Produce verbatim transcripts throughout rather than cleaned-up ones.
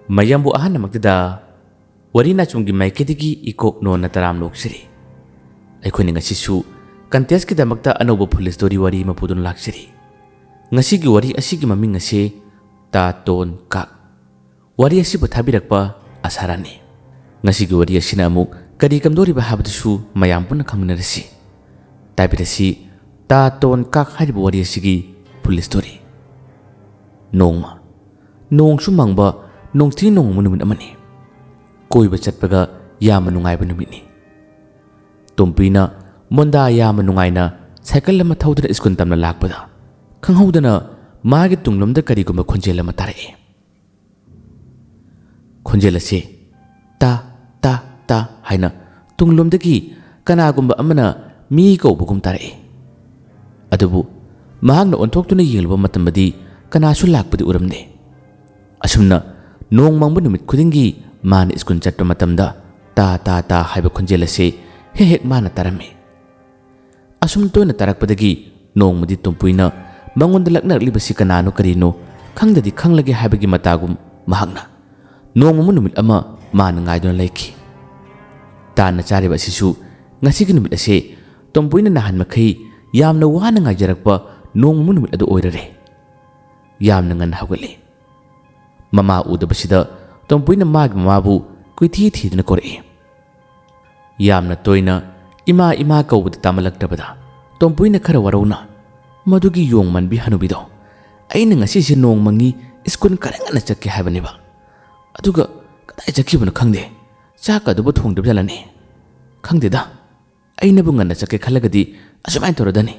ꯃꯌꯥꯝꯕꯨ ꯑꯍꯥꯟꯕꯃꯛꯇꯗ ꯋꯥꯔꯤ ꯅꯥꯆꯨꯝꯒꯤ ꯃꯥꯏꯀꯩꯗꯒꯤ ꯏꯀꯣꯛ ꯅꯣꯟꯅ ꯇꯔꯥꯝ ꯂꯣꯛꯆꯔꯤ꯫ ꯑꯩꯈꯣꯏꯅ ꯉꯁꯤꯁꯨ contestꯀꯤꯗꯃꯛꯇ ꯑꯅꯧꯕ full story ꯋꯥꯔꯤ ꯑꯃ ꯄꯨꯗꯨꯅ ꯂꯥꯛꯆꯔꯤ꯫ ꯉꯁꯤꯒꯤ ꯋꯥꯔꯤ ꯑꯁꯤꯒꯤ ꯃꯃꯤꯡ ꯑꯁꯤ ꯇꯥ ꯇꯣꯟ ꯀꯥꯛ꯫ ꯋꯥꯔꯤ ꯑꯁꯤꯕꯨ ꯊꯥꯕꯤꯔꯛꯄ ꯑꯁꯥꯔꯥꯅꯤ꯫ ꯉꯁꯤꯒꯤ ꯋꯥꯔꯤ ꯑꯁꯤꯅ ꯑꯃꯨꯛ ꯀꯔꯤ ꯀꯝꯗꯧꯔꯤꯕ ꯍꯥꯏꯕꯗꯨꯁꯨ ꯃꯌꯥꯝ ꯄꯨꯟꯅ ꯈꯪꯃꯤꯟꯅꯔꯁꯤ꯫ ꯇꯥꯕꯤꯔꯁꯤ ꯇꯥ ꯇꯣꯟ ꯀꯥꯛ ꯍꯥꯏꯔꯤꯕ ꯋꯥꯔꯤ ꯑꯁꯤꯒꯤ full story꯫ ꯅꯣꯡꯃ ꯅꯣꯡꯁꯨ ꯃꯪꯕ, ꯅꯣꯡꯊꯤ ꯅꯣꯡꯃꯪꯕ ꯅꯨꯃꯤꯠ ꯑꯃꯅꯤ꯫ ꯀꯣꯏꯕ ꯆꯠꯄꯒ ꯌꯥꯝꯅ ꯅꯨꯡꯉꯥꯏꯕ ꯅꯨꯃꯤꯠꯅꯤ꯫ ꯇꯣꯝꯄꯨꯏꯅ ꯃꯣꯟꯗꯥ ꯌꯥꯝꯅ ꯅꯨꯡꯉꯥꯏꯅ ꯁꯥꯏꯀꯜ ꯑꯃ ꯊꯧꯗꯨꯅ ꯁ꯭ꯀꯨꯜ ꯇꯝꯅ ꯂꯥꯛꯄꯗ ꯈꯪꯍꯧꯗꯅ ꯃꯥꯒꯤ ꯇꯨꯡꯂꯣꯝꯗ ꯀꯔꯤꯒꯨꯝꯕ ꯈꯣꯟꯖꯦꯜ ꯑꯃ ꯇꯥꯔꯛꯏ꯫ ꯈꯣꯟꯖꯦꯜ ꯑꯁꯤ ꯇꯥ, ꯇꯥ, ꯇꯥ ꯍꯥꯏꯅ ꯇꯨꯡꯂꯣꯝꯗꯒꯤ ꯀꯅꯥꯒꯨꯝꯕ ꯑꯃꯅ ꯃꯤ ꯀꯧꯕꯒꯨꯝ ꯇꯥꯔꯛꯏ꯫ ꯑꯗꯨꯕꯨ ꯃꯍꯥꯛꯅ ꯑꯣꯟꯊꯣꯛꯇꯨꯅ ꯌꯦꯡꯂꯨꯕ ꯃꯇꯝꯗꯗꯤ ꯀꯅꯥꯁꯨ ꯂꯥꯛꯄꯗꯤ ꯎꯔꯝꯗꯦ꯫ ꯑꯁꯨꯝꯅ ꯅꯣꯡ ꯃꯪꯕ ꯅꯨꯃꯤꯠ ꯈꯨꯗꯤꯡꯒꯤ ꯃꯥꯅ ꯁ꯭ꯀꯨꯜ ꯆꯠꯄ ꯃꯇꯝꯗ ꯇꯥ, ꯇꯥ, ꯇꯥ ꯍꯥꯏꯕ ꯈꯣꯟꯖꯦꯜ ꯑꯁꯤ ꯍꯦꯛ ꯍꯦꯛ ꯃꯥꯅ ꯇꯥꯔꯝꯃꯤ꯫ ꯑꯁꯨꯝ ꯇꯣꯏꯅ ꯇꯥꯔꯛꯄꯗꯒꯤ ꯅꯣꯡꯃꯗꯤ ꯇꯣꯝꯄꯨꯏꯅ ꯃꯉꯣꯟꯗ ꯂꯛꯅꯔꯛꯂꯤꯕꯁꯤ ꯀꯅꯥꯅꯣ ꯀꯔꯤꯅꯣ ꯈꯪꯗꯗꯤ ꯈꯪꯂꯒꯦ ꯍꯥꯏꯕꯒꯤ ꯃꯇꯥꯒꯨꯝ ꯃꯍꯥꯛꯅ ꯅꯣꯡꯃ ꯅꯨꯃꯤꯠ ꯑꯃ ꯃꯥꯅ ꯉꯥꯏꯗꯨꯅ ꯂꯩꯈꯤ꯫ ꯇꯥꯟꯅ ꯆꯥꯔꯤꯕ ꯑꯁꯤꯁꯨ ꯉꯁꯤꯒꯤ ꯅꯨꯃꯤꯠ ꯑꯁꯦ ꯇꯣꯝꯄꯨꯏꯅ ꯅꯍꯥꯟ ꯃꯈꯩ ꯌꯥꯝꯅ ꯋꯥꯅ ꯉꯥꯏꯖꯔꯛꯄ ꯅꯣꯡꯃ ꯅꯨꯃꯤꯠ ꯑꯗꯨ ꯑꯣꯏꯔꯔꯦ꯫ ꯌꯥꯝꯅ ꯉꯟꯅ ꯍꯧꯒꯠꯂꯤ꯫ ꯃꯃꯥ ꯎꯗꯕꯁꯤꯗ ꯇꯣꯝꯄꯨꯏꯅ ꯃꯥꯒꯤ ꯃꯃꯥꯕꯨ ꯀꯣꯏꯊꯤ ꯊꯤꯗꯨꯅ ꯀꯧꯔꯛꯏ꯫ ꯌꯥꯝꯅ ꯇꯣꯏꯅ "ꯏꯃꯥ, ꯏꯃꯥ" ꯀꯧꯕꯗ ꯇꯥꯃꯜꯂꯛꯇꯕꯗ ꯇꯣꯝꯄꯨꯏꯅ ꯈꯔ ꯋꯥꯔꯧꯅ ꯃꯗꯨꯒꯤ ꯌꯣꯡ ꯃꯥꯟꯕꯤ ꯍꯅꯨꯕꯤꯗꯣ, "ꯑꯩꯅ ꯉꯁꯤꯁꯦ ꯅꯣꯡ ꯃꯪꯉꯤ, ꯁ꯭ꯀꯨꯜ ꯈꯔ ꯉꯟꯅ ꯆꯠꯀꯦ ꯍꯥꯏꯕꯅꯦꯕ꯫ ꯑꯗꯨꯒ ꯀꯗꯥꯏ ꯆꯠꯈꯤꯕꯅꯣ ꯈꯪꯗꯦ꯫ ꯆꯥꯛꯀ ꯑꯗꯨꯕꯨ ꯊꯣꯡꯗꯕ ꯖꯥꯠꯂꯅꯦ? ꯈꯪꯗꯦꯗ꯫ ꯑꯩꯅꯕꯨ ꯉꯟꯅ ꯆꯠꯀꯦ ꯈꯜꯂꯒꯗꯤ ꯑꯁꯨꯃꯥꯏꯅ ꯇꯧꯔꯗꯅꯤ꯫"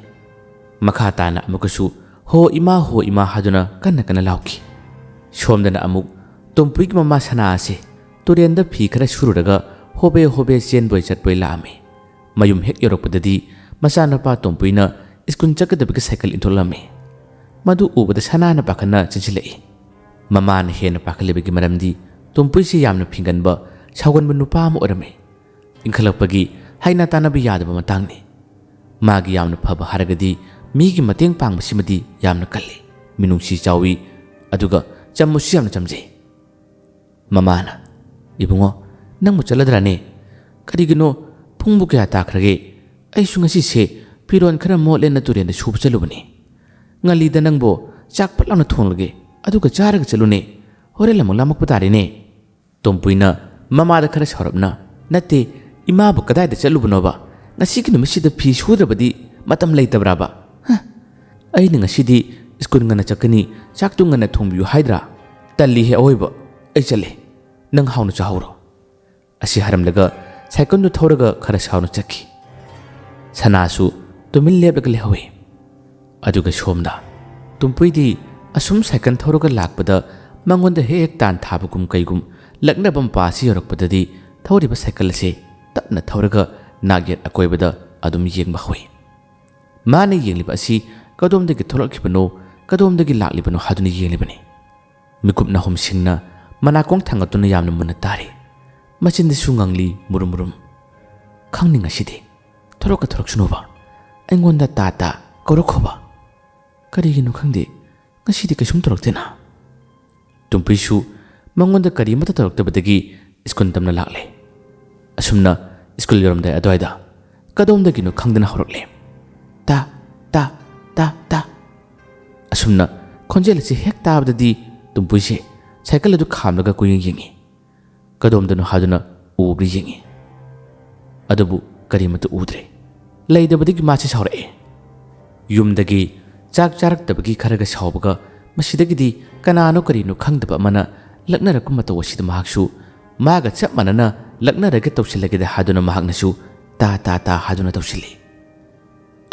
ꯃꯈꯥ ꯇꯥꯅ ꯑꯃꯨꯛꯀꯁꯨ "ꯍꯣ ꯏꯃꯥ, ꯍꯣ ꯏꯃꯥ" ꯍꯥꯏꯗꯨꯅ ꯀꯟꯅ ꯀꯟꯅ ꯂꯥꯎꯈꯤ꯫ ꯁꯣꯝꯗꯅ ꯑꯃꯨꯛ ꯇꯣꯝꯄꯨꯏꯒꯤ ꯃꯃꯥ ꯁꯅꯥ ꯑꯁꯤ ꯇꯨꯔꯦꯟꯗ ꯐꯤ ꯈꯔ ꯁꯨꯔꯨꯔꯒ ꯍꯣꯕꯦ ꯍꯣꯕꯦ ꯆꯦꯟꯕꯣꯏ ꯆꯠꯄꯣꯏ ꯂꯥꯛꯑꯝꯃꯤ꯫ ꯃꯌꯨꯝ ꯍꯦꯛ ꯌꯧꯔꯛꯄꯗꯗꯤ ꯃꯆꯥꯅꯨꯄꯥ ꯇꯣꯝꯄꯨꯏꯅ ꯁ꯭ꯀꯨꯜ ꯆꯠꯀꯗꯕꯒꯤ ꯁꯥꯏꯀꯜ ꯏꯟꯊꯣꯛꯂꯝꯃꯤ꯫ ꯃꯗꯨ ꯎꯕꯗ ꯁꯅꯥꯅ ꯄꯥꯈꯠꯅ ꯆꯦꯟꯁꯤꯜꯂꯛꯏ꯫ ꯃꯃꯥꯅ ꯍꯦꯟꯅ ꯄꯥꯈꯠꯂꯤꯕꯒꯤ ꯃꯔꯝꯗꯤ ꯇꯣꯝꯄꯨꯏꯁꯤ ꯌꯥꯝꯅ ꯐꯤꯡꯒꯟꯕ, ꯁꯥꯎꯒꯟꯕ ꯅꯨꯄꯥ ꯑꯃ ꯑꯣꯏꯔꯝꯃꯤ꯫ ꯏꯟꯈꯠꯂꯛꯄꯒꯤ ꯍꯥꯏꯅ ꯇꯥꯟꯅꯕ ꯌꯥꯗꯕ ꯃꯇꯥꯡꯅꯤ꯫ ꯃꯥꯒꯤ ꯌꯥꯝꯅ ꯐꯕ ꯍꯥꯏꯔꯒꯗꯤ ꯃꯤꯒꯤ ꯃꯇꯦꯡ ꯄꯥꯡꯕꯁꯤꯃꯗꯤ ꯌꯥꯝꯅ ꯀꯜꯂꯤ, ꯃꯤꯅꯨꯡꯁꯤ ꯆꯥꯎꯏ, ꯑꯗꯨꯒ ꯆꯝꯕꯁꯨ ꯌꯥꯝꯅ ꯆꯝꯖꯩ꯫ ꯃꯃꯥꯅ, "ꯏꯕꯨꯡꯉꯣ, ꯅꯪꯕꯨ ꯆꯠꯂꯗ꯭ꯔꯥꯅꯦ? ꯀꯔꯤꯒꯤꯅꯣ? ꯄꯨꯡꯕꯨ ꯀꯌꯥ ꯇꯥꯈ꯭ꯔꯒꯦ? ꯑꯩꯁꯨ ꯉꯁꯤꯁꯦ ꯐꯤꯔꯣꯜ ꯈꯔ ꯃꯣꯠꯂꯦꯅ ꯇꯨꯔꯦꯟꯗ ꯁꯨꯕ ꯆꯠꯂꯨꯕꯅꯤ꯫ ꯉꯜꯂꯤꯗ ꯅꯪꯕꯨ, ꯆꯥꯛ ꯐꯠ ꯂꯥꯎꯅ ꯊꯣꯡꯂꯒꯦ, ꯑꯗꯨꯒ ꯆꯥꯔꯒ ꯆꯠꯂꯨꯅꯦ꯫ ꯍꯣꯔꯦꯟ ꯑꯃꯨꯛ ꯂꯥꯝꯃꯛꯄ ꯇꯥꯔꯦꯅꯦ꯫" ꯇꯣꯝꯄꯨꯏꯅ ꯃꯃꯥꯗ ꯈꯔ ꯁꯥꯎꯔꯞꯅ, "ꯅꯠꯇꯦ, ꯏꯃꯥꯕꯨ ꯀꯗꯥꯏꯗ ꯆꯠꯂꯨꯕꯅꯣꯕ? ꯉꯁꯤꯒꯤ ꯅꯨꯃꯤꯠꯁꯤꯗ ꯐꯤ ꯁꯨꯗ꯭ꯔꯕꯗꯤ ꯃꯇꯝ ꯂꯩꯇꯕ꯭ꯔꯥꯕ? ꯍ? ꯑꯩꯅ ꯉꯁꯤꯗꯤ ꯁ꯭ꯀꯨꯜ ꯉꯟꯅ ꯆꯠꯀꯅꯤ, ꯆꯥꯛꯇꯨ ꯉꯟꯅ ꯊꯣꯡꯕꯤꯌꯨ ꯍꯥꯏꯗ꯭ꯔꯥ? ꯇꯜꯂꯤꯍꯦ ꯑꯑꯣꯏꯕ, ꯑꯩ ꯆꯠꯂꯦ, ꯅꯪ ꯍꯥꯎꯅ ꯆꯥꯍꯧꯔꯣ꯫" ꯑꯁꯤ ꯍꯥꯏꯔꯝꯂꯒ ꯁꯥꯏꯀꯜꯗꯨ ꯊꯧꯔꯒ ꯈꯔ ꯁꯥꯎꯅ ꯆꯠꯈꯤ꯫ ꯁꯅꯥꯁꯨ ꯇꯨꯃꯤꯟ ꯂꯦꯞꯂꯒ ꯂꯩꯍꯧꯏ꯫ ꯑꯗꯨꯒ ꯁꯣꯝꯗ ꯇꯨꯝꯄꯨꯏꯗꯤ ꯑꯁꯨꯝ ꯁꯥꯏꯀꯜ ꯊꯧꯔꯒ ꯂꯥꯛꯄꯗ ꯃꯉꯣꯟꯗ ꯍꯦꯛ ꯍꯦꯛ ꯇꯥꯟ ꯊꯥꯕꯒꯨꯝ ꯀꯩꯒꯨꯝ, ꯂꯛꯅꯕ ꯃꯄꯥ ꯑꯁꯤ ꯌꯧꯔꯛꯄꯗꯗꯤ ꯊꯧꯔꯤꯕ ꯁꯥꯏꯀꯜ ꯑꯁꯤ ꯇꯞꯅ ꯊꯧꯔꯒ ꯅꯥꯛꯌꯦꯠ ꯑꯀꯣꯏꯕꯗ ꯑꯗꯨꯝ ꯌꯦꯡꯕ ꯍꯧꯏ꯫ ꯃꯥꯅ ꯌꯦꯡꯂꯤꯕ ꯑꯁꯤ ꯀꯗꯣꯝꯗꯒꯤ ꯊꯣꯛꯂꯛꯈꯤꯕꯅꯣ, ꯀꯗꯣꯝꯗꯒꯤ ꯂꯥꯛꯂꯤꯕꯅꯣ ꯍꯥꯏꯗꯨꯅ ꯌꯦꯡꯂꯤꯕꯅꯤ꯫ ꯃꯤꯀꯨꯞ ꯅꯥꯍꯨꯝ ꯁꯤꯡꯅ ꯃꯅꯥꯀꯣꯡ ꯊꯥꯡꯒꯠꯇꯨꯅ ꯌꯥꯝꯅ ꯃꯨꯟꯅ ꯇꯥꯔꯤ꯫ ꯃꯆꯤꯟꯗꯁꯨ ꯉꯥꯡꯂꯤ ꯃꯨꯔꯨꯝ ꯃꯨꯔꯨꯝ꯫ "ꯈꯪꯅꯤ ꯉꯁꯤꯗꯤ꯫ ꯊꯣꯔꯛꯀ ꯊꯣꯔꯛꯁꯅꯨꯕ꯫ ꯑꯩꯉꯣꯟꯗ ꯇꯥ ꯇꯥ ꯀꯧꯔꯛꯈꯣꯕ꯫" ꯀꯔꯤꯒꯤꯅꯣ ꯈꯪꯗꯦ, ꯉꯁꯤꯗꯤ ꯀꯩꯁꯨꯝ ꯇꯧꯔꯛꯇꯦꯅ꯫ ꯇꯨꯝꯄꯨꯏꯁꯨ ꯃꯉꯣꯟꯗ ꯀꯔꯤꯃꯠꯇ ꯇꯧꯔꯛꯇꯕꯗꯒꯤ ꯁ꯭ꯀꯨꯜ ꯇꯝꯅ ꯂꯥꯛꯂꯦ꯫ ꯑꯁꯨꯝꯅ ꯁ꯭ꯀꯨꯜ ꯌꯧꯔꯝꯗꯥꯏ ꯑꯗꯨꯋꯥꯏꯗ ꯀꯗꯣꯝꯗꯒꯤꯅꯣ ꯈꯪꯗꯅ ꯍꯧꯔꯛꯂꯦ꯫ "ꯇꯥ, ꯇꯥ, ꯇꯥ, ꯇꯥ꯫" ꯑꯁꯨꯝꯅ ꯈꯣꯟꯖꯦꯜ ꯑꯁꯤ ꯍꯦꯛ ꯇꯥꯕꯗꯗꯤ ꯇꯨꯝꯄꯨꯏꯁꯦ ꯁꯥꯏꯀꯜ ꯑꯗꯨ ꯈꯥꯝꯂꯒ ꯀꯣꯏꯌꯦꯡ ꯌꯦꯡꯉꯤ꯫ ꯀꯗꯣꯝꯗꯅꯣ ꯍꯥꯏꯗꯨꯅ ꯎꯕ꯭ꯔꯥ ꯌꯦꯡꯉꯤ꯫ ꯑꯗꯨꯕꯨ ꯀꯔꯤꯃꯠꯇ ꯎꯗ꯭ꯔꯦ꯫ ꯂꯩꯇꯕꯗꯒꯤ ꯃꯥꯁꯤ ꯁꯥꯎꯔꯛꯑꯦ꯫ ꯌꯨꯝꯗꯒꯤ ꯆꯥꯛ ꯆꯥꯔꯛꯇꯕꯒꯤ ꯈꯔꯒ ꯁꯥꯎꯕꯒ, ꯃꯁꯤꯗꯒꯤꯗꯤ ꯀꯅꯥꯅꯣ ꯀꯔꯤꯅꯣ ꯈꯪꯗꯕ ꯑꯃꯅ ꯂꯛꯅꯔꯛꯄ ꯃꯇꯧ ꯑꯁꯤꯗ ꯃꯍꯥꯛꯁꯨ ꯃꯥꯒ ꯆꯞ ꯃꯥꯟꯅꯅ ꯂꯛꯅꯔꯒꯦ ꯇꯧꯁꯤꯜꯂꯒꯦꯗ ꯍꯥꯏꯗꯨꯅ ꯃꯍꯥꯛꯅꯁꯨ "ꯇꯥ, ꯇꯥ, ꯇꯥ" ꯍꯥꯏꯗꯨꯅ ꯇꯧꯁꯤꯜꯂꯤ꯫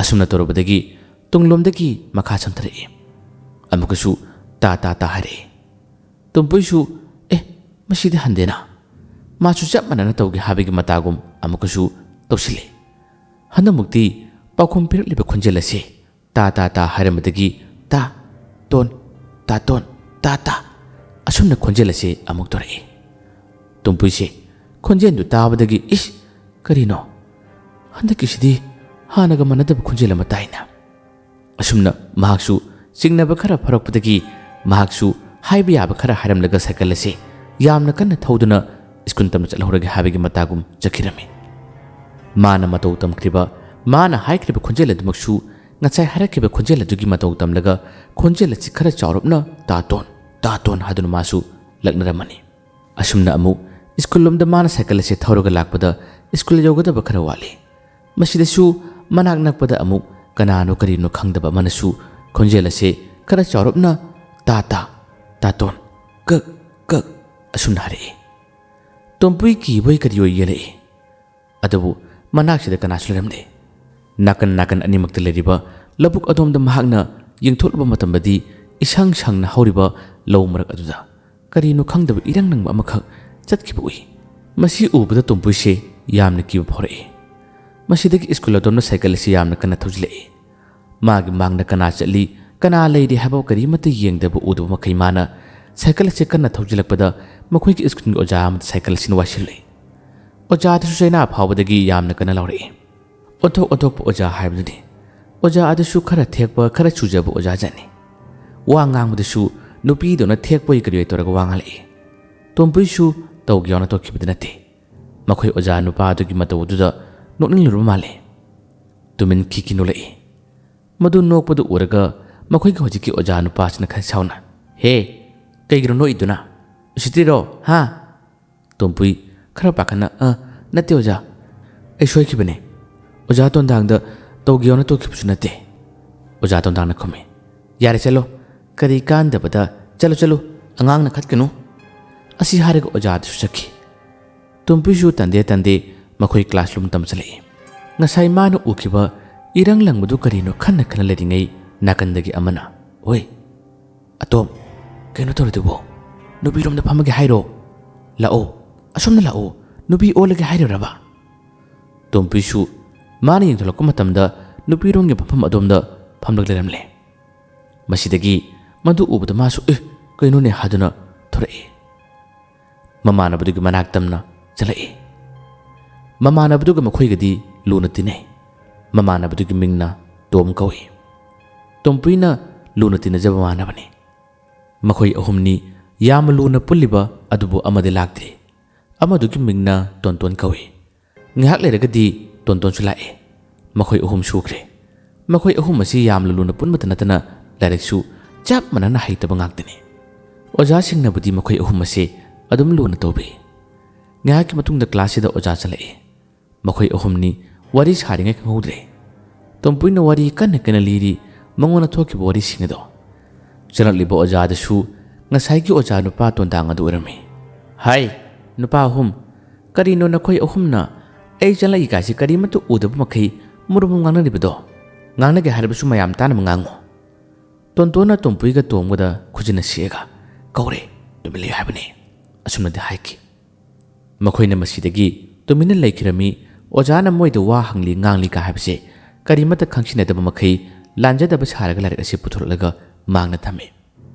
ꯑꯁꯨꯝꯅ ꯇꯧꯔꯕꯗꯒꯤ ꯇꯨꯡꯂꯣꯝꯗꯒꯤ ꯃꯈꯥ ꯁꯝꯊꯔꯛꯏ꯫ ꯑꯃꯨꯛꯀꯁꯨ "ꯇꯥ, ꯇꯥ, ꯇꯥ" ꯍꯥꯏꯔꯛꯏ꯫ ꯇꯨꯝꯄꯨꯏꯁꯨ, "ꯑꯦ, ꯃꯁꯤꯗꯤ ꯍꯟꯗꯦꯅ"꯫ ꯃꯥꯁꯨ ꯆꯞ ꯃꯥꯟꯅꯅ ꯇꯧꯒꯦ ꯍꯥꯏꯕꯒꯤ ꯃꯇꯥꯒꯨꯝ ꯑꯃꯨꯛꯀꯁꯨ ꯇꯧꯁꯤꯜꯂꯤ꯫ ꯍꯟꯗꯛꯃꯨꯛꯇꯤ ꯄꯥꯎꯈꯨꯝ ꯄꯤꯔꯛꯂꯤꯕ ꯈꯣꯟꯖꯦꯜ ꯑꯁꯤ "ꯇꯥ, ꯇꯥ, ꯇꯥ" ꯍꯥꯏꯔꯝꯕꯗꯒꯤ "ꯇꯥ, ꯇꯣꯟ, ꯇꯥ, ꯇꯣꯟ, ꯇꯥ, ꯇꯥ" ꯑꯁꯨꯝꯅ ꯈꯣꯟꯖꯦꯜ ꯑꯁꯤ ꯑꯃꯨꯛ ꯇꯧꯔꯛꯏ꯫ ꯇꯨꯝꯄꯨꯏꯁꯦ ꯈꯣꯟꯖꯦꯜꯗꯨ ꯇꯥꯕꯗꯒꯤ, "ꯏꯁ, ꯀꯔꯤꯅꯣ? ꯍꯟꯗꯛꯀꯤꯁꯤꯗꯤ ꯍꯥꯟꯅꯒ ꯃꯥꯟꯅꯗꯕ ꯈꯣꯟꯖꯦꯜ ꯑꯃ ꯇꯥꯏꯅ"꯫ ꯑꯁꯨꯝꯅ ꯃꯍꯥꯛꯁꯨ ꯆꯤꯡꯅꯕ ꯈꯔ ꯐꯥꯎꯔꯛꯄꯗꯒꯤ ꯃꯍꯥꯛꯁꯨ ꯍꯥꯏꯕ ꯌꯥꯕ ꯈꯔ ꯍꯥꯏꯔꯝꯂꯒ ꯁꯥꯏꯀꯜ ꯑꯁꯤ ꯌꯥꯝꯅ ꯀꯟꯅ ꯊꯧꯗꯨꯅ ꯁ꯭ꯀꯨꯜ ꯇꯝꯅ ꯆꯠꯍꯧꯔꯒꯦ ꯍꯥꯏꯕꯒꯤ ꯃꯇꯥꯒꯨꯝ ꯆꯠꯈꯤꯔꯝꯃꯤ꯫ ꯃꯥꯅ ꯃꯇꯧ ꯇꯝꯈ꯭ꯔꯤꯕ, ꯃꯥꯅ ꯍꯥꯏꯈ꯭ꯔꯤꯕ ꯈꯣꯟꯖꯦꯜ ꯑꯗꯨꯃꯛꯁꯨ ꯉꯁꯥꯏ ꯍꯥꯏꯔꯛꯈꯤꯕ ꯈꯣꯟꯖꯦꯜ ꯑꯗꯨꯒꯤ ꯃꯇꯧ ꯇꯝꯂꯒ ꯈꯣꯟꯖꯦꯜ ꯑꯁꯤ ꯈꯔ ꯆꯥꯎꯔꯞꯅ "ꯇꯥꯇꯣꯟ, ꯇꯥꯇꯣꯟ" ꯍꯥꯏꯗꯨꯅ ꯃꯥꯁꯨ ꯂꯛꯅꯔꯝꯃꯅꯤ꯫ ꯑꯁꯨꯝꯅ ꯑꯃꯨꯛ ꯁ꯭ꯀꯨꯜ ꯂꯣꯝꯗ ꯃꯥꯅ ꯁꯥꯏꯀꯜ ꯑꯁꯤ ꯊꯧꯔꯒ ꯂꯥꯛꯄꯗ ꯁ꯭ꯀꯨꯜ ꯌꯧꯒꯗꯕ ꯈꯔ ꯋꯥꯠꯂꯤ꯫ ꯃꯁꯤꯗꯁꯨ ꯃꯅꯥꯛ ꯅꯛꯄꯗ ꯑꯃꯨꯛ ꯀꯅꯥꯅꯣ ꯀꯔꯤꯅꯣ ꯈꯪꯗꯕ ꯑꯃꯅꯁꯨ ꯈꯣꯟꯖꯦꯜ ꯑꯁꯤ ꯈꯔ ꯆꯥꯎꯔꯞꯅ "ꯇꯥ ꯇꯥ, ꯇꯥꯇꯣꯟ, ꯀꯛ ꯀꯛ" ꯑꯁꯨꯝꯅ ꯍꯥꯏꯔꯛꯏ꯫ ꯇꯣꯝꯄꯨꯏ ꯀꯤꯕꯣꯏ ꯀꯔꯤꯑꯣꯏ ꯌꯦꯜꯂꯛꯏ꯫ ꯑꯗꯨꯕꯨ ꯃꯅꯥꯛꯁꯤꯗ ꯀꯅꯥꯁꯨ ꯂꯩꯔꯝꯗꯦ꯫ ꯅꯥꯀꯟ ꯅꯥꯀꯟ ꯑꯅꯤꯃꯛꯇ ꯂꯩꯔꯤꯕ ꯂꯧꯕꯨꯛ ꯑꯗꯣꯝꯗ ꯃꯍꯥꯛꯅ ꯌꯦꯡꯊꯣꯛꯂꯨꯕ ꯃꯇꯝꯗꯗꯤ ꯏꯁꯪ ꯁꯪꯅ ꯍꯧꯔꯤꯕ ꯂꯧ ꯃꯔꯛ ꯑꯗꯨꯗ ꯀꯔꯤꯅꯣ ꯈꯪꯗꯕ ꯏꯔꯪ ꯂꯪꯕ ꯑꯃꯈꯛ ꯆꯠꯈꯤꯕ ꯎꯏ꯫ ꯃꯁꯤ ꯎꯕꯗ ꯇꯣꯝꯄꯨꯏꯁꯦ ꯌꯥꯝꯅ ꯀꯤꯕ ꯐꯥꯎꯔꯛꯏ꯫ ꯃꯁꯤꯗꯒꯤ ꯁ꯭ꯀꯨꯜ ꯑꯗꯣꯝꯗ ꯁꯥꯏꯀꯜ ꯑꯁꯤ ꯌꯥꯝꯅ ꯀꯟꯅ ꯊꯧꯖꯤꯜꯂꯛꯏ꯫ ꯃꯥꯒꯤ ꯃꯥꯡꯗ ꯀꯅꯥ ꯆꯠꯂꯤ, ꯀꯅꯥ ꯂꯩꯔꯤ ꯍꯥꯏꯕ ꯀꯔꯤꯃꯠꯇ ꯌꯦꯡꯗꯕ ꯎꯗꯕ ꯃꯈꯩ ꯃꯥꯅ ꯁꯥꯏꯀꯜ ꯑꯁꯤ ꯀꯟꯅ ꯊꯧꯖꯤꯜꯂꯛꯄꯗ ꯃꯈꯣꯏꯒꯤ ꯁ꯭ꯀꯨꯜꯒꯤ ꯑꯣꯖꯥ ꯑꯃꯗ ꯁꯥꯏꯀꯜ ꯑꯁꯤꯅ ꯋꯥꯏꯁꯤꯜꯂꯛꯏ꯫ ꯑꯣꯖꯥꯗꯨꯁꯨ ꯆꯩꯅꯥ ꯐꯥꯎꯕꯗꯒꯤ ꯌꯥꯝꯅ ꯀꯟꯅ ꯂꯥꯎꯔꯛꯏ꯫ ꯑꯣꯟꯊꯣꯛ ꯑꯣꯟꯊꯣꯛꯄ ꯑꯣꯖꯥ ꯍꯥꯏꯕꯗꯨꯅꯤ꯫ ꯑꯣꯖꯥ ꯑꯗꯨꯁꯨ ꯈꯔ ꯊꯦꯛꯄ, ꯈꯔ ꯆꯨꯖꯕ ꯑꯣꯖꯥꯖꯥꯠꯅꯤ꯫ ꯋꯥ ꯉꯥꯡꯕꯗꯁꯨ ꯅꯨꯄꯤꯗꯧꯅ ꯊꯦꯛꯄꯣꯏ ꯀꯔꯤꯑꯣꯏ ꯇꯧꯔꯒ ꯋꯥ ꯉꯥꯡꯂꯛꯏ꯫ ꯇꯣꯝꯄꯨꯏꯁꯨ ꯇꯧꯒꯦ ꯌꯥꯎꯅ ꯇꯧꯈꯤꯕꯗꯤ ꯅꯠꯇꯦ꯫ ꯃꯈꯣꯏ ꯑꯣꯖꯥ ꯅꯨꯄꯥ ꯑꯗꯨꯒꯤ ꯃꯇꯧ ꯑꯗꯨꯗ ꯅꯣꯛꯅꯤꯡꯂꯨꯔꯕ ꯃꯥꯜꯂꯦ꯫ ꯇꯨꯃꯤꯟ ꯈꯤꯈꯤ ꯅꯣꯛꯂꯛꯏ꯫ ꯃꯗꯨ ꯅꯣꯛꯄꯗꯨ ꯎꯔꯒ ꯃꯈꯣꯏꯒꯤ ꯍꯧꯖꯤꯛꯀꯤ ꯑꯣꯖꯥ ꯅꯨꯄꯥꯁꯤꯅ ꯈꯔ ꯁꯥꯎꯅ, "ꯍꯦ, ꯀꯩꯒꯤꯅꯣ ꯅꯣꯛꯏꯗꯨꯅ? ꯎꯁꯤꯠꯇ꯭ꯔꯤꯔꯣ, ꯍꯥ?" ꯇꯣꯝꯄꯨꯏ ꯈꯔ ꯄꯥꯈꯠꯅ, "ꯑ, ꯅꯠꯇꯦ ꯑꯣꯖꯥ, ꯑꯩ ꯁꯣꯏꯈꯤꯕꯅꯦ꯫ ꯑꯣꯖꯥ ꯇꯣꯟꯗꯥꯡꯗ ꯇꯧꯒꯦ ꯌꯥꯎꯅ ꯇꯧꯈꯤꯕꯁꯨ ꯅꯠꯇꯦ꯫" ꯑꯣꯖꯥ ꯇꯣꯟꯗꯥꯡꯅ ꯈꯨꯝꯃꯤ, "ꯌꯥꯔꯦ, ꯆꯠꯂꯣ, ꯀꯔꯤ ꯀꯥꯟꯗꯕꯗ, ꯆꯠꯂꯣ, ꯆꯠꯂꯣ, ꯑꯉꯥꯡꯅ ꯈꯠꯀꯅꯨ꯫" ꯑꯁꯤ ꯍꯥꯏꯔꯒ ꯑꯣꯖꯥꯗꯨꯁꯨ ꯆꯠꯈꯤ꯫ ꯇꯣꯝꯄꯨꯏꯁꯨ ꯇꯟꯗꯦ ꯇꯟꯗꯦ ꯃꯈꯣꯏ ꯀ꯭ꯂꯥꯁ ꯔꯨꯝ ꯇꯝꯁꯤꯜꯂꯛꯏ꯫ ꯉꯁꯥꯏ ꯃꯥꯅ ꯎꯈꯤꯕ ꯏꯔꯪ ꯂꯪꯕꯗꯨ ꯀꯔꯤꯅꯣ ꯈꯟꯅ ꯈꯟꯅ ꯂꯩꯔꯤꯉꯩ ꯅꯥꯀꯟꯗꯒꯤ ꯑꯃꯅ, "ꯑꯣꯏ, ꯑꯇꯣꯝ, ꯀꯩꯅꯣ ꯇꯧꯔꯤꯗꯨꯕꯣ? ꯅꯨꯄꯤꯔꯣꯝꯗ ꯐꯝꯃꯒꯦ ꯍꯥꯏꯔꯣ? ꯂꯥꯛꯑꯣ, ꯑꯁꯣꯝꯗ ꯂꯥꯛꯑꯣ, ꯅꯨꯄꯤ ꯑꯣꯜꯂꯒꯦ ꯍꯥꯏꯔꯤꯕ꯭ꯔꯕ?" ꯇꯣꯝꯄꯨꯏꯁꯨ ꯃꯥꯅ ꯌꯦꯡꯊꯣꯛꯂꯛꯄ ꯃꯇꯝꯗ ꯅꯨꯄꯤꯔꯣꯝꯒꯤ ꯐꯝꯐꯝ ꯑꯗꯣꯝꯗ ꯐꯝꯂꯒ ꯂꯩꯔꯝꯂꯦ꯫ ꯃꯁꯤꯗꯒꯤ ꯃꯗꯨ ꯎꯕꯗ ꯃꯥꯁꯨ, "ꯑꯦ, ꯀꯩꯅꯣꯅꯦ?" ꯍꯥꯏꯗꯨꯅ ꯊꯣꯔꯛꯏ꯫ ꯃꯃꯥꯟꯅꯕꯗꯨꯒꯤ ꯃꯅꯥꯛ ꯇꯝꯅ ꯆꯠꯂꯛꯏ꯫ ꯃꯃꯥꯟꯅꯕꯗꯨꯒ ꯃꯈꯣꯏꯒꯗꯤ ꯂꯨꯅ ꯇꯤꯟꯅꯩ꯫ ꯃꯃꯥꯟꯅꯕꯗꯨꯒꯤ ꯃꯤꯡꯅ ꯇꯣꯝ ꯀꯧꯏ꯫ ꯇꯣꯝꯄꯨꯏꯅ ꯂꯨꯅ ꯇꯤꯟꯅꯖꯕ ꯃꯃꯥꯟꯅꯕꯅꯤ꯫ ꯃꯈꯣꯏ ꯑꯍꯨꯝꯅꯤ ꯌꯥꯝꯅ ꯂꯨꯅ ꯄꯨꯜꯂꯤꯕ ꯑꯗꯨꯕꯨ ꯑꯃꯗꯤ ꯂꯥꯛꯇꯦ꯫ ꯑꯃꯗꯨꯒꯤ ꯃꯤꯡꯅ ꯇꯣꯟꯇꯣꯟ ꯀꯧꯏ꯫ ꯉꯥꯏꯍꯥꯛ ꯂꯩꯔꯒꯗꯤ ꯇꯣꯟꯇꯣꯟꯁꯨ ꯂꯥꯛꯑꯦ꯫ ꯃꯈꯣꯏ ꯑꯍꯨꯝ ꯁꯨꯈ꯭ꯔꯦ꯫ ꯃꯈꯣꯏ ꯑꯍꯨꯝ ꯑꯁꯤ ꯌꯥꯝꯅ ꯂꯨꯅ ꯄꯨꯟꯕꯇ ꯅꯠꯇꯅ ꯂꯥꯏꯔꯤꯛꯁꯨ ꯆꯞ ꯃꯥꯟꯅꯅ ꯍꯩꯇꯕ ꯉꯥꯛꯇꯅꯤ꯫ ꯑꯣꯖꯥꯁꯤꯡꯅꯕꯨꯗꯤ ꯃꯈꯣꯏ ꯑꯍꯨꯝ ꯑꯁꯤ ꯑꯗꯨꯝ ꯂꯨꯅ ꯇꯧꯕꯤ꯫ ꯉꯥꯏꯍꯥꯛꯀꯤ ꯃꯇꯨꯡꯗ ꯀ꯭ꯂꯥꯁꯁꯤꯗ ꯑꯣꯖꯥ ꯆꯠꯂꯛꯏ꯫ ꯃꯈꯣꯏ ꯑꯍꯨꯝꯅꯤ ꯋꯥꯔꯤ ꯁꯥꯔꯤꯉꯩ ꯈꯪꯍꯧꯗ꯭ꯔꯦ꯫ ꯇꯣꯝꯄꯨꯏꯅ ꯋꯥꯔꯤ ꯀꯟꯅ ꯀꯟꯅ ꯂꯤꯔꯤ, ꯃꯉꯣꯟꯗ ꯊꯣꯛꯈꯤꯕ ꯋꯥꯔꯤꯁꯤꯡ ꯑꯗꯣ꯫ ꯆꯪꯂꯛꯂꯤꯕ ꯑꯣꯖꯥꯗꯨꯁꯨ ꯉꯁꯥꯏꯒꯤ ꯑꯣꯖꯥ ꯅꯨꯄꯥ ꯇꯣꯟꯗꯥꯡ ꯑꯗꯨ ꯑꯣꯏꯔꯝꯃꯤ꯫ "ꯍꯥꯏ, ꯅꯨꯄꯥ ꯑꯍꯨꯝ, ꯀꯔꯤꯅꯣ ꯅꯈꯣꯏ ꯑꯍꯨꯝꯅ ꯑꯩ ꯆꯪꯂꯛꯏ ꯀꯥꯏꯁꯤ ꯀꯔꯤꯃꯠꯇ ꯎꯗꯕ ꯃꯈꯩ ꯃꯨꯔꯨꯝ ꯃꯨꯔꯨꯝ ꯉꯥꯡꯅꯔꯤꯕꯗꯣ? ꯉꯥꯡꯅꯒꯦ ꯍꯥꯏꯔꯕꯁꯨ ꯃꯌꯥꯝ ꯇꯥꯅꯕ ꯉꯥꯡꯉꯨ꯫" ꯇꯣꯟꯇꯣꯟꯅ ꯇꯣꯝꯄꯨꯏꯒ ꯇꯣꯝꯒꯗ ꯈꯨꯖꯤꯟꯅ ꯁꯤꯛꯑꯒ, "ꯀꯧꯔꯦ, ꯇꯨꯃꯤꯟ ꯂꯩꯌꯨ ꯍꯥꯏꯕꯅꯤ꯫" ꯑꯁꯨꯝꯅꯗꯤ ꯍꯥꯏꯈꯤ꯫ ꯃꯈꯣꯏꯅ ꯃꯁꯤꯗꯒꯤ ꯇꯨꯃꯤꯟꯅ ꯂꯩꯈꯤꯔꯝꯃꯤ꯫ ꯑꯣꯖꯥꯅ ꯃꯣꯏꯗ ꯋꯥ ꯍꯪꯂꯤ ꯉꯥꯡꯂꯤ ꯀꯥ ꯍꯥꯏꯕꯁꯦ ꯀꯔꯤꯃꯠꯇ ꯈꯪꯁꯤꯟꯅꯗꯕ ꯃꯈꯩ ꯂꯥꯟꯖꯗꯕ ꯁꯥꯔꯒ ꯂꯥꯏꯔꯤꯛ ꯑꯁꯤ ꯄꯨꯊꯣꯔꯛꯂꯒ ꯃꯥꯡꯅ ꯊꯝꯃꯤ꯫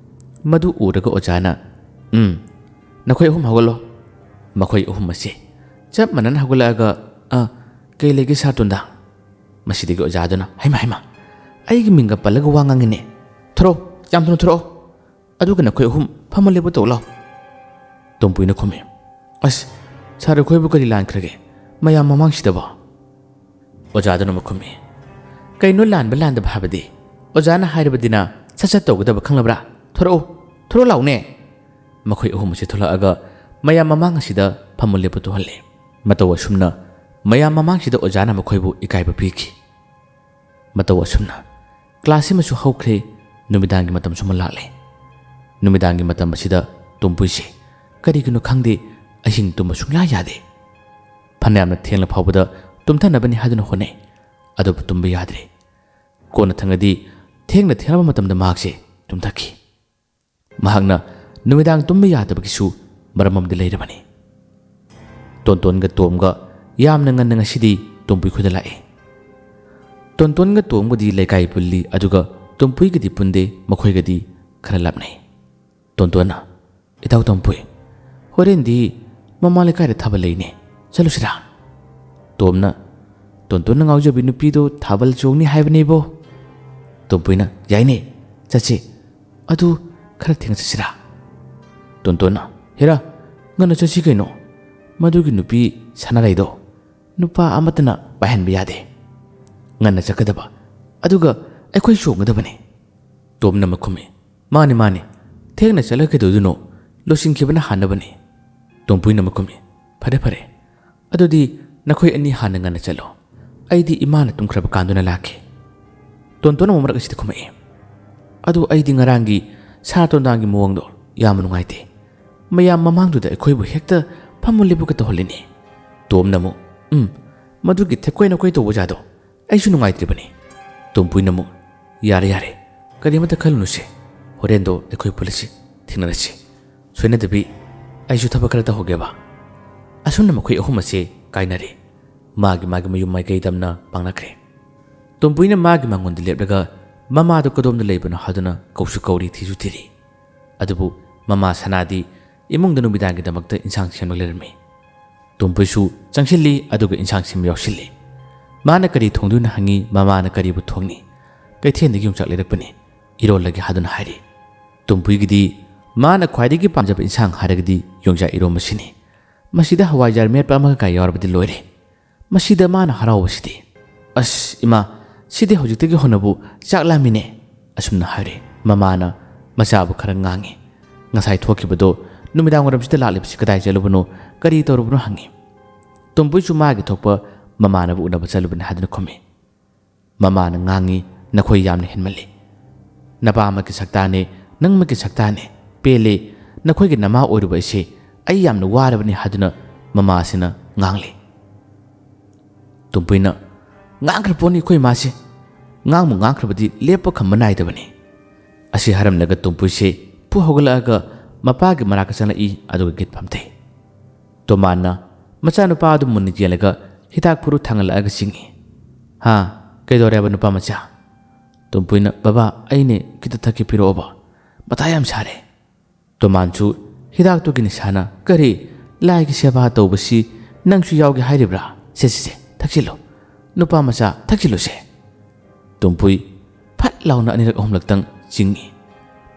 ꯃꯗꯨ ꯎꯔꯒ ꯑꯣꯖꯥꯅ, "ꯎꯝ, ꯅꯈꯣꯏ ꯑꯍꯨꯝ ꯍꯧꯒꯠꯂꯣ꯫" ꯃꯈꯣꯏ ꯑꯍꯨꯝ ꯑꯁꯦ ꯆꯞ ꯃꯥꯟꯅꯅ ꯍꯧꯒꯠꯂꯛꯑꯒ, "ꯑ, ꯀꯩ ꯂꯩꯒꯦ ꯁꯥꯔ ꯇꯣꯟꯗꯥ?" ꯃꯁꯤꯗꯒꯤ ꯑꯣꯖꯥꯗꯨꯅ, "ꯍꯩꯃꯥ, ꯍꯩꯃꯥ, ꯑꯩꯒꯤ ꯃꯤꯡꯒ ꯄꯜꯂꯒ ꯋꯥ ꯉꯥꯡꯉꯤꯅꯦ꯫ ꯊꯣꯔꯛꯑꯣ, ꯌꯥꯝ ꯊꯨꯅ ꯊꯣꯔꯛꯑꯣ꯫ ꯑꯗꯨꯒ ꯅꯈꯣꯏ ꯑꯍꯨꯝ ꯐꯝꯃ ꯂꯦꯞꯄ ꯇꯧ ꯂꯥꯎ꯫" ꯇꯣꯝꯄꯨꯏꯅ ꯈꯨꯝꯃꯤ, "ꯑꯁ, ꯁꯥꯔ, ꯑꯩꯈꯣꯏꯕꯨ ꯀꯔꯤ ꯂꯥꯟꯈ꯭ꯔꯒꯦ? ꯃꯌꯥꯝ ꯃꯃꯥꯡꯁꯤꯗꯕꯣ?" ꯑꯣꯖꯥꯗꯨꯅ ꯑꯃꯨꯛ ꯈꯨꯝꯃꯤ, "ꯀꯩꯅꯣ ꯂꯥꯟꯕ ꯂꯥꯟꯗꯕ ꯍꯥꯏꯕꯗꯤ? ꯑꯣꯖꯥꯅ ꯍꯥꯏꯔꯕꯗꯤꯅ ꯁꯠ ꯁꯠ ꯇꯧꯒꯗꯕ ꯈꯪꯂꯕ꯭ꯔꯥ? ꯊꯣꯔꯛꯎ, ꯊꯣꯔꯛꯑꯣ ꯂꯥꯎꯅꯦ꯫" ꯃꯈꯣꯏ ꯑꯍꯨꯝ ꯑꯁꯤ ꯊꯣꯛꯂꯛꯑꯒ ꯃꯌꯥꯝ ꯃꯃꯥꯡ ꯑꯁꯤꯗ ꯐꯝꯃ ꯂꯦꯞꯄ ꯇꯧꯍꯜꯂꯦ꯫ ꯃꯇꯧ ꯑꯁꯨꯝꯅ ꯃꯌꯥꯝ ꯃꯃꯥꯡꯁꯤꯗ ꯑꯣꯖꯥꯅ ꯃꯈꯣꯏꯕꯨ ꯏꯀꯥꯏꯕ ꯄꯤꯈꯤ꯫ ꯃꯇꯧ ꯑꯁꯨꯝꯅ ꯀ꯭ꯂꯥꯁ ꯁꯤꯃꯁꯨ ꯍꯧꯈ꯭ꯔꯦ꯫ ꯅꯨꯃꯤꯗꯥꯡꯒꯤ ꯃꯇꯝꯁꯨ ꯑꯃ ꯂꯥꯛꯂꯦ꯫ ꯅꯨꯃꯤꯗꯥꯡꯒꯤ ꯃꯇꯝ ꯑꯁꯤꯗ ꯇꯣꯝꯄꯨꯏꯁꯦ ꯀꯔꯤꯒꯤꯅꯣ ꯈꯪꯗꯦ, ꯑꯍꯤꯡ ꯇꯨꯝꯕ ꯁꯨꯡꯌꯥ ꯌꯥꯗꯦ꯫ ꯐꯅꯌꯥꯝꯅ ꯊꯦꯡꯂ ꯐꯥꯎꯕꯗ ꯇꯨꯝꯊꯅꯕꯅꯤ ꯍꯥꯏꯗꯨꯅ ꯍꯣꯠꯅꯩ, ꯑꯗꯨꯕꯨ ꯇꯨꯝꯕ ꯌꯥꯗ꯭ꯔꯦ꯫ ꯀꯣꯟꯅ ꯊꯪꯗꯗꯤ ꯊꯦꯡꯅ ꯊꯦꯡꯂꯕ ꯃꯇꯝꯗ ꯃꯍꯥꯛꯁꯦ ꯇꯨꯝꯊꯈꯤ꯫ ꯃꯍꯥꯛꯅ ꯅꯨꯃꯤꯗꯥꯡ ꯇꯨꯝꯕ ꯌꯥꯗꯕꯒꯤꯁꯨ ꯃꯔꯝ ꯑꯃꯗꯤ ꯂꯩꯔꯕꯅꯤ꯫ ꯇꯣꯟꯇꯣꯟꯒ ꯇꯣꯝꯒ ꯌꯥꯝꯅ ꯉꯟꯅ ꯉꯁꯤꯗꯤ ꯇꯣꯝꯄꯨꯏ ꯈꯨꯟꯗ ꯂꯥꯛꯑꯦ꯫ ꯇꯣꯟꯇꯣꯟꯒ ꯇꯣꯝꯒꯗꯤ ꯂꯩꯀꯥꯏ ꯄꯨꯜꯂꯤ, ꯑꯗꯨꯒ ꯇꯣꯝꯄꯨꯏꯒꯗꯤ ꯄꯨꯟꯗꯦ, ꯃꯈꯣꯏꯒꯗꯤ ꯈꯔ ꯂꯥꯞꯅꯩ꯫ ꯇꯣꯟꯇꯣꯟꯅ, "ꯏꯇꯥꯎ ꯇꯣꯝꯄꯨꯏ, ꯍꯣꯔꯦꯟꯗꯤ ꯃꯃꯥ ꯂꯩꯀꯥꯏꯗ ꯊꯥꯕꯜ ꯂꯩꯅꯦ, ꯆꯠꯂꯨꯁꯤꯔꯥ?" ꯇꯣꯝꯅ, "ꯇꯣꯟꯇꯣꯟꯅ ꯉꯥꯎꯖꯕꯤ ꯅꯨꯄꯤꯗꯣ ꯊꯥꯕꯜ ꯆꯣꯡꯅꯤ ꯍꯥꯏꯕꯅꯦꯕꯣ꯫" ꯇꯣꯝꯄꯨꯏꯅ, "ꯌꯥꯏꯅꯦ, ꯆꯠꯁꯤ꯫ ꯑꯗꯨ ꯈꯔ ꯊꯦꯡꯅ ꯆꯠꯁꯤꯔꯥ?" ꯇꯣꯟꯇꯣꯟꯅ, "ꯍꯦꯔꯥ, ꯉꯟꯅ ꯆꯠꯁꯤ ꯀꯩꯅꯣ꯫ ꯃꯗꯨꯒꯤ ꯅꯨꯄꯤ ꯁꯅꯥꯔꯩꯗꯣ ꯅꯨꯄꯥ ꯑꯃꯠꯇꯅ ꯄꯥꯏꯍꯟꯕ ꯌꯥꯗꯦ꯫ ꯉꯟꯅ ꯆꯠꯀꯗꯕ, ꯑꯗꯨꯒ ꯑꯩꯈꯣꯏ ꯆꯣꯡꯒꯗꯕꯅꯤ꯫" ꯇꯣꯝꯅ ꯃꯈꯨꯝꯃꯤ, "ꯃꯥꯅꯤ, ꯃꯥꯅꯤ, ꯊꯦꯡꯅ ꯆꯠꯂꯒ ꯀꯩꯗꯧꯗꯣꯏꯅꯣ? ꯂꯣꯏꯁꯤꯟꯈꯤꯕꯅ ꯍꯥꯟꯅꯕꯅꯤ꯫" ꯇꯣꯝꯄꯨꯏꯅ ꯃꯈꯨꯝꯃꯤ, "ꯐꯔꯦ, ꯐꯔꯦ, ꯑꯗꯨꯗꯤ ꯅꯈꯣꯏ ꯑꯅꯤ ꯍꯥꯟꯅ ꯉꯟꯅ ꯆꯠꯂꯣ꯫ ꯑꯩꯗꯤ ꯏꯃꯥꯅ ꯇꯨꯝꯈ꯭ꯔꯕ ꯀꯥꯟꯗꯨꯅ ꯂꯥꯛꯀꯦ꯫" ꯇꯣꯟꯇꯣꯟ ꯑꯃꯨꯛ ꯃꯔꯛ ꯑꯁꯤꯗ ꯈꯨꯝꯃꯛꯏ, "ꯑꯗꯨ ꯑꯩꯗꯤ ꯉꯔꯥꯡꯒꯤ ꯁꯥ ꯇꯣꯟꯗꯥꯡꯒꯤ ꯃꯑꯣꯡꯗꯣ ꯌꯥꯝꯅ ꯅꯨꯡꯉꯥꯏꯇꯦ꯫ ꯃꯌꯥꯝ ꯃꯃꯥꯡꯗꯨꯗ ꯑꯩꯈꯣꯏꯕꯨ ꯍꯦꯛꯇ ꯐꯝꯃꯨ ꯂꯦꯞꯄꯨꯒ ꯇꯧꯍꯜꯂꯤꯅꯦ꯫" ꯇꯣꯝꯅ ꯑꯃꯨꯛ, "ꯎꯝ, ꯃꯗꯨꯒꯤ ꯊꯦꯛꯀꯣꯏ ꯅꯀꯣꯏ ꯇꯧꯕ ꯖꯥꯗꯣ ꯑꯩꯁꯨ ꯅꯨꯡꯉꯥꯏꯇ꯭ꯔꯤꯕꯅꯤ꯫" ꯇꯣꯝꯄꯨꯏꯅ ꯑꯃꯨꯛ, "ꯌꯥꯔꯦ, ꯌꯥꯔꯦ, ꯀꯔꯤꯃꯇ ꯈꯜꯂꯨꯅꯨꯁꯦ꯫ ꯍꯣꯔꯦꯟꯗꯣ ꯑꯩꯈꯣꯏ ꯄꯨꯂꯤꯁꯁꯤ ꯊꯦꯡꯅꯔꯁꯤ꯫ ꯁꯣꯏꯅꯗꯕꯤ ꯑꯩꯁꯨ ꯊꯕꯛ ꯈꯔ ꯇꯧꯍꯧꯒꯦꯕ꯫" ꯑꯁꯨꯝꯅ ꯃꯈꯣꯏ ꯑꯍꯨꯝ ꯑꯁꯦ ꯀꯥꯏꯅꯔꯦ꯫ ꯃꯥꯒꯤ ꯃꯥꯒꯤ ꯃꯌꯨꯝ ꯃꯥꯏꯀꯩ ꯇꯝꯅ ꯄꯥꯡꯅꯈ꯭ꯔꯦ꯫ ꯇꯣꯝꯄꯨꯏꯅ ꯃꯥꯒꯤ ꯃꯉꯣꯟꯗ ꯂꯦꯞꯂꯒ ꯃꯃꯥꯗꯨ ꯀꯗꯣꯝꯗ ꯂꯩꯕꯅꯣ ꯍꯥꯏꯗꯨꯅ ꯀꯧꯁꯨ ꯀꯧꯔꯤ, ꯊꯤꯁꯨ ꯊꯤꯔꯤ꯫ ꯑꯗꯨꯕꯨ ꯃꯃꯥ ꯁꯅꯥꯗꯤ ꯏꯃꯨꯡꯗ ꯅꯨꯃꯤꯗꯥꯡꯒꯤꯗꯃꯛꯇ ꯏꯟꯁꯥꯡ ꯁꯦꯝꯂꯒ ꯂꯩꯔꯝꯃꯤ꯫ ꯇꯣꯝꯄꯨꯏꯁꯨ ꯆꯪꯁꯤꯜꯂꯤ, ꯑꯗꯨꯒ ꯏꯟꯁꯥꯡ ꯁꯦꯝꯕ ꯌꯥꯎꯁꯤꯜꯂꯤ꯫ ꯃꯥꯅ ꯀꯔꯤ ꯊꯣꯡꯗꯣꯏꯅꯣ ꯍꯪꯉꯤ, ꯃꯃꯥꯅ ꯀꯔꯤꯕꯨ ꯊꯣꯡꯅꯤ? "ꯀꯩꯊꯦꯜꯗꯒꯤ ꯌꯣꯡꯆꯥꯛ ꯂꯩꯔꯛꯄꯅꯤ, ꯏꯔꯣꯜꯂꯒꯦ" ꯍꯥꯏꯗꯨꯅ ꯍꯥꯏꯔꯤ꯫ ꯇꯣꯝꯄꯨꯏꯒꯤꯗꯤ ꯃꯥꯅ ꯈ꯭ꯋꯥꯏꯗꯒꯤ ꯄꯥꯝꯖꯕ ꯏꯟꯁꯥꯡ ꯍꯥꯏꯔꯒꯗꯤ ꯌꯣꯡꯆꯥꯛ ꯏꯔꯣꯝꯕꯁꯤꯅꯤ꯫ ꯃꯁꯤꯗ ꯍꯋꯥꯏꯖꯥꯔ ꯃꯦꯠꯄ ꯑꯃꯒ ꯀꯥꯏ ꯌꯥꯎꯔꯕꯗꯤ ꯂꯣꯏꯔꯦ꯫ ꯃꯁꯤꯗ ꯃꯥꯅ ꯍꯔꯥꯎꯕꯁꯤꯗꯤ, "ꯑꯁ ꯏꯃꯥ, ꯁꯤꯗꯤ ꯍꯧꯖꯤꯛꯇꯒꯤ ꯍꯧꯅꯕꯨ ꯆꯥꯛ ꯂꯥꯝꯃꯤꯅꯦ"꯫ ꯑꯁꯨꯝꯅ ꯍꯥꯏꯔꯦ꯫ ꯃꯃꯥꯅ ꯃꯆꯥꯕꯨ ꯈꯔ ꯉꯥꯡꯉꯤ꯫ "ꯉꯁꯥꯏ ꯊꯣꯛꯈꯤꯕꯗꯣ ꯅꯨꯃꯤꯗꯥꯡ ꯋꯥꯏꯔꯝꯁꯤꯗ ꯂꯥꯛꯂꯤꯕꯁꯤ ꯀꯗꯥꯏ ꯆꯠꯂꯨꯕꯅꯣ, ꯀꯔꯤ ꯇꯧꯔꯨꯕꯅꯣ?" ꯍꯪꯉꯤ꯫ ꯇꯣꯝꯄꯨꯏꯁꯨ ꯃꯥꯒꯤ ꯊꯣꯛꯄ ꯃꯃꯥꯟꯅꯕ ꯎꯅꯕ ꯆꯠꯂꯨꯕꯅꯤ ꯍꯥꯏꯗꯨꯅ ꯈꯨꯝꯃꯤ꯫ ꯃꯃꯥꯅ ꯉꯥꯡꯉꯤ, "ꯅꯈꯣꯏ ꯌꯥꯝꯅ ꯍꯦꯟꯃꯜꯂꯤ꯫ ꯅꯄꯥ ꯑꯃꯒꯤ ꯁꯛꯇꯥꯅꯦ, ꯅꯪꯃꯛꯀꯤ ꯁꯛꯇꯥꯅꯦ꯫ ꯄꯦꯜꯂꯦ, ꯅꯈꯣꯏꯒꯤ ꯅꯃꯥ ꯑꯣꯏꯔꯨꯕ ꯑꯩꯁꯦ ꯑꯩ ꯌꯥꯝꯅ ꯋꯥꯔꯕꯅꯤ" ꯍꯥꯏꯗꯨꯅ ꯃꯃꯥꯁꯤꯅ ꯉꯥꯡꯂꯤ꯫ ꯇꯨꯝꯄꯨꯏꯅ, "ꯉꯥꯡꯈ꯭ꯔ ꯄꯣꯠꯅꯤ ꯑꯩꯈꯣꯏ ꯏꯃꯥꯁꯦ꯫ ꯉꯥꯡꯕꯨ ꯉꯥꯡꯈ꯭ꯔꯕꯗꯤ ꯂꯦꯞꯄ ꯈꯝꯕ ꯅꯥꯏꯗꯕꯅꯤ"꯫ ꯑꯁꯤ ꯍꯥꯏꯔꯝꯂꯒ ꯇꯨꯝꯄꯨꯏꯁꯦ ꯐꯨ ꯍꯧꯒꯠꯂꯛꯑꯒ ꯃꯄꯥꯒꯤ ꯃꯅꯥꯛꯇ ꯆꯪꯂꯛꯏ, ꯑꯗꯨꯒ ꯒꯤꯠ ꯐꯝꯊꯩ꯫ ꯇꯣꯃꯥꯟꯅ ꯃꯆꯥꯅꯨꯄꯥ ꯑꯗꯨ ꯃꯨꯟꯅ ꯌꯦꯡꯂꯒ ꯍꯤꯗꯥꯛ ꯐꯨꯔꯨ ꯊꯥꯡꯒꯠꯂꯛꯑꯒ ꯆꯤꯡꯏ꯫ "ꯍꯥ? ꯀꯩꯗꯧꯔꯦꯕ ꯅꯨꯄꯥ ꯃꯆꯥ?" ꯇꯨꯝꯄꯨꯏꯅ, "ꯕꯕꯥ, ꯑꯩꯅꯦ, ꯈꯤꯇ ꯊꯛꯀꯦ ꯄꯤꯔꯛꯑꯣꯕ꯫ ꯃꯊꯥ ꯌꯥꯝ ꯁꯥꯔꯦ"꯫ ꯇꯣꯃꯥꯟꯁꯨ ꯍꯤꯗꯥꯛꯇꯨꯒꯤ ꯅꯤꯁꯥꯅ, "ꯀꯔꯤ? ꯂꯥꯏꯒꯤ ꯁꯦꯕꯥ ꯇꯧꯕꯁꯤ ꯅꯪꯁꯨ ꯌꯥꯎꯒꯦ ꯍꯥꯏꯔꯤꯕ꯭ꯔꯥ? ꯁꯦ, ꯁꯦ, ꯁꯦ, ꯊꯛꯆꯤꯜꯂꯨ꯫ ꯅꯨꯄꯥ ꯃꯆꯥ, ꯊꯛꯆꯤꯜꯂꯨꯁꯦ"꯫ ꯇꯨꯝꯄꯨꯏ ꯐꯠ ꯂꯥꯎꯅ ꯑꯅꯤꯔꯛ ꯑꯍꯨꯝꯂꯛꯇꯪ ꯆꯤꯡꯏ꯫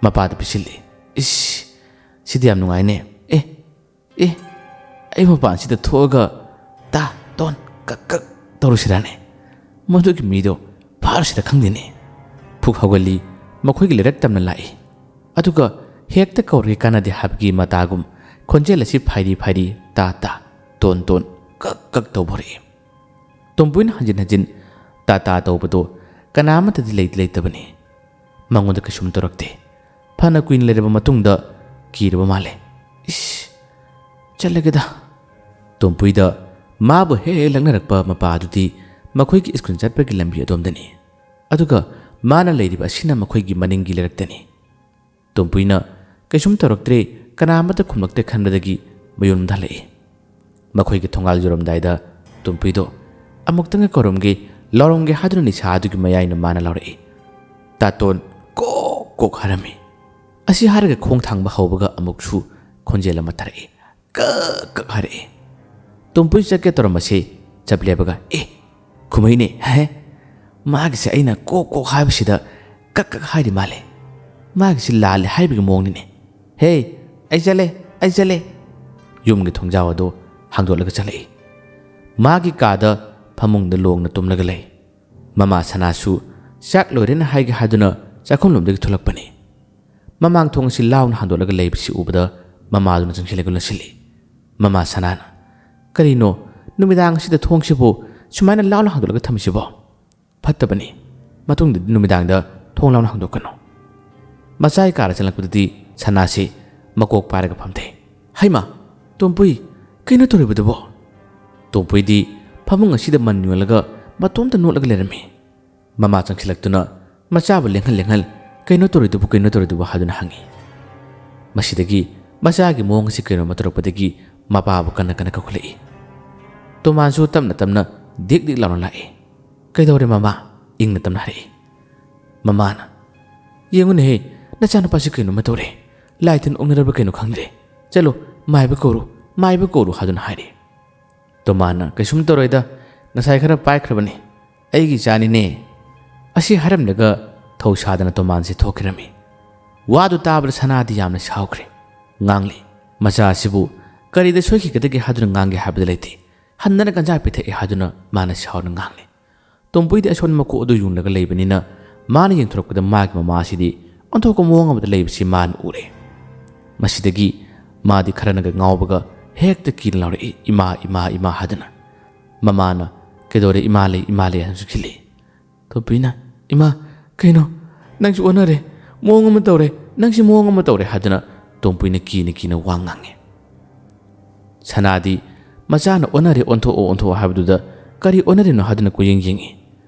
ꯃꯄꯥꯗ ꯄꯤꯁꯤꯜꯂꯤ꯫ "ꯏꯁ! "ꯁꯤꯗꯤ ꯌꯥꯝ ꯅꯨꯡꯉꯥꯏꯅꯦ꯫ ꯑꯦ, ꯑꯦ, ꯑꯩ ꯃꯄꯥꯟꯁꯤꯗ ꯊꯣꯛꯑꯒ ꯇꯥ, ꯇꯣꯟ, ꯀꯛ, ꯀꯛ ꯇꯧꯔꯨꯁꯤꯔꯥꯅꯦ? ꯃꯗꯨꯒꯤ ꯃꯤꯗꯣ ꯐꯥꯔꯨꯁꯤꯔꯥ ꯈꯪꯗꯦꯅꯦ"꯫ ꯐꯨꯛ ꯍꯧꯒꯠꯂꯤ, ꯃꯈꯣꯏꯒꯤ ꯂꯩꯔꯛ ꯇꯝꯅ ꯂꯥꯛꯏ꯫ ꯑꯗꯨꯒ ꯍꯦꯛꯇ ꯀꯧꯔꯒꯦ ꯀꯥꯟꯅꯗꯦ ꯍꯥꯏꯕꯒꯤ ꯃꯇꯥꯒꯨꯝ ꯈꯣꯟꯖꯦꯜ ꯑꯁꯤ ꯐꯥꯏꯔꯤ ꯐꯥꯏꯔꯤ, ꯇꯥ, ꯇꯥ, ꯇꯣꯟ, ꯇꯣꯟ, ꯀꯛ, ꯀꯛ ꯇꯧꯕ ꯍꯧꯔꯛꯏ꯫ ꯇꯣꯝꯄꯨꯏꯅ ꯍꯟꯖꯤꯟ ꯍꯟꯖꯤꯟ ꯇꯥ ꯇꯥ ꯇꯧꯕꯗꯣ ꯀꯅꯥ ꯑꯃꯠꯇꯗꯤ ꯂꯩꯗꯤ ꯂꯩꯇꯕꯅꯤ꯫ ꯃꯉꯣꯟꯗ ꯀꯩꯁꯨꯝ ꯇꯧꯔꯛꯇꯦ꯫ ꯐꯅ ꯀꯨꯏꯅ ꯂꯩꯔꯕ ꯃꯇꯨꯡꯗ ꯀꯤꯔꯕ ꯃꯥꯜꯂꯦ꯫ "ꯏꯁ, ꯆꯠꯂꯒꯦꯗ"꯫ ꯇꯣꯝꯄꯨꯏꯗ ꯃꯥꯕꯨ ꯍꯦꯛ ꯍꯦꯛ ꯂꯛꯅꯔꯛꯄ ꯃꯄꯥ ꯑꯗꯨꯗꯤ ꯃꯈꯣꯏꯒꯤ ꯁ꯭ꯀꯨꯜ ꯆꯠꯄꯒꯤ ꯂꯝꯕꯤ ꯑꯗꯣꯝꯗꯅꯤ꯫ ꯑꯗꯨꯒ ꯃꯥꯅ ꯂꯩꯔꯤꯕ ꯑꯁꯤꯅ ꯃꯈꯣꯏꯒꯤ ꯃꯅꯤꯡꯒꯤ ꯂꯩꯔꯛꯇꯅꯤ꯫ ꯇꯣꯝꯄꯨꯏꯅ ꯀꯩꯁꯨꯝ ꯇꯧꯔꯛꯇ꯭ꯔꯦ, ꯀꯅꯥ ꯑꯃꯠꯇ ꯈꯨꯝꯂꯛꯇꯦ ꯈꯟꯕꯗꯒꯤ ꯃꯌꯨꯝꯗ ꯍꯜꯂꯛꯏ꯫ ꯃꯈꯣꯏꯒꯤ ꯊꯣꯡꯒꯥꯜ ꯌꯧꯔꯝꯗꯥꯏꯗ ꯇꯣꯝꯄꯨꯏꯗꯣ "ꯑꯃꯨꯛꯇꯪꯒ ꯀꯧꯔꯝꯒꯦ, ꯂꯥꯎꯔꯝꯒꯦ" ꯍꯥꯏꯗꯨꯅ ꯅꯤꯁꯥ ꯑꯗꯨꯒꯤ ꯃꯌꯥꯏꯅ ꯃꯥꯅ ꯂꯥꯎꯔꯛꯏ꯫ ꯇꯥꯇꯣꯟ ꯀꯣꯛ ꯀꯣꯛ ꯍꯥꯏꯔꯝꯃꯤ꯫ ꯑꯁꯤ ꯍꯥꯏꯔꯒ ꯈꯣꯡ ꯊꯥꯡꯕ ꯍꯧꯕꯒ ꯑꯃꯨꯛꯁꯨ ꯈꯣꯟꯖꯦꯜ ꯑꯃ ꯇꯥꯔꯛꯏ꯫ ꯀꯛ ꯀꯛ ꯍꯥꯏꯔꯛꯏ꯫ ꯇꯣꯝꯄꯨꯏ ꯆꯠꯀꯦ ꯇꯧꯔꯝꯕꯁꯤ ꯆꯞ ꯂꯦꯞꯄꯒ, "ꯑꯦ, ꯈꯨꯃꯩꯅꯦ, ꯍꯦ, ꯃꯥꯒꯤꯁꯦ ꯑꯩꯅ ꯀꯣꯛ ꯀꯣꯛ ꯍꯥꯏꯕꯁꯤꯗ ꯀꯛ ꯀꯛ ꯍꯥꯏꯔꯤ ꯃꯥꯜꯂꯦ꯫ ꯃꯥꯒꯤꯁꯤ ꯂꯥꯜꯂꯦ ꯍꯥꯏꯕꯒꯤ ꯃꯑꯣꯡꯅꯤꯅꯦ꯫ ꯍꯦ, ꯑꯩ ꯆꯠꯂꯦ, ꯑꯩ ꯆꯠꯂꯦ"꯫ ꯌꯨꯝꯒꯤ ꯊꯣꯡꯖꯥꯎ ꯑꯗꯨ ꯍꯥꯡꯗꯣꯛꯂꯒ ꯆꯠꯂꯛꯏ꯫ ꯃꯥꯒꯤ ꯀꯥꯗ ꯐꯃꯨꯡꯗ ꯂꯣꯡꯅ ꯇꯨꯝꯂꯒ ꯂꯩ꯫ ꯃꯃꯥ ꯁꯅꯥꯁꯨ ꯆꯥꯛ ꯂꯣꯏꯔꯦꯅ ꯍꯥꯏꯒꯦ ꯍꯥꯏꯗꯨꯅ ꯆꯥꯛꯈꯨꯝꯂꯣꯝꯗꯒꯤ ꯊꯣꯛꯂꯛꯄꯅꯤ꯫ ꯃꯃꯥꯡ ꯊꯣꯡ ꯑꯁꯤ ꯂꯥꯎꯅ ꯍꯥꯡꯗꯣꯛꯂꯒ ꯂꯩꯕꯁꯤ ꯎꯕꯗ ꯃꯃꯥꯗꯨꯅ ꯆꯪꯁꯤꯜꯂꯒ ꯂꯣꯠꯁꯤꯜꯂꯤ꯫ ꯃꯃꯥ ꯁꯅꯥꯅ, "ꯀꯔꯤꯅꯣ, ꯅꯨꯃꯤꯗꯥꯡ ꯑꯁꯤꯗ ꯊꯣꯡꯁꯤꯕꯨ ꯁꯨꯃꯥꯏꯅ ꯂꯥꯎꯅ ꯍꯥꯡꯗꯣꯛꯂꯒ ꯊꯝꯃꯤꯁꯤꯕꯣ? ꯐꯠꯇꯕꯅꯤ꯫ ꯃꯇꯨꯡꯗꯗꯤ ꯅꯨꯃꯤꯗꯥꯡꯗ ꯊꯣꯡ ꯂꯥꯎꯅ ꯍꯥꯡꯗꯣꯛꯀꯅꯨ"꯫ ꯃꯆꯥꯒꯤ ꯀꯥꯗ ꯆꯪꯂꯛꯄꯗꯗꯤ ꯁꯅꯥꯁꯤ ꯃꯀꯣꯛ ꯄꯥꯏꯔꯒ ꯐꯝꯊꯩ꯫ "ꯍꯩꯃꯥ, ꯇꯣꯝꯄꯨꯏ, ꯀꯩꯅꯣ ꯇꯧꯔꯤꯕꯗꯨꯕꯣ?" ꯇꯣꯝꯄꯨꯏꯗꯤ ꯐꯃꯨꯡ ꯑꯁꯤꯗ ꯃꯟ ꯌꯣꯜꯂꯒ ꯃꯇꯣꯝꯇ ꯅꯣꯠꯂꯒ ꯂꯩꯔꯝꯃꯤ꯫ ꯃꯃꯥ ꯆꯪꯁꯤꯜꯂꯛꯇꯨꯅ ꯃꯆꯥꯕꯨ ꯂꯦꯡꯍꯟ ꯂꯦꯡꯍꯟ, "ꯀꯩꯅꯣ ꯇꯧꯔꯤꯗꯨꯕꯨ, ꯀꯩꯅꯣ ꯇꯧꯔꯤꯗꯨꯕꯨ?" ꯍꯥꯏꯗꯨꯅ ꯍꯪꯉꯤ꯫ ꯃꯁꯤꯗꯒꯤ ꯃꯆꯥꯒꯤ ꯃꯑꯣꯡ ꯑꯁꯤ ꯀꯩꯅꯣꯝꯃ ꯇꯧꯔꯛꯄꯗꯒꯤ ꯃꯄꯥꯕꯨ ꯀꯟꯅ ꯀꯟꯅ ꯀꯧꯈꯠꯂꯛꯏ꯫ ꯇꯣꯃꯥꯟꯁꯨ ꯇꯞꯅ ꯇꯞꯅ ꯗꯤꯛ ꯗꯤꯛ ꯂꯥꯎꯅ ꯂꯥꯛꯏ꯫ "ꯀꯩꯗꯧꯔꯦ ꯃꯃꯥ?" ꯏꯪꯅ ꯇꯞꯅ ꯍꯥꯏꯔꯛꯏ꯫ ꯃꯃꯥꯅ, "ꯌꯦꯡꯉꯨꯅꯦꯍꯦ, ꯅꯆꯥꯅꯨꯄꯥꯁꯤ ꯀꯩꯅꯣꯝꯃ ꯇꯧꯔꯦ꯫ ꯂꯥꯏ ꯇꯤꯟ ꯑꯣꯛꯅꯔꯕ ꯀꯩꯅꯣ ꯈꯪꯗ꯭ꯔꯦ꯫ ꯆꯠꯂꯣ, ꯃꯥꯏꯕ ꯀꯧꯔꯨ, ꯃꯥꯏꯕ ꯀꯧꯔꯨ" ꯍꯥꯏꯗꯨꯅ ꯍꯥꯏꯔꯤ꯫ ꯇꯣꯃꯥꯟꯅ, "ꯀꯩꯁꯨꯝ ꯇꯧꯔꯣꯏꯗ, ꯉꯁꯥꯏ ꯈꯔ ꯄꯥꯏꯈ꯭ꯔꯕꯅꯤ, ꯑꯩꯒꯤ ꯏꯆꯥꯅꯤꯅꯦ"꯫ ꯑꯁꯤ ꯍꯥꯏꯔꯝꯂꯒ ꯊꯧ ꯁꯥꯗꯅ ꯇꯣꯃꯥꯟꯁꯦ ꯊꯣꯛꯈꯤꯔꯝꯃꯤ꯫ ꯋꯥꯗꯨ ꯇꯥꯕꯗ ꯁꯅꯥꯗꯤ ꯌꯥꯝꯅ ꯁꯥꯎꯈ꯭ꯔꯦ꯫ ꯉꯥꯡꯂꯤ꯫ ꯃꯆꯥ ꯑꯁꯤꯕꯨ ꯀꯔꯤꯗ ꯁꯣꯏꯈꯤꯒꯗꯒꯦ ꯍꯥꯏꯗꯨꯅ ꯉꯥꯡꯒꯦ ꯍꯥꯏꯕꯗ ꯂꯩꯇꯦ꯫ ꯍꯟꯗꯅ ꯀꯟꯖꯥ ꯄꯤꯊꯛꯑꯦ ꯍꯥꯏꯗꯨꯅ ꯃꯥꯅ ꯁꯥꯎꯅ ꯉꯥꯡꯂꯤ꯫ ꯇꯣꯝꯄꯨꯏꯗꯤ ꯑꯁꯣꯟꯕ ꯃꯀꯣꯛ ꯑꯗꯨ ꯌꯨꯡꯂꯒ ꯂꯩꯕꯅꯤꯅ ꯃꯥꯅ ꯌꯦꯡꯊꯣꯔꯛꯄꯗ ꯃꯥꯒꯤ ꯃꯃꯥ ꯑꯁꯤꯗꯤ ꯑꯣꯟꯊꯣꯛꯄ ꯃꯑꯣꯡ ꯑꯃꯗ ꯂꯩꯕꯁꯤ ꯃꯥꯅ ꯎꯔꯦ꯫ ꯃꯁꯤꯗꯒꯤ ꯃꯥꯗꯤ ꯈꯔꯅꯒ ꯉꯥꯎꯕꯒ ꯍꯦꯛꯇ ꯀꯤꯅ ꯂꯥꯎꯔꯛꯏ, "ꯏꯃꯥ, ꯏꯃꯥ, ꯏꯃꯥ" ꯍꯥꯏꯗꯨꯅ꯫ ꯃꯃꯥꯅ, "ꯀꯩꯗꯧꯔꯦ? ꯏꯃꯥ ꯂꯩ, ꯏꯃꯥ ꯂꯩ" ꯍꯥꯏꯅ ꯆꯨꯛꯁꯤꯜꯂꯤ꯫ ꯇꯣꯝꯄꯨꯏꯅ, "ꯏꯃꯥ, ꯀꯩꯅꯣ? ꯅꯪꯁꯨ ꯑꯣꯟꯅꯔꯦ, ꯃꯑꯣꯡ ꯑꯃ ꯇꯧꯔꯦ, ꯅꯪꯁꯤ ꯃꯑꯣꯡ ꯑꯃ ꯇꯧꯔꯦ" ꯍꯥꯏꯗꯨꯅ ꯇꯣꯝꯄꯨꯏꯅ ꯀꯤꯅ ꯀꯤꯅ ꯋꯥ ꯉꯥꯡꯉꯤ꯫ ꯁꯅꯥꯗꯤ ꯃꯆꯥꯅ "ꯑꯣꯟꯅꯔꯦ, ꯑꯣꯟꯊꯣꯛꯑꯣ, ꯑꯣꯟꯊꯣꯛꯑꯣ" ꯍꯥꯏꯕꯗꯨꯗ ꯀꯔꯤ ꯑꯣꯟꯅꯔꯤꯅꯣ ꯍꯥꯏꯗꯨꯅ ꯀꯣꯏꯌꯦꯡ ꯌꯦꯡꯉꯤ꯫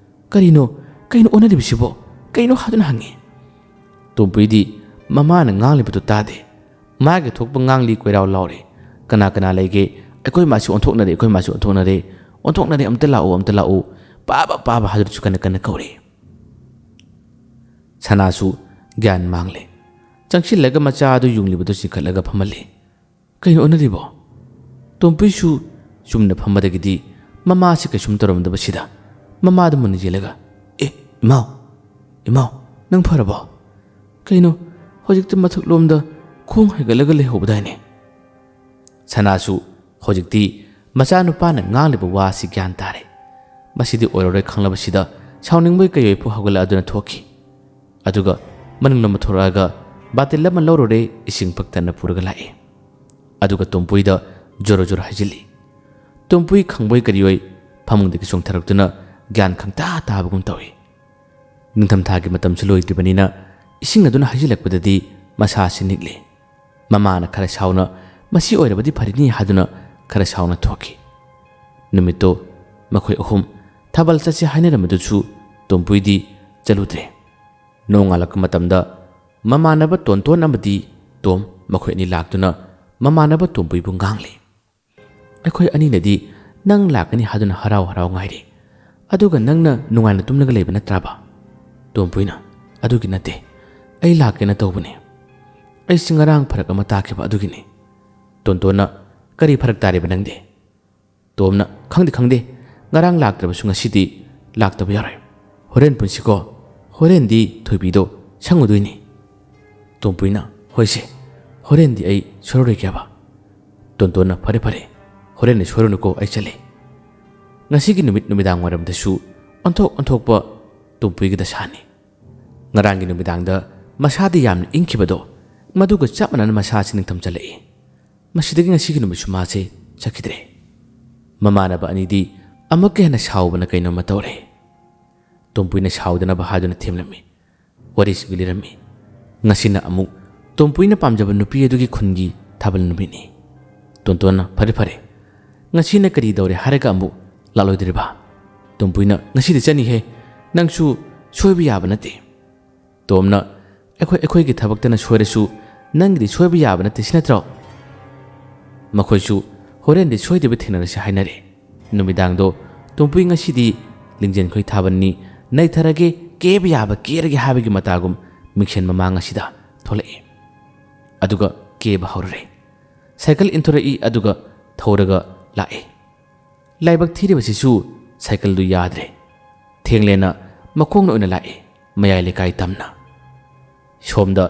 "ꯀꯔꯤꯅꯣ? ꯀꯩꯅꯣ ꯑꯣꯟꯅꯔꯤꯕꯁꯤꯕꯣ? ꯀꯩꯅꯣ?" ꯍꯥꯏꯗꯨꯅ ꯍꯪꯉꯤ꯫ ꯇꯣꯝꯄꯨꯏꯗꯤ ꯃꯃꯥꯅ ꯉꯥꯡꯂꯤꯕꯗꯨ ꯇꯥꯗꯦ꯫ ꯃꯥꯒꯤ ꯊꯣꯛꯄ ꯉꯥꯡꯂꯤ ꯀꯣꯏꯔꯥꯎ ꯂꯥꯎꯔꯤ꯫ "ꯀꯅꯥ ꯀꯅꯥ ꯂꯩꯒꯦ? ꯑꯩꯈꯣꯏ ꯃꯥꯁꯤ ꯑꯣꯟꯊꯣꯛꯅꯔꯦ, ꯑꯩꯈꯣꯏ ꯃꯥꯁꯤ ꯑꯣꯟꯊꯣꯛꯅꯔꯦ, ꯑꯣꯟꯊꯣꯛꯅꯔꯦ, ꯑꯝꯇ ꯂꯥꯛꯎ, ꯑꯝꯇ ꯂꯥꯛꯎ, ꯄꯥꯕ, ꯄꯥꯕ" ꯍꯥꯏꯗꯨꯅꯁꯨ ꯀꯟꯅ ꯀꯟꯅ ꯀꯧꯔꯤ꯫ ꯁꯅꯥꯁꯨ ꯒ꯭ꯌꯥꯟ ꯃꯥꯡꯂꯦ꯫ ꯆꯪꯁꯤꯜꯂꯒ ꯃꯆꯥ ꯑꯗꯨ ꯌꯨꯡꯂꯤꯕꯗꯨ ꯆꯤꯡꯈꯠꯂꯒ ꯐꯝꯍꯜꯂꯤ꯫ "ꯀꯩꯅꯣ ꯑꯣꯟꯅꯔꯤꯕꯣ?" ꯇꯣꯝꯄꯨꯏꯁꯨ ꯆꯨꯝꯅ ꯐꯝꯕꯗꯒꯤꯗꯤ ꯃꯃꯥꯁꯤ ꯀꯩꯁꯨꯝ ꯇꯧꯔꯝꯗꯕꯁꯤꯗ ꯃꯃꯥꯗ ꯃꯨꯟꯅ ꯌꯦꯡꯂꯒ, "ꯑꯦ, ꯏꯃꯥꯎ, ꯏꯃꯥꯎ, ꯅꯪ ꯐꯔꯕꯣ? ꯀꯩꯅꯣ, ꯍꯧꯖꯤꯛꯇ ꯃꯊꯛꯂꯣꯝꯗ ꯈꯣꯡ ꯍꯥꯏꯒꯠꯂꯒ ꯂꯩꯍꯧꯕꯗꯥꯏꯅꯦ?" ꯁꯅꯥꯁꯨ ꯍꯧꯖꯤꯛꯇꯤ ꯃꯆꯥꯅꯨꯄꯥꯅ ꯉꯥꯡꯂꯤꯕ ꯋꯥ ꯑꯁꯤ ꯒ꯭ꯌꯥꯟ ꯇꯥꯔꯦ꯫ ꯃꯁꯤꯗꯤ ꯑꯣꯏꯔꯔꯣꯏ ꯈꯪꯂꯕꯁꯤꯗ ꯁꯥꯎꯅꯤꯡꯕꯣꯏ ꯀꯩꯑꯣꯏ ꯐꯨ ꯍꯧꯒꯠꯂꯛꯑꯗꯨꯅ ꯊꯣꯛꯈꯤ꯫ ꯑꯗꯨꯒ ꯃꯅꯨꯡ ꯂꯣꯝꯗ ꯊꯣꯔꯛꯑꯒ ꯕꯥꯇꯤꯜ ꯑꯃ ꯂꯧꯔꯨꯔꯦ, ꯏꯁꯤꯡ ꯄꯛꯊꯟꯅ ꯄꯨꯔꯒ ꯂꯥꯛꯏ꯫ ꯑꯗꯨꯒ ꯇꯣꯝꯄꯨꯏꯗ ꯖꯣꯔꯣ ꯖꯣꯔꯣ ꯍꯩꯖꯤꯜꯂꯤ꯫ ꯇꯣꯝꯄꯨꯏ ꯈꯪꯕꯣꯏ ꯀꯔꯤꯑꯣꯏ ꯐꯃꯨꯡꯗꯒꯤ ꯆꯣꯡꯊꯔꯛꯇꯨꯅ ꯒ꯭ꯌꯥꯟ ꯈꯪꯇꯥ ꯇꯥꯕꯒꯨꯝ ꯇꯧꯏ꯫ ꯅꯤꯡꯊꯝꯊꯥꯒꯤ ꯃꯇꯝꯁꯨ ꯂꯣꯏꯗ꯭ꯔꯤꯕꯅꯤꯅ ꯏꯁꯤꯡ ꯑꯗꯨꯅ ꯍꯩꯖꯤꯜꯂꯛꯄꯗꯗꯤ ꯃꯁꯥꯁꯤ ꯅꯤꯛꯂꯤ꯫ ꯃꯃꯥꯅ ꯈꯔ ꯁꯥꯎꯅ "ꯃꯁꯤ ꯑꯣꯏꯔꯕꯗꯤ ꯐꯔꯤꯅꯤ" ꯍꯥꯏꯗꯨꯅ ꯈꯔ ꯁꯥꯎꯅ ꯊꯣꯛꯈꯤ꯫ ꯅꯨꯃꯤꯠꯇꯣ ꯃꯈꯣꯏ ꯑꯍꯨꯝ ꯊꯥꯕꯜ ꯆꯠꯁꯦ ꯍꯥꯏꯅꯔꯝꯕꯗꯨꯁꯨ ꯇꯣꯝꯄꯨꯏꯗꯤ ꯆꯠꯂꯨꯗ꯭ꯔꯦ꯫ ꯅꯣꯡꯉꯥꯜꯂꯛꯄ ꯃꯇꯝꯗ ꯃꯃꯥꯟꯅꯕ ꯇꯣꯟꯇꯣꯟ ꯑꯃꯗꯤ ꯇꯣꯝ ꯃꯈꯣꯏ ꯑꯅꯤ ꯂꯥꯛꯇꯨꯅ ꯃꯃꯥꯟꯅꯕ ꯇꯣꯝꯄꯨꯏꯕꯨ ꯉꯥꯡꯂꯤ꯫ "ꯑꯩꯈꯣꯏ ꯑꯅꯤꯅꯗꯤ ꯅꯪ ꯂꯥꯛꯀꯅꯤ ꯍꯥꯏꯗꯨꯅ ꯍꯔꯥꯎ ꯍꯔꯥꯎ ꯉꯥꯏꯔꯤ, ꯑꯗꯨꯒ ꯅꯪꯅ ꯅꯨꯡꯉꯥꯏꯅ ꯇꯨꯝꯂꯒ ꯂꯩꯕ ꯅꯠꯇ꯭ꯔꯕ?" ꯇꯣꯝꯄꯨꯏꯅ, "ꯑꯗꯨꯒꯤ ꯅꯠꯇꯦ, ꯑꯩ ꯂꯥꯛꯀꯦꯅ ꯇꯧꯕꯅꯤ꯫ ꯑꯩꯁꯤ ꯉꯔꯥꯡ ꯐꯔꯛ ꯑꯃ ꯇꯥꯈꯤꯕ ꯑꯗꯨꯒꯤꯅꯤ꯫" ꯇꯣꯟꯇꯣꯟꯅ, "ꯀꯔꯤ ꯐꯔꯛ ꯇꯥꯔꯤꯕ ꯅꯪꯗꯤ?" ꯇꯣꯝꯅ, "ꯈꯪꯗꯦ, ꯈꯪꯗꯦ, ꯉꯔꯥꯡ ꯂꯥꯛꯇ꯭ꯔꯕꯁꯨ ꯉꯁꯤꯗꯤ ꯂꯥꯛꯇꯕ ꯌꯥꯔꯣꯏ꯫ ꯍꯣꯔꯦꯟ ꯄꯨꯟꯁꯤꯀꯣ, ꯍꯣꯔꯦꯟꯗꯤ ꯊꯣꯏꯕꯤꯗꯣ ꯁꯪꯉꯨꯗꯣꯏꯅꯤ꯫" ꯇꯣꯝꯄꯨꯏꯅ, "ꯍꯣꯏꯁꯦ, "ꯍꯣꯔꯦꯟꯗꯤ ꯑꯩ ꯁꯣꯏꯔꯔꯣꯏꯒꯦꯕ?" ꯇꯣꯟꯇꯣꯟꯅ, "ꯐꯔꯦ ꯐꯔꯦ, ꯍꯣꯔꯦꯟꯗꯤ ꯁꯣꯏꯔꯨꯅꯨꯀꯣ, ꯑꯩ ꯆꯠꯂꯦ"꯫ ꯉꯁꯤꯒꯤ ꯅꯨꯃꯤꯠ ꯅꯨꯃꯤꯗꯥꯡ ꯋꯥꯏꯔꯝꯗꯁꯨ ꯑꯣꯟꯊꯣꯛ ꯑꯣꯟꯊꯣꯛꯄ ꯇꯣꯝꯄꯨꯏꯒꯤ ꯗꯁꯥꯅꯤ꯫ ꯉꯔꯥꯡꯒꯤ ꯅꯨꯃꯤꯗꯥꯡꯗ ꯃꯁꯥꯗ ꯌꯥꯝꯅ ꯏꯪꯈꯤꯕꯗꯣ, ꯃꯗꯨꯒ ꯆꯞ ꯃꯥꯟꯅꯅ ꯃꯁꯥꯁꯤ ꯅꯤꯡꯊꯝꯖꯜꯂꯛꯏ꯫ ꯃꯁꯤꯗꯒꯤ ꯉꯁꯤꯒꯤ ꯅꯨꯃꯤꯠꯁꯨ ꯃꯥꯁꯦ ꯆꯠꯈꯤꯗ꯭ꯔꯦ꯫ ꯃꯃꯥꯟꯅꯕ ꯑꯅꯤꯗꯤ ꯑꯃꯨꯛꯀ ꯍꯦꯟꯅ ꯁꯥꯎꯕꯅ ꯀꯩꯅꯣꯝꯃ ꯇꯧꯔꯦ꯫ ꯇꯣꯝꯄꯨꯏꯅ ꯁꯥꯎꯗꯅꯕ ꯍꯥꯏꯗꯨꯅ ꯊꯦꯝꯂꯝꯃꯤ꯫ ꯋꯥꯔꯤꯁꯤꯡ ꯂꯤꯔꯝꯃꯤ꯫ ꯉꯁꯤꯅ ꯑꯃꯨꯛ ꯇꯣꯝꯄꯨꯏꯅ ꯄꯥꯝꯖꯕ ꯅꯨꯄꯤ ꯑꯗꯨꯒꯤ ꯈꯨꯟꯒꯤ ꯊꯥꯕꯜ ꯅꯨꯃꯤꯠꯅꯤ꯫ ꯇꯣꯟꯇꯣꯟꯅ, "ꯐꯔꯦ ꯐꯔꯦ, ꯉꯁꯤꯅ ꯀꯔꯤ ꯇꯧꯔꯦ ꯍꯥꯏꯔꯒ ꯑꯃꯨꯛ ꯂꯥꯛꯂꯣꯏꯗꯣꯔꯤꯕ?" ꯇꯣꯝꯄꯨꯏꯅ, "ꯉꯁꯤꯗꯤ ꯆꯠꯅꯤꯍꯦ, ꯅꯪꯁꯨ ꯁꯣꯏꯕ ꯌꯥꯕ ꯅꯠꯇꯦ"꯫ ꯇꯣꯝꯅ, "ꯑꯩꯈꯣꯏ ꯑꯩꯈꯣꯏꯒꯤ ꯊꯕꯛꯇꯅ ꯁꯣꯏꯔꯁꯨ ꯅꯪꯒꯤꯗꯤ ꯁꯣꯏꯕ ꯌꯥꯕ ꯅꯠꯇꯦ, ꯁꯤ ꯅꯠꯇ꯭ꯔꯣ?" ꯃꯈꯣꯏꯁꯨ ꯍꯣꯔꯦꯟꯗꯤ ꯁꯣꯏꯗꯕꯤ ꯊꯦꯡꯅꯔꯁꯤ ꯍꯥꯏꯅꯔꯦ꯫ ꯅꯨꯃꯤꯗꯥꯡꯗꯣ ꯇꯣꯝꯄꯨꯏ ꯉꯁꯤꯗꯤ ꯂꯤꯡꯖꯦꯜꯈꯣꯏ ꯊꯥꯕꯜꯅꯤ, ꯅꯩꯊꯔꯒꯦ, ꯀꯦꯕ ꯌꯥꯕ ꯀꯦꯔꯒꯦ ꯍꯥꯏꯕꯒꯤ ꯃꯇꯥꯒꯨꯝ ꯃꯤꯡꯁꯦꯜ ꯃꯃꯥꯡ ꯑꯁꯤꯗ ꯊꯣꯛꯂꯛꯏ꯫ ꯑꯗꯨꯒ ꯀꯦꯕ ꯍꯧꯔꯔꯦ꯫ ꯁꯥꯏꯀꯜ ꯏꯟꯊꯣꯔꯛꯏ, ꯑꯗꯨꯒ ꯊꯧꯔꯒ ꯂꯥꯛꯏ꯫ ꯂꯥꯏꯕꯛ ꯊꯤꯔꯤꯕꯁꯤꯁꯨ ꯁꯥꯏꯀꯜꯗꯨ ꯌꯥꯗ꯭ꯔꯦ꯫ ꯊꯦꯡꯂꯦꯅ ꯃꯈꯣꯡꯅ ꯑꯣꯏꯅ ꯂꯥꯛꯏ, ꯃꯌꯥꯏ ꯂꯩꯀꯥꯏ ꯇꯝꯅ꯫ ꯁꯣꯝꯗ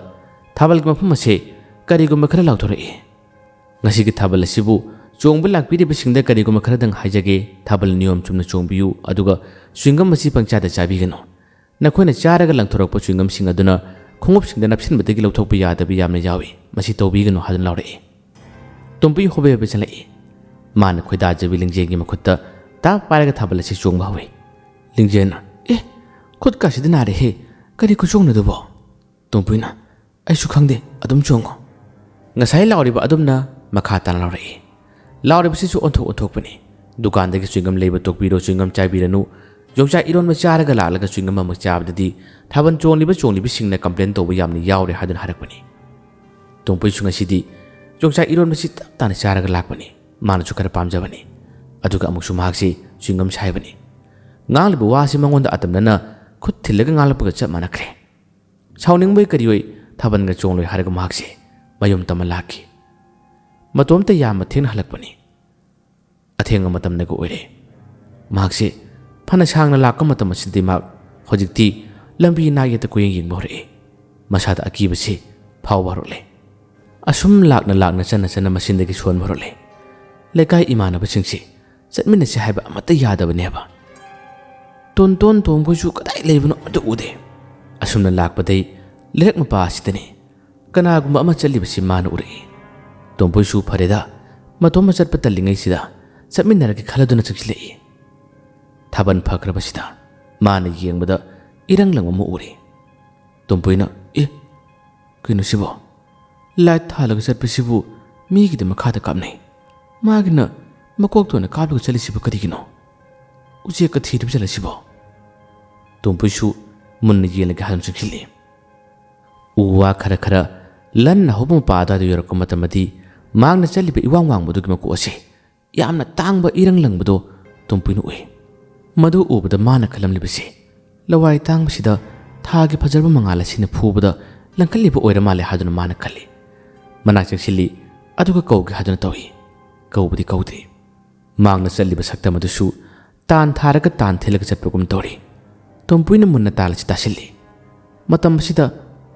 ꯊꯥꯕꯜꯒꯤ ꯃꯐꯝ ꯑꯁꯦ ꯀꯔꯤꯒꯨꯝꯕ ꯈꯔ ꯂꯥꯎꯊꯣꯔꯛꯏ꯫ ꯉꯁꯤꯒꯤ ꯊꯥꯕꯜ ꯑꯁꯤꯕꯨ ꯆꯣꯡꯕ ꯂꯥꯛꯄꯤꯔꯤꯕꯁꯤꯡꯗ ꯀꯔꯤꯒꯨꯝꯕ ꯈꯔꯗꯪ ꯍꯥꯏꯖꯒꯦ꯫ ꯊꯥꯕꯜ ꯅꯤꯌꯣꯝ ꯆꯨꯝꯅ ꯆꯣꯡꯕꯤꯌꯨ, ꯑꯗꯨꯒ ꯆ꯭ꯋꯤꯡꯒꯝ ꯑꯁꯤ ꯄꯪꯆꯥꯗ ꯆꯥꯕꯤꯒꯅꯨ꯫ ꯅꯈꯣꯏꯅ ꯆꯥꯔꯒ ꯂꯪꯊꯣꯔꯛꯄ ꯆ꯭ꯋꯤꯡꯒꯝꯁꯤꯡ ꯑꯗꯨꯅ ꯈꯣꯡꯎꯞꯁꯤꯡꯗ ꯅꯞꯁꯤꯟꯕꯗꯒꯤ ꯂꯧꯊꯣꯛꯄ ꯌꯥꯗꯕ ꯌꯥꯝꯅ ꯌꯥꯎꯏ꯫ ꯃꯁꯤ ꯇꯧꯕꯤꯒꯅꯨ ꯍꯥꯏꯗꯨꯅ ꯂꯥꯎꯔꯛꯏ꯫ ꯇꯣꯝꯄꯨꯏ ꯍꯣꯕꯦ ꯍꯣꯕꯦ ꯆꯪꯂꯛꯏ꯫ ꯃꯥꯅ ꯈꯣꯏꯗꯥꯖꯕꯤ ꯂꯤꯡꯖꯦꯜꯒꯤ ꯃꯈꯨꯠꯇ ꯇꯥꯞ ꯄꯥꯏꯔꯒ ꯊꯥꯕꯜ ꯑꯁꯤ ꯆꯣꯡꯕ ꯍꯧꯏ꯫ ꯂꯤꯡꯖꯦꯜꯅ, "ꯑꯦ, ꯈꯨꯠꯀꯥꯁꯤꯗꯤ ꯅꯥꯔꯦꯍꯦ, ꯀꯔꯤ ꯈꯨꯆꯣꯡꯅꯣ ꯑꯗꯨꯕꯣ?" ꯇꯣꯝꯄꯨꯏꯅ, "ꯑꯩꯁꯨ ꯈꯪꯗꯦ, ꯑꯗꯨꯝ ꯆꯣꯡꯉꯣ"꯫ ꯉꯁꯥꯏ ꯂꯥꯎꯔꯤꯕ ꯑꯗꯨꯝꯅ ꯃꯈꯥ ꯇꯥꯅ ꯂꯥꯎꯔꯛꯏ꯫ ꯂꯥꯎꯔꯤꯕꯁꯤꯁꯨ ꯑꯣꯟꯊꯣꯛ ꯑꯣꯟꯊꯣꯛꯄꯅꯤ꯫ ꯗꯨꯀꯥꯟꯗꯒꯤ ꯆ꯭ꯋꯤꯡꯒꯝ ꯂꯩꯕ ꯇꯣꯛꯄꯤꯔꯣ, ꯆ꯭ꯋꯤꯡꯒꯝ ꯆꯥꯏꯕꯤꯔꯅꯨ꯫ ꯌꯣꯡꯆꯥꯛ ꯏꯔꯣꯟꯕ ꯆꯥꯔꯒ ꯂꯥꯛꯂꯒ ꯆ꯭ꯋꯤꯡꯒꯝ ꯑꯃꯨꯛ ꯆꯥꯕꯗꯗꯤ ꯊꯥꯕꯜ ꯆꯣꯡꯂꯤꯕ ꯆꯣꯡꯂꯤꯕꯁꯤꯡꯅ complain ꯇꯧꯕ ꯌꯥꯝꯅ ꯌꯥꯎꯔꯦ ꯍꯥꯏꯗꯨꯅ ꯍꯥꯏꯔꯛꯄꯅꯤ꯫ ꯇꯣꯝꯄꯨꯏꯁꯨ ꯉꯁꯤꯗꯤ ꯌꯣꯡꯆꯥꯛ ꯏꯔꯣꯟꯕꯁꯤ ꯇꯞ ꯇꯥꯅ ꯆꯥꯔꯒ ꯂꯥꯛꯄꯅꯤ꯫ ꯃꯥꯅꯁꯨ ꯈꯔ ꯄꯥꯝꯖꯕꯅꯤ꯫ ꯑꯗꯨꯒ ꯑꯃꯨꯛꯁꯨ ꯃꯍꯥꯛꯁꯤ ꯆ꯭ꯋꯤꯡꯒꯝ ꯁꯥꯏꯕꯅꯤ꯫ ꯉꯥꯡꯂꯤꯕ ꯋꯥꯁꯤ ꯃꯉꯣꯟꯗ ꯑꯇꯝꯅꯅ ꯈꯨꯠ ꯊꯤꯜꯂꯒ ꯉꯥꯡꯂꯛꯄꯒ ꯆꯞ ꯃꯥꯟꯅꯈ꯭ꯔꯦ꯫ ꯁꯥꯎꯅꯤꯡꯕꯣꯏ ꯀꯔꯤꯑꯣꯏ ꯊꯥꯕꯜꯒ ꯆꯣꯡꯂꯣꯏ ꯍꯥꯏꯔꯒ ꯃꯍꯥꯛꯁꯦ ꯃꯌꯨꯝ ꯇꯝꯃ ꯂꯥꯛꯈꯤ꯫ ꯃꯇꯣꯝꯇ ꯌꯥꯝꯅ ꯊꯦꯡꯅ ꯍꯜꯂꯛꯄꯅꯤ꯫ ꯑꯊꯦꯡꯕ ꯃꯇꯝꯗꯒ ꯑꯣꯏꯔꯦ꯫ ꯃꯍꯥꯛꯁꯦ ꯐꯅ ꯁꯥꯡꯅ ꯂꯥꯛꯄ ꯃꯇꯝ ꯑꯁꯤꯗꯗꯤ ꯃꯍꯥꯛ ꯍꯧꯖꯤꯛꯇꯤ ꯂꯝꯕꯤ ꯅꯥꯛꯌꯦꯠꯇ ꯀꯣꯏꯌꯦꯡ ꯌꯦꯡꯕ ꯍꯧꯔꯛꯑꯦ꯫ ꯃꯁꯥꯗ ꯑꯀꯤꯕꯁꯤ ꯐꯥꯎꯕ ꯍꯧꯔꯛꯂꯦ꯫ ꯑꯁꯨꯝ ꯂꯥꯛꯅ ꯂꯥꯛꯅ ꯆꯠꯅ ꯆꯠꯅ ꯃꯆꯤꯟꯗꯒꯤ ꯁꯣꯟꯕ ꯍꯧꯔꯛꯂꯦ꯫ ꯂꯩꯀꯥꯏ ꯏꯃꯥꯟꯅꯕꯁꯤꯡꯁꯤ ꯆꯠꯃꯤꯟꯅꯁꯤ ꯍꯥꯏꯕ ꯑꯃꯠꯇ ꯌꯥꯗꯕꯅꯦꯕ꯫ ꯇꯣꯟꯇꯣꯟ ꯇꯣꯝꯈꯣꯏꯁꯨ ꯀꯗꯥꯏ ꯂꯩꯕꯅꯣ ꯑꯃꯠꯇ ꯎꯗꯦ꯫ ꯑꯁꯨꯝꯅ ꯂꯥꯛꯄꯗꯩ ꯂꯩꯔꯛ ꯃꯄꯥ ꯑꯁꯤꯗꯅꯤ ꯀꯅꯥꯒꯨꯝꯕ ꯑꯃ ꯆꯠꯂꯤꯕꯁꯤ ꯃꯥꯅ ꯎꯔꯛꯏ꯫ ꯇꯣꯝꯕꯣꯏꯁꯨ ꯐꯔꯦꯗ, ꯃꯇꯣꯝꯕ ꯆꯠꯄ ꯇꯜꯂꯤꯉꯩꯁꯤꯗ ꯆꯠꯃꯤꯟꯅꯔꯒꯦ ꯈꯜꯂꯗꯨꯅ ꯆꯪꯁꯤꯜꯂꯛꯏ꯫ ꯊꯥꯕꯜ ꯐꯈ꯭ꯔꯕꯁꯤꯗ ꯃꯥꯅ ꯌꯦꯡꯕꯗ ꯏꯔꯪ ꯂꯪꯕ ꯑꯃ ꯎꯔꯦ꯫ ꯇꯣꯝꯕꯣꯏꯅ, "ꯑꯦ, ꯀꯩꯅꯣ ꯁꯤꯕꯣ? ꯂꯥꯏꯠ ꯊꯥꯜꯂꯒ ꯆꯠꯄꯁꯤꯕꯨ ꯃꯤꯒꯤꯗꯤ ꯃꯈꯥꯗ ꯀꯥꯞꯅꯩ, ꯃꯥꯒꯤꯅ ꯃꯀꯣꯛꯇ ꯑꯣꯏꯅ ꯀꯥꯞꯂꯒ ꯆꯠꯂꯤꯁꯤꯕꯨ ꯀꯔꯤꯒꯤꯅꯣ? ꯎꯆꯦꯛꯀ ꯊꯤꯗꯕ ꯆꯠꯂꯁꯤꯕꯣ?" ꯇꯣꯝꯕꯣꯏꯁꯨ ꯃꯨꯟꯅ ꯌꯦꯡꯂꯒꯦ ꯍꯥꯏꯗꯨꯅ ꯆꯪꯁꯤꯜꯂꯤ꯫ ꯎ ꯋꯥ ꯈꯔ ꯈꯔ ꯂꯟꯅ ꯍꯧꯕ ꯃꯄꯥ ꯑꯗꯨꯋꯥꯏꯗ ꯌꯧꯔꯛꯄ ꯃꯇꯝꯗꯗꯤ ꯃꯥꯡꯅ ꯆꯠꯂꯤꯕ ꯏꯋꯥꯡ ꯋꯥꯡꯕꯗꯨꯒꯤ ꯃꯀꯣꯛ ꯑꯁꯤ ꯌꯥꯝꯅ ꯇꯥꯡꯕ ꯏꯔꯪ ꯂꯪꯕꯗꯣ ꯇꯣꯝꯄꯨꯏꯅ ꯎꯏ꯫ ꯃꯗꯨ ꯎꯕꯗ ꯃꯥꯅ ꯈꯜꯂꯝꯂꯤꯕꯁꯤ, ꯂꯋꯥꯏ ꯇꯥꯡꯕꯁꯤꯗ ꯊꯥꯒꯤ ꯐꯖꯔꯕ ꯃꯉꯥꯜ ꯑꯁꯤꯅ ꯐꯨꯕꯗ ꯂꯪꯈꯠꯂꯤꯕ ꯑꯣꯏꯔ ꯃꯥꯜꯂꯦ ꯍꯥꯏꯗꯨꯅ ꯃꯥꯅ ꯈꯜꯂꯤ꯫ ꯃꯅꯥꯛ ꯆꯪꯁꯤꯜꯂꯤ, ꯑꯗꯨꯒ ꯀꯧꯒꯦ ꯍꯥꯏꯗꯨꯅ ꯇꯧꯏ꯫ ꯀꯧꯕꯗꯤ ꯀꯧꯗ꯭ꯔꯤ꯫ ꯃꯥꯡꯅ ꯆꯠꯂꯤꯕ ꯁꯛꯇꯝ ꯑꯗꯨꯁꯨ ꯇꯥꯟ ꯊꯥꯔꯒ ꯇꯥꯟ ꯊꯤꯜꯂꯒ ꯆꯠꯄꯒꯨꯝ ꯇꯧꯔꯤ꯫ ꯇꯣꯝꯄꯨꯏꯅ ꯃꯨꯟꯅ ꯇꯥꯜ ꯑꯁꯤ ꯇꯥꯁꯤꯜꯂꯤ꯫ ꯃꯇꯝ ꯑꯁꯤꯗ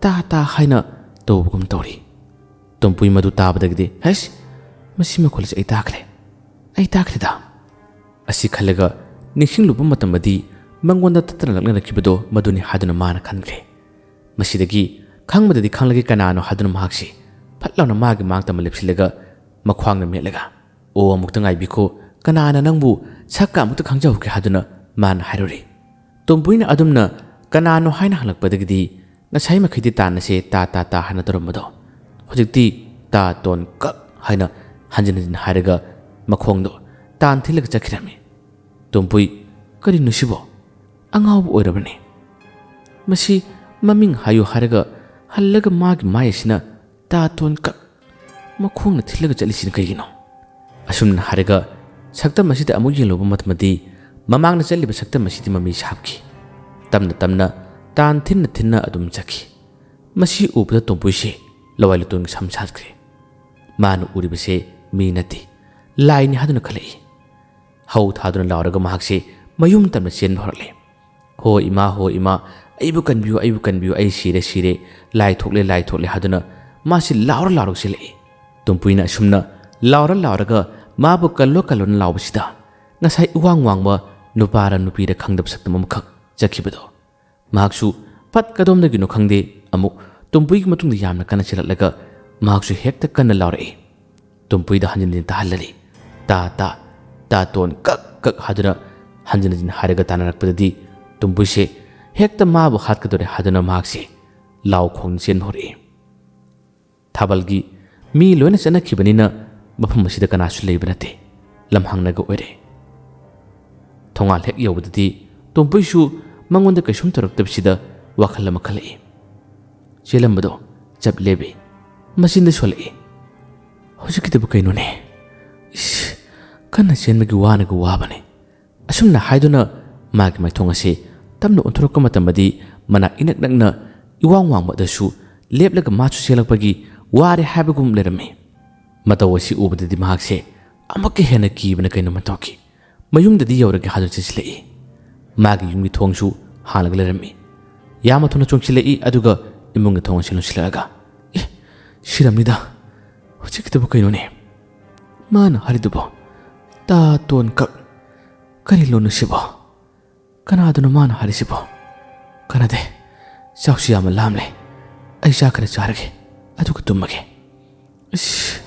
ꯇꯥ ꯇꯥ ꯍꯥꯏꯅ ꯇꯧꯕꯒꯨꯝ ꯇꯧꯔꯤ꯫ ꯇꯣꯝꯄꯨꯏ ꯃꯗꯨ ꯇꯥꯕꯗꯒꯤꯗꯤ, "ꯍꯩꯁ, ꯃꯁꯤ ꯃꯈꯣꯜ ꯑꯁꯤ ꯑꯩ ꯇꯥꯈ꯭ꯔꯦ, ꯑꯩ ꯇꯥꯈ꯭ꯔꯦꯗ!" ꯑꯁꯤ ꯈꯜꯂꯒ ꯅꯤꯡꯁꯤꯡꯂꯨꯕ ꯃꯇꯝꯗꯗꯤ ꯃꯉꯣꯟꯗ ꯇꯠꯇꯅ ꯂꯛꯅꯔꯛꯈꯤꯕꯗꯣ ꯃꯗꯨꯅꯤ ꯍꯥꯏꯗꯨꯅ ꯃꯥꯅ ꯈꯟꯈ꯭ꯔꯦ꯫ ꯃꯁꯤꯗꯒꯤ ꯈꯪꯕꯗꯗꯤ ꯈꯪꯂꯒꯦ ꯀꯅꯥꯅꯣ ꯍꯥꯏꯗꯨꯅ ꯃꯍꯥꯛꯁꯤ ꯐꯠ ꯂꯥꯎꯅ ꯃꯥꯒꯤ ꯃꯥꯡ ꯇꯝꯅ ꯂꯦꯞꯁꯤꯜꯂꯒ ꯃꯈ꯭ꯋꯥꯡꯅ ꯃꯦꯠꯂꯒ, "ꯑꯣ, ꯑꯃꯨꯛꯇ ꯉꯥꯏꯕꯤꯈꯣ, ꯀꯅꯥꯅ ꯅꯪꯕꯨ ꯁꯛꯀ ꯑꯃꯨꯛꯇ ꯈꯪꯖꯍꯧꯒꯦ?" ꯍꯥꯏꯗꯨꯅ ꯃꯥꯅ ꯍꯥꯏꯔꯨꯔꯦ꯫ ꯇꯣꯝꯕꯣꯏꯅ ꯑꯗꯨꯝꯅ "ꯀꯅꯥꯅꯣ?" ꯍꯥꯏꯅ ꯍꯪꯂꯛꯄꯗꯒꯤꯗꯤ ꯉꯁꯥꯏ ꯃꯈꯩꯗꯤ ꯇꯥꯟ ꯑꯁꯦ ꯇꯥ ꯇꯥ ꯇꯥ ꯍꯥꯏꯅ ꯇꯧꯔꯝꯕꯗꯣ ꯍꯧꯖꯤꯛꯇꯤ "ꯇꯥ ꯇꯣꯟ ꯀꯛ" ꯍꯥꯏꯅ ꯍꯟꯖꯤꯟ ꯍꯟꯖꯤꯟ ꯍꯥꯏꯔꯒ ꯃꯈꯣꯡꯗꯣ ꯇꯥꯟ ꯊꯤꯜꯂꯒ ꯆꯠꯈꯤꯔꯝꯃꯤ꯫ ꯇꯣꯝꯄꯨꯏ, "ꯀꯔꯤꯅꯣ ꯁꯤꯕꯣ? ꯑꯉꯥꯎꯕ ꯑꯣꯏꯔꯕꯅꯦ꯫ ꯃꯁꯤ ꯃꯃꯤꯡ ꯍꯥꯏꯌꯨ ꯍꯥꯏꯔꯒ ꯍꯜꯂꯒ ꯃꯥꯒꯤ ꯃꯥꯏ ꯑꯁꯤꯅ ꯇꯥ ꯇꯣꯟ ꯀꯛ ꯃꯈꯣꯡꯅ ꯊꯤꯜꯂꯒ ꯆꯠꯂꯤꯁꯤꯅ ꯀꯩꯒꯤꯅꯣ?" ꯑꯁꯨꯝꯅ ꯍꯥꯏꯔꯒ ꯁꯛꯇꯝ ꯑꯁꯤꯗ ꯑꯃꯨꯛ ꯌꯦꯡꯂꯨꯕ ꯃꯇꯝꯗꯗꯤ ꯃꯃꯥꯡꯗ ꯆꯠꯂꯤꯕ ꯁꯛꯇꯝ ꯑꯁꯤꯗꯤ ꯃꯃꯤ ꯁꯥꯝꯈꯤ꯫ ꯇꯞꯅ ꯇꯞꯅ ꯇꯥꯟ ꯊꯤꯟꯅ ꯊꯤꯟꯅ ꯑꯗꯨꯝ ꯆꯠꯈꯤ꯫ ꯃꯁꯤ ꯎꯕꯗ ꯇꯣꯝꯄꯨꯏꯁꯦ ꯂꯋꯥꯏ ꯂꯨꯇꯣꯟꯒꯤ ꯁꯝ ꯁꯥꯠꯈ꯭ꯔꯦ꯫ ꯃꯥꯅ ꯎꯔꯤꯕꯁꯦ ꯃꯤ ꯅꯠꯇꯦ, ꯂꯥꯏꯅꯤ ꯍꯥꯏꯗꯨꯅ ꯈꯜꯂꯛꯏ꯫ ꯍꯧ ꯊꯥꯗꯨꯅ ꯂꯥꯎꯔꯒ ꯃꯍꯥꯛꯁꯦ ꯃꯌꯨꯝ ꯇꯝꯅ ꯆꯦꯟꯕ ꯍꯧꯔꯛꯂꯦ꯫ "ꯍꯣ ꯏꯃꯥ, ꯍꯣ ꯏꯃꯥ, ꯑꯩꯕꯨ ꯀꯟꯕꯤꯌꯨ, ꯑꯩꯕꯨ ꯀꯟꯕꯤꯌꯨ, ꯑꯩ ꯁꯤꯔꯦ, ꯁꯤꯔꯦ, ꯂꯥꯏ ꯊꯣꯛꯂꯦ, ꯂꯥꯏ ꯊꯣꯛꯂꯦ" ꯍꯥꯏꯗꯨꯅ ꯃꯥꯁꯤ ꯂꯥꯎꯔ ꯂꯥꯎꯔꯒ ꯆꯦꯜꯂꯛꯏ꯫ ꯇꯨꯝꯄꯨꯏꯅ ꯑꯁꯨꯝꯅ ꯂꯥꯎꯔ ꯂꯥꯎꯔꯒ ꯃꯥꯕꯨ ꯀꯜꯂꯣ ꯀꯜꯂꯣꯅ ꯂꯥꯎꯕꯁꯤꯗ ꯉꯁꯥꯏ ꯏꯋꯥꯡ ꯋꯥꯡꯕ ꯅꯨꯄꯥꯔ ꯅꯨꯄꯤꯔ ꯈꯪꯗꯕ ꯁꯛꯇꯝ ꯑꯃꯈꯛ ꯆꯠꯈꯤꯕꯗꯣ꯫ ꯃꯍꯥꯛꯁꯨ ꯐꯠ ꯀꯗꯣꯝꯗꯒꯤꯅꯣ ꯈꯪꯗꯦ, ꯑꯃꯨꯛ ꯇꯨꯝꯄꯨꯏꯒꯤ ꯃꯇꯨꯡꯗ ꯌꯥꯝꯅ ꯀꯟꯅ ꯆꯦꯜꯂꯛꯂꯒ ꯃꯍꯥꯛꯁꯨ ꯍꯦꯛꯇ ꯀꯟꯅ ꯂꯥꯎꯔꯛꯏ꯫ ꯇꯨꯝꯄꯨꯏꯗ ꯍꯟꯖꯤꯟ ꯍꯟꯖꯤꯟ ꯇꯥꯍꯜꯂꯔꯤ꯫ "ꯇꯥ ꯇꯥ, ꯇꯥ ꯇꯣꯟ ꯀꯛ ꯀꯛ" ꯍꯥꯏꯗꯨꯅ ꯍꯟꯖꯤꯟ ꯍꯟꯖꯤꯟ ꯍꯥꯏꯔꯒ ꯇꯥꯟꯅꯔꯛꯄꯗꯗꯤ ꯇꯨꯝꯄꯨꯏꯁꯦ ꯍꯦꯛꯇ ꯃꯥꯕꯨ ꯍꯥꯠꯀꯗꯧꯔꯦ ꯍꯥꯏꯗꯨꯅ ꯃꯍꯥꯛꯁꯦ ꯂꯥꯎ ꯈꯣꯡꯗꯨꯅ ꯆꯦꯟꯕ ꯍꯧꯔꯛꯏ꯫ ꯊꯥꯕꯜꯒꯤ ꯃꯤ ꯂꯣꯏꯅ ꯆꯠꯅꯈꯤꯕꯅꯤꯅ ꯃꯐꯝ ꯑꯁꯤꯗ ꯀꯅꯥꯁꯨ ꯂꯩꯕ ꯅꯠꯇꯦ꯫ ꯂꯝꯍꯥꯡꯅꯒ ꯑꯣꯏꯔꯦ꯫ ꯊꯣꯡꯒꯥꯜ ꯍꯦꯛ ꯌꯧꯕꯗꯗꯤ ꯇꯣꯝꯄꯨꯏꯁꯨ ꯃꯉꯣꯟꯗ ꯀꯩꯁꯨꯝ ꯇꯧꯔꯛꯇꯕꯁꯤꯗ ꯋꯥꯈꯜ ꯑꯃ ꯈꯜꯂꯛꯏ꯫ ꯆꯦꯜꯂꯝꯕꯗꯣ ꯆꯞ ꯂꯦꯞꯄꯤ꯫ ꯃꯆꯤꯟꯗ ꯁꯣꯜꯂꯛꯏ, "ꯍꯧꯖꯤꯛꯀꯤꯗꯨꯕꯨ ꯀꯩꯅꯣꯅꯦ? ꯏꯁ, ꯀꯟꯅ ꯆꯦꯟꯕꯒꯤ ꯋꯥꯅꯒ ꯋꯥꯕꯅꯦ꯫" ꯑꯁꯨꯝꯅ ꯍꯥꯏꯗꯨꯅ ꯃꯥꯒꯤ ꯃꯥꯏꯊꯣꯡ ꯑꯁꯤ ꯇꯞꯅ ꯑꯣꯟꯊꯣꯔꯛꯄ ꯃꯇꯝꯗꯗꯤ ꯃꯅꯥꯛ ꯏꯅꯛ ꯅꯛꯅ ꯏꯋꯥꯡ ꯋꯥꯡꯕ ꯑꯗꯨꯁꯨ ꯂꯦꯞꯂꯒ ꯃꯥꯁꯨ ꯆꯦꯜꯂꯛꯄꯒꯤ ꯋꯥꯔꯦ ꯍꯥꯏꯕꯒꯨꯝ ꯂꯩꯔꯝꯃꯤ꯫ ꯃꯇꯧ ꯑꯁꯤ ꯎꯕꯗꯗꯤ ꯃꯍꯥꯛꯁꯦ ꯑꯃꯨꯛꯀ ꯍꯦꯟꯅ ꯀꯤꯕꯅ ꯀꯩꯅꯣꯝꯃ ꯇꯧꯈꯤ꯫ ꯃꯌꯨꯝꯗꯗꯤ ꯌꯧꯔꯒꯦ ꯍꯥꯏꯗꯨꯅ ꯆꯦꯟꯁꯤꯜꯂꯛꯏ꯫ ꯃꯥꯒꯤ ꯌꯨꯝꯒꯤ ꯊꯣꯡꯁꯨ ꯍꯥꯡꯂꯒ ꯂꯩꯔꯝꯃꯤ꯫ ꯌꯥꯝꯅ ꯊꯨꯅ ꯆꯣꯡꯁꯤꯜꯂꯛꯏ, ꯑꯗꯨꯒ ꯏꯃꯨꯡꯒꯤ ꯊꯣꯡ ꯑꯁꯤ ꯂꯣꯟꯁꯤꯜꯂꯛꯂꯒ, "ꯑꯦ, ꯁꯤꯔꯝꯅꯤꯗ꯫ ꯍꯧꯖꯤꯛꯀꯤꯗꯨꯕꯨ ꯀꯩꯅꯣꯅꯦ? ꯃꯥꯅ ꯍꯥꯏꯔꯤꯗꯨꯕꯨ? ꯇꯥ ꯇꯣꯟ ꯀꯛ꯫ ꯀꯔꯤ ꯂꯣꯟꯅꯣ ꯁꯤꯕꯣ? ꯀꯅꯥꯗꯅꯣ ꯃꯥꯅ ꯍꯥꯏꯔꯤꯁꯤꯕꯣ? ꯀꯥꯟꯅꯗꯦ꯫ ꯆꯥꯛꯁꯨ ꯌꯥꯝꯅ ꯂꯥꯝꯂꯦ꯫ ꯑꯩ ꯆꯥꯛ ꯈꯔ ꯆꯥꯔꯒꯦ, ꯑꯗꯨꯒ ꯇꯨꯝꯃꯒꯦ꯫ ꯏꯁ,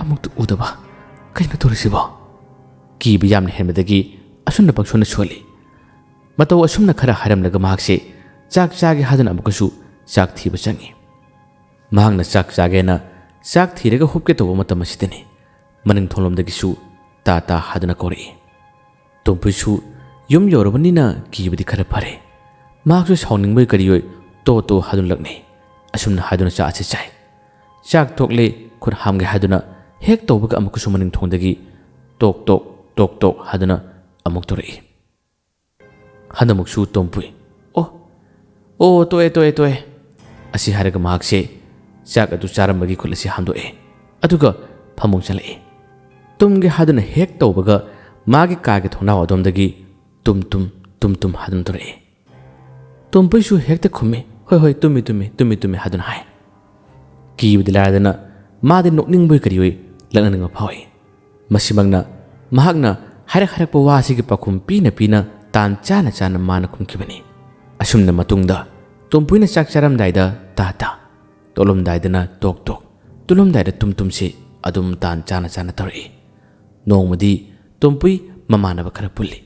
ꯑꯃꯨꯛꯇ ꯎꯗꯕ꯫ ꯀꯩꯅꯣ ꯇꯧꯔꯤꯁꯤꯕꯣ?" ꯀꯤꯕ ꯌꯥꯝꯅ ꯍꯦꯟꯕꯗꯒꯤ ꯑꯁꯨꯝꯅ ꯄꯪꯁꯣꯟꯅ ꯁꯣꯜꯂꯤ꯫ ꯃꯇꯧ ꯑꯁꯨꯝꯅ ꯈꯔ ꯍꯥꯏꯔꯝꯂꯒ ꯃꯍꯥꯛꯁꯦ ꯆꯥꯛ ꯆꯥꯒꯦ ꯍꯥꯏꯗꯨꯅ ꯑꯃꯨꯛꯀꯁꯨ ꯆꯥꯛ ꯊꯤꯕ ꯆꯪꯉꯤ꯫ ꯃꯍꯥꯛꯅ ꯆꯥꯛ ꯆꯥꯒꯦꯅ ꯆꯥꯛ ꯊꯤꯔꯒ ꯍꯨꯞꯀꯦ ꯇꯧꯕ ꯃꯇꯝ ꯑꯁꯤꯗꯅꯤ ꯃꯅꯤꯡ ꯊꯣꯡꯂꯣꯝꯗꯒꯤꯁꯨ "ꯇꯥ ꯇꯥ" ꯍꯥꯏꯗꯨꯅ ꯀꯧꯔꯛꯏ꯫ ꯇꯣꯝꯄꯨꯏꯁꯨ ꯌꯨꯝ ꯌꯧꯔꯕꯅꯤꯅ ꯀꯤꯕꯗꯤ ꯈꯔ ꯐꯔꯦ꯫ ꯃꯍꯥꯛꯁꯨ ꯁꯥꯎꯅꯤꯡꯕꯣꯏ ꯀꯔꯤꯑꯣꯏ "ꯇꯣ ꯇꯣ" ꯍꯥꯏꯗꯨꯅ ꯂꯛꯅꯩ꯫ ꯑꯁꯨꯝꯅ ꯍꯥꯏꯗꯨꯅ ꯆꯥꯛ ꯑꯁꯤ ꯆꯥꯏ꯫ ꯆꯥꯛ ꯇꯣꯛꯂꯦ, ꯈꯨꯠ ꯍꯥꯝꯒꯦ ꯍꯥꯏꯗꯨꯅ ꯍꯦꯛ ꯇꯧꯕꯒ ꯑꯃꯨꯛꯀꯁꯨ ꯃꯅꯤꯡ ꯊꯣꯡꯗꯒꯤ "ꯇꯣꯛ ꯇꯣꯛ, ꯇꯣꯛ ꯇꯣꯛ" ꯍꯥꯏꯗꯨꯅ ꯑꯃꯨꯛ ꯇꯧꯔꯛꯏ꯫ ꯍꯟꯗꯛꯃꯨꯛꯁꯨ ꯇꯣꯝꯄꯨꯏ, "ꯑꯣ, ꯑꯣ, ꯇꯣꯛꯑꯦ, ꯇꯣꯛꯑꯦ, ꯇꯣꯛꯑꯦ" ꯑꯁꯤ ꯍꯥꯏꯔꯒ ꯃꯍꯥꯛꯁꯦ ꯆꯥꯛ ꯑꯗꯨ ꯆꯥꯔꯝꯕꯒꯤ ꯈꯨꯠ ꯑꯁꯤ ꯍꯥꯝꯗꯣꯛꯑꯦ꯫ ꯑꯗꯨꯒ ꯐꯃꯨꯡ ꯆꯪꯂꯛꯑꯦ꯫ ꯇꯨꯝꯒꯦ ꯍꯥꯏꯗꯨꯅ ꯍꯦꯛ ꯇꯧꯕꯒ ꯃꯥꯒꯤ ꯀꯥꯒꯤ ꯊꯣꯡꯅꯥꯎ ꯑꯗꯣꯝꯗꯒꯤ "ꯇꯨꯝ ꯇꯨꯝ, ꯇꯨꯝ ꯇꯨꯝ" ꯍꯥꯏꯗꯨꯅ ꯇꯧꯔꯛꯑꯦ꯫ ꯇꯣꯝꯄꯨꯏꯁꯨ ꯍꯦꯛꯇ ꯈꯨꯝꯃꯤ, "ꯍꯣꯏ, ꯍꯣꯏ, ꯇꯨꯝꯃꯤ, ꯇꯨꯝꯃꯤ, ꯇꯨꯝꯃꯤ, ꯇꯨꯝꯃꯤ" ꯍꯥꯏꯗꯨꯅ ꯍꯥꯏ꯫ ꯀꯤꯕꯗꯤ ꯂꯥꯏꯔꯗꯅ ꯃꯥꯗꯤ ꯅꯣꯛꯅꯤꯡꯕꯣꯏ ꯀꯔꯤꯑꯣꯏ ꯂꯛꯅꯅꯤꯡꯕ ꯐꯥꯎꯏ꯫ ꯃꯁꯤꯃꯛꯅ ꯃꯍꯥꯛꯅ ꯍꯥꯏꯔꯛ ꯍꯥꯏꯔꯛꯄ ꯋꯥꯁꯤꯒꯤ ꯄꯥꯎꯈꯨꯝ ꯄꯤꯅ ꯄꯤꯅ ꯇꯥꯟ ꯆꯥꯅ ꯆꯥꯅ ꯃꯥꯅ ꯈꯨꯝꯈꯤꯕꯅꯤ꯫ ꯑꯁꯨꯝꯅ ꯃꯇꯨꯡꯗ ꯇꯣꯝꯄꯨꯏꯅ ꯆꯥꯛ ꯆꯥꯔꯝꯗꯥꯏꯗ ꯇꯥ ꯇꯥ, ꯇꯣꯛꯂꯝꯗꯥꯏꯗꯅ ꯇꯣꯛ ꯇꯣꯛ, ꯇꯨꯝꯂꯝꯗꯥꯏꯗ ꯇꯨꯝ ꯇꯨꯝꯁꯤ ꯑꯗꯨꯝ ꯇꯥꯟ ꯆꯥꯅ ꯆꯥꯅ ꯇꯧꯔꯛꯏ꯫ ꯅꯣꯡꯃꯗꯤ ꯇꯣꯝꯄꯨꯏ ꯃꯃꯥꯟꯅꯕ ꯈꯔ ꯄꯨꯜꯂꯤ꯫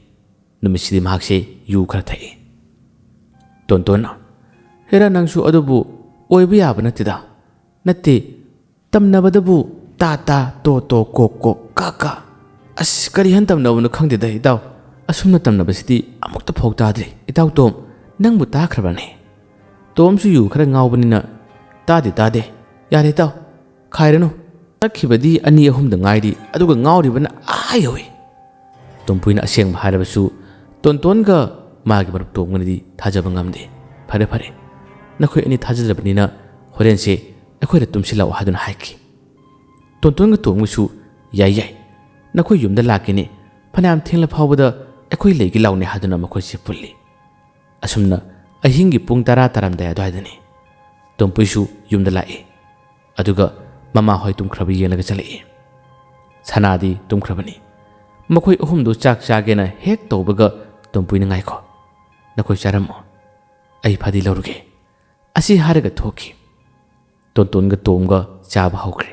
ꯅꯨꯃꯤꯠꯁꯤꯗꯤ ꯃꯍꯥꯛꯁꯦ ꯌꯨ ꯈꯔ ꯊꯛꯏ꯫ ꯇꯣꯟꯇꯣꯟꯅ, "ꯍꯦꯔꯥ, ꯅꯪꯁꯨ ꯑꯗꯨꯕꯨ ꯑꯣꯏꯕ ꯌꯥꯕ ꯅꯠꯇꯦꯗ꯫ ꯅꯠꯇꯦ, ꯇꯝꯅꯕꯗꯕꯨ ꯇꯥ ꯇꯥ, ꯇꯣ ꯇꯣ, ꯀꯣ ꯀꯣ, ꯀꯥ ꯀꯥ꯫ ꯑꯁ, ꯀꯔꯤ ꯍꯥꯏꯅ ꯇꯝꯅꯕꯅꯣ ꯈꯪꯗꯦꯗ, ꯏꯇꯥꯎ꯫ ꯑꯁꯨꯝꯅ ꯇꯝꯅꯕꯁꯤꯗꯤ ꯑꯃꯨꯛꯇ ꯐꯥꯎ ꯇꯥꯗ꯭ꯔꯤ꯫ ꯏꯇꯥꯎ ꯇꯣꯝ, ꯅꯪꯕꯨ ꯇꯥꯈ꯭ꯔꯕꯅꯦ?" ꯇꯣꯝꯁꯨ ꯌꯨ ꯈꯔ ꯉꯥꯎꯕꯅꯤꯅ, "ꯇꯥꯗꯦ, ꯇꯥꯗꯦ꯫ ꯌꯥꯔꯦ, ꯏꯇꯥꯎ, ꯈꯥꯏꯔꯅꯨ꯫ ꯆꯠꯈꯤꯕꯗꯤ ꯑꯅꯤ ꯑꯍꯨꯝꯗ ꯉꯥꯏꯔꯤ, ꯑꯗꯨꯒ ꯉꯥꯎꯔꯤꯕꯅ ꯑꯥ ꯌꯧꯏ꯫" ꯇꯣꯝꯄꯨꯏꯅ ꯑꯁꯦꯡꯕ ꯍꯥꯏꯔꯕꯁꯨ ꯇꯣꯟꯇꯣꯟꯒ ꯃꯥꯒꯤ ꯃꯔꯨꯞ ꯇꯣꯝꯒꯅꯗꯤ ꯊꯥꯖꯕ ꯉꯝꯗꯦ꯫ "ꯐꯔꯦ, ꯐꯔꯦ, ꯅꯈꯣꯏ ꯑꯅꯤ ꯊꯥꯖꯗ꯭ꯔꯕꯅꯤꯅ ꯍꯣꯔꯦꯟꯁꯦ ꯑꯩꯈꯣꯏꯗ ꯇꯨꯝꯁꯤꯜꯂꯛꯑꯣ" ꯍꯥꯏꯗꯨꯅ ꯍꯥꯏꯈꯤ꯫ ꯇꯣꯟꯇꯣꯟꯒ ꯇꯣꯝꯒꯁꯨ, "ꯌꯥꯏ, ꯌꯥꯏ, ꯅꯈꯣꯏ ꯌꯨꯝꯗ ꯂꯥꯛꯀꯦꯅꯦ, ꯐꯅꯌꯥꯝ ꯊꯦꯡꯂ ꯐꯥꯎꯕꯗ ꯑꯩꯈꯣꯏ ꯂꯩꯒꯦ ꯂꯥꯎꯅꯦ" ꯍꯥꯏꯗꯨꯅ ꯃꯈꯣꯏꯁꯦ ꯄꯨꯜꯂꯤ꯫ ꯑꯁꯨꯝꯅ ꯑꯍꯤꯡꯒꯤ ꯄꯨꯡ ꯇꯔꯥ ꯇꯥꯔꯝꯗꯥꯏ ꯑꯗꯨꯋꯥꯏꯗꯅꯤ꯫ ꯇꯣꯝꯄꯨꯏꯁꯨ ꯌꯨꯝꯗ ꯂꯥꯛꯏ꯫ ꯑꯗꯨꯒ ꯃꯃꯥ ꯍꯣꯏ ꯇꯨꯝꯈ꯭ꯔꯕ ꯌꯦꯡꯂꯒ ꯆꯠꯂꯛꯏ꯫ ꯁꯅꯥꯗꯤ ꯇꯨꯝꯈ꯭ꯔꯕꯅꯤ꯫ ꯃꯈꯣꯏ ꯑꯍꯨꯝꯗꯨ ꯆꯥꯛ ꯆꯥꯒꯦꯅ ꯍꯦꯛ ꯇꯧꯕꯒ ꯇꯣꯝꯄꯨꯏꯅ, "ꯉꯥꯏꯈꯣ, ꯅꯈꯣꯏ ꯆꯥꯔꯝꯃꯣ, ꯑꯩ ꯐꯗꯤ ꯂꯧꯔꯨꯒꯦ" ꯑꯁꯤ ꯍꯥꯏꯔꯒ ꯊꯣꯛꯈꯤ꯫ ꯇꯣꯟꯇꯣꯟꯒ ꯇꯣꯝꯒ ꯆꯥꯕ ꯍꯧꯈ꯭ꯔꯦ꯫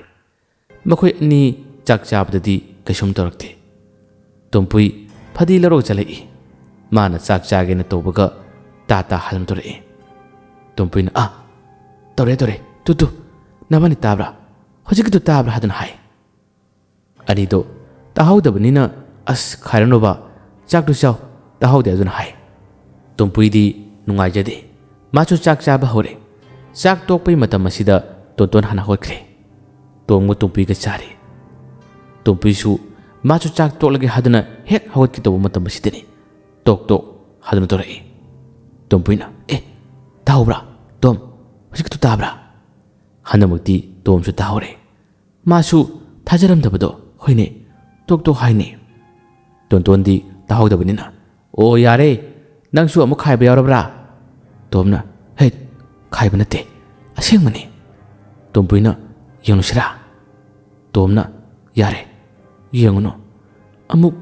ꯃꯈꯣꯏ ꯑꯅꯤ ꯆꯥꯛ ꯆꯥꯕꯗꯗꯤ ꯀꯩꯁꯨꯝ ꯇꯧꯔꯛꯇꯦ꯫ ꯇꯣꯝꯄꯨꯏ ꯐꯗꯤ ꯂꯧꯔꯒ ꯆꯠꯂꯛꯏ꯫ ꯃꯥꯅ ꯆꯥꯛ ꯆꯥꯒꯦꯅ ꯇꯧꯕꯒ ꯇꯥ ꯇꯥ ꯍꯥꯏꯗꯨꯅ ꯇꯧꯔꯛꯏ꯫ ꯇꯣꯝꯄꯨꯏꯅ, "ꯑꯥ, ꯇꯧꯔꯦ, ꯇꯧꯔꯦ, ꯇꯨ, ꯇꯨ, ꯅꯕꯥꯅꯤ ꯇꯥꯕ꯭ꯔꯥ? ꯍꯧꯖꯤꯛꯀꯤꯗꯨ ꯇꯥꯕ꯭ꯔꯥ?" ꯍꯥꯏꯗꯨꯅ ꯍꯥꯏ꯫ ꯑꯅꯤꯗꯣ ꯇꯥꯍꯧꯗꯕꯅꯤꯅ, "ꯑꯁ, ꯈꯥꯏꯔꯅꯨꯕ, ꯆꯥꯛꯇꯨ ꯆꯥꯎ, ꯇꯥꯍꯧꯗꯦ" ꯑꯗꯨꯅ ꯍꯥꯏ꯫ ꯇꯣꯝꯄꯨꯏꯗꯤ ꯅꯨꯡꯉꯥꯏꯖꯗꯦ꯫ ꯃꯥꯁꯨ ꯆꯥꯛ ꯆꯥꯕ ꯍꯧꯔꯦ꯫ ꯆꯥꯛ ꯇꯣꯛꯄꯩ ꯃꯇꯝ ꯑꯁꯤꯗ ꯇꯣꯟꯇꯣꯟ ꯍꯥꯟꯅ ꯍꯧꯒꯠꯈ꯭ꯔꯦ꯫ ꯇꯣꯝꯒ ꯇꯣꯝꯄꯨꯏꯒ ꯆꯥꯔꯦ꯫ ꯇꯣꯝꯄꯨꯏꯁꯨ ꯃꯥꯁꯨ ꯆꯥꯛ ꯇꯣꯛꯂꯒꯦ ꯍꯥꯏꯗꯨꯅ ꯍꯦꯛ ꯍꯧꯒꯠꯀꯦ ꯇꯧꯕ ꯃꯇꯝ ꯑꯁꯤꯗꯅꯤ ꯇꯣꯛ ꯇꯣꯛ ꯍꯥꯏꯗꯨꯅ ꯇꯧꯔꯛꯏ꯫ ꯇꯣꯝꯄꯨꯏꯅ, "ꯑꯦ, ꯇꯥꯍꯧꯕ꯭ꯔꯥ? ꯇꯣꯝ, ꯍꯧꯖꯤꯛꯀꯤꯗꯨ ꯇꯥꯕ꯭ꯔꯥ?" ꯍꯟꯗꯛꯃꯛꯇꯤ ꯇꯣꯝꯁꯨ ꯇꯥꯍꯧꯔꯦ꯫ ꯃꯥꯁꯨ ꯊꯥꯖꯔꯝꯗꯕꯗꯣ, "ꯍꯣꯏꯅꯦ, ꯇꯣꯛ ꯇꯣꯛ ꯍꯥꯏꯅꯦ꯫" ꯇꯣꯟꯇꯣꯟꯗꯤ ꯇꯥꯍꯧꯗꯕꯅꯤꯅ, "ꯑꯣ, ꯌꯥꯔꯦ, ꯅꯪꯁꯨ ꯑꯃꯨꯛ ꯈꯥꯏꯕ ꯌꯥꯎꯔꯕ꯭ꯔꯥ?" ꯇꯣꯝꯅ, "ꯍꯦꯠ, ꯈꯥꯏꯕ ꯅꯠꯇꯦ, ꯑꯁꯦꯡꯕꯅꯤ꯫" ꯇꯣꯝꯄꯨꯏꯅ, "ꯌꯦꯡꯂꯨꯁꯤꯔꯥ?" ꯇꯣꯝꯅ, "ꯌꯥꯔꯦ, ꯌꯦꯡꯉꯨꯅꯨ꯫ ꯑꯃꯨꯛ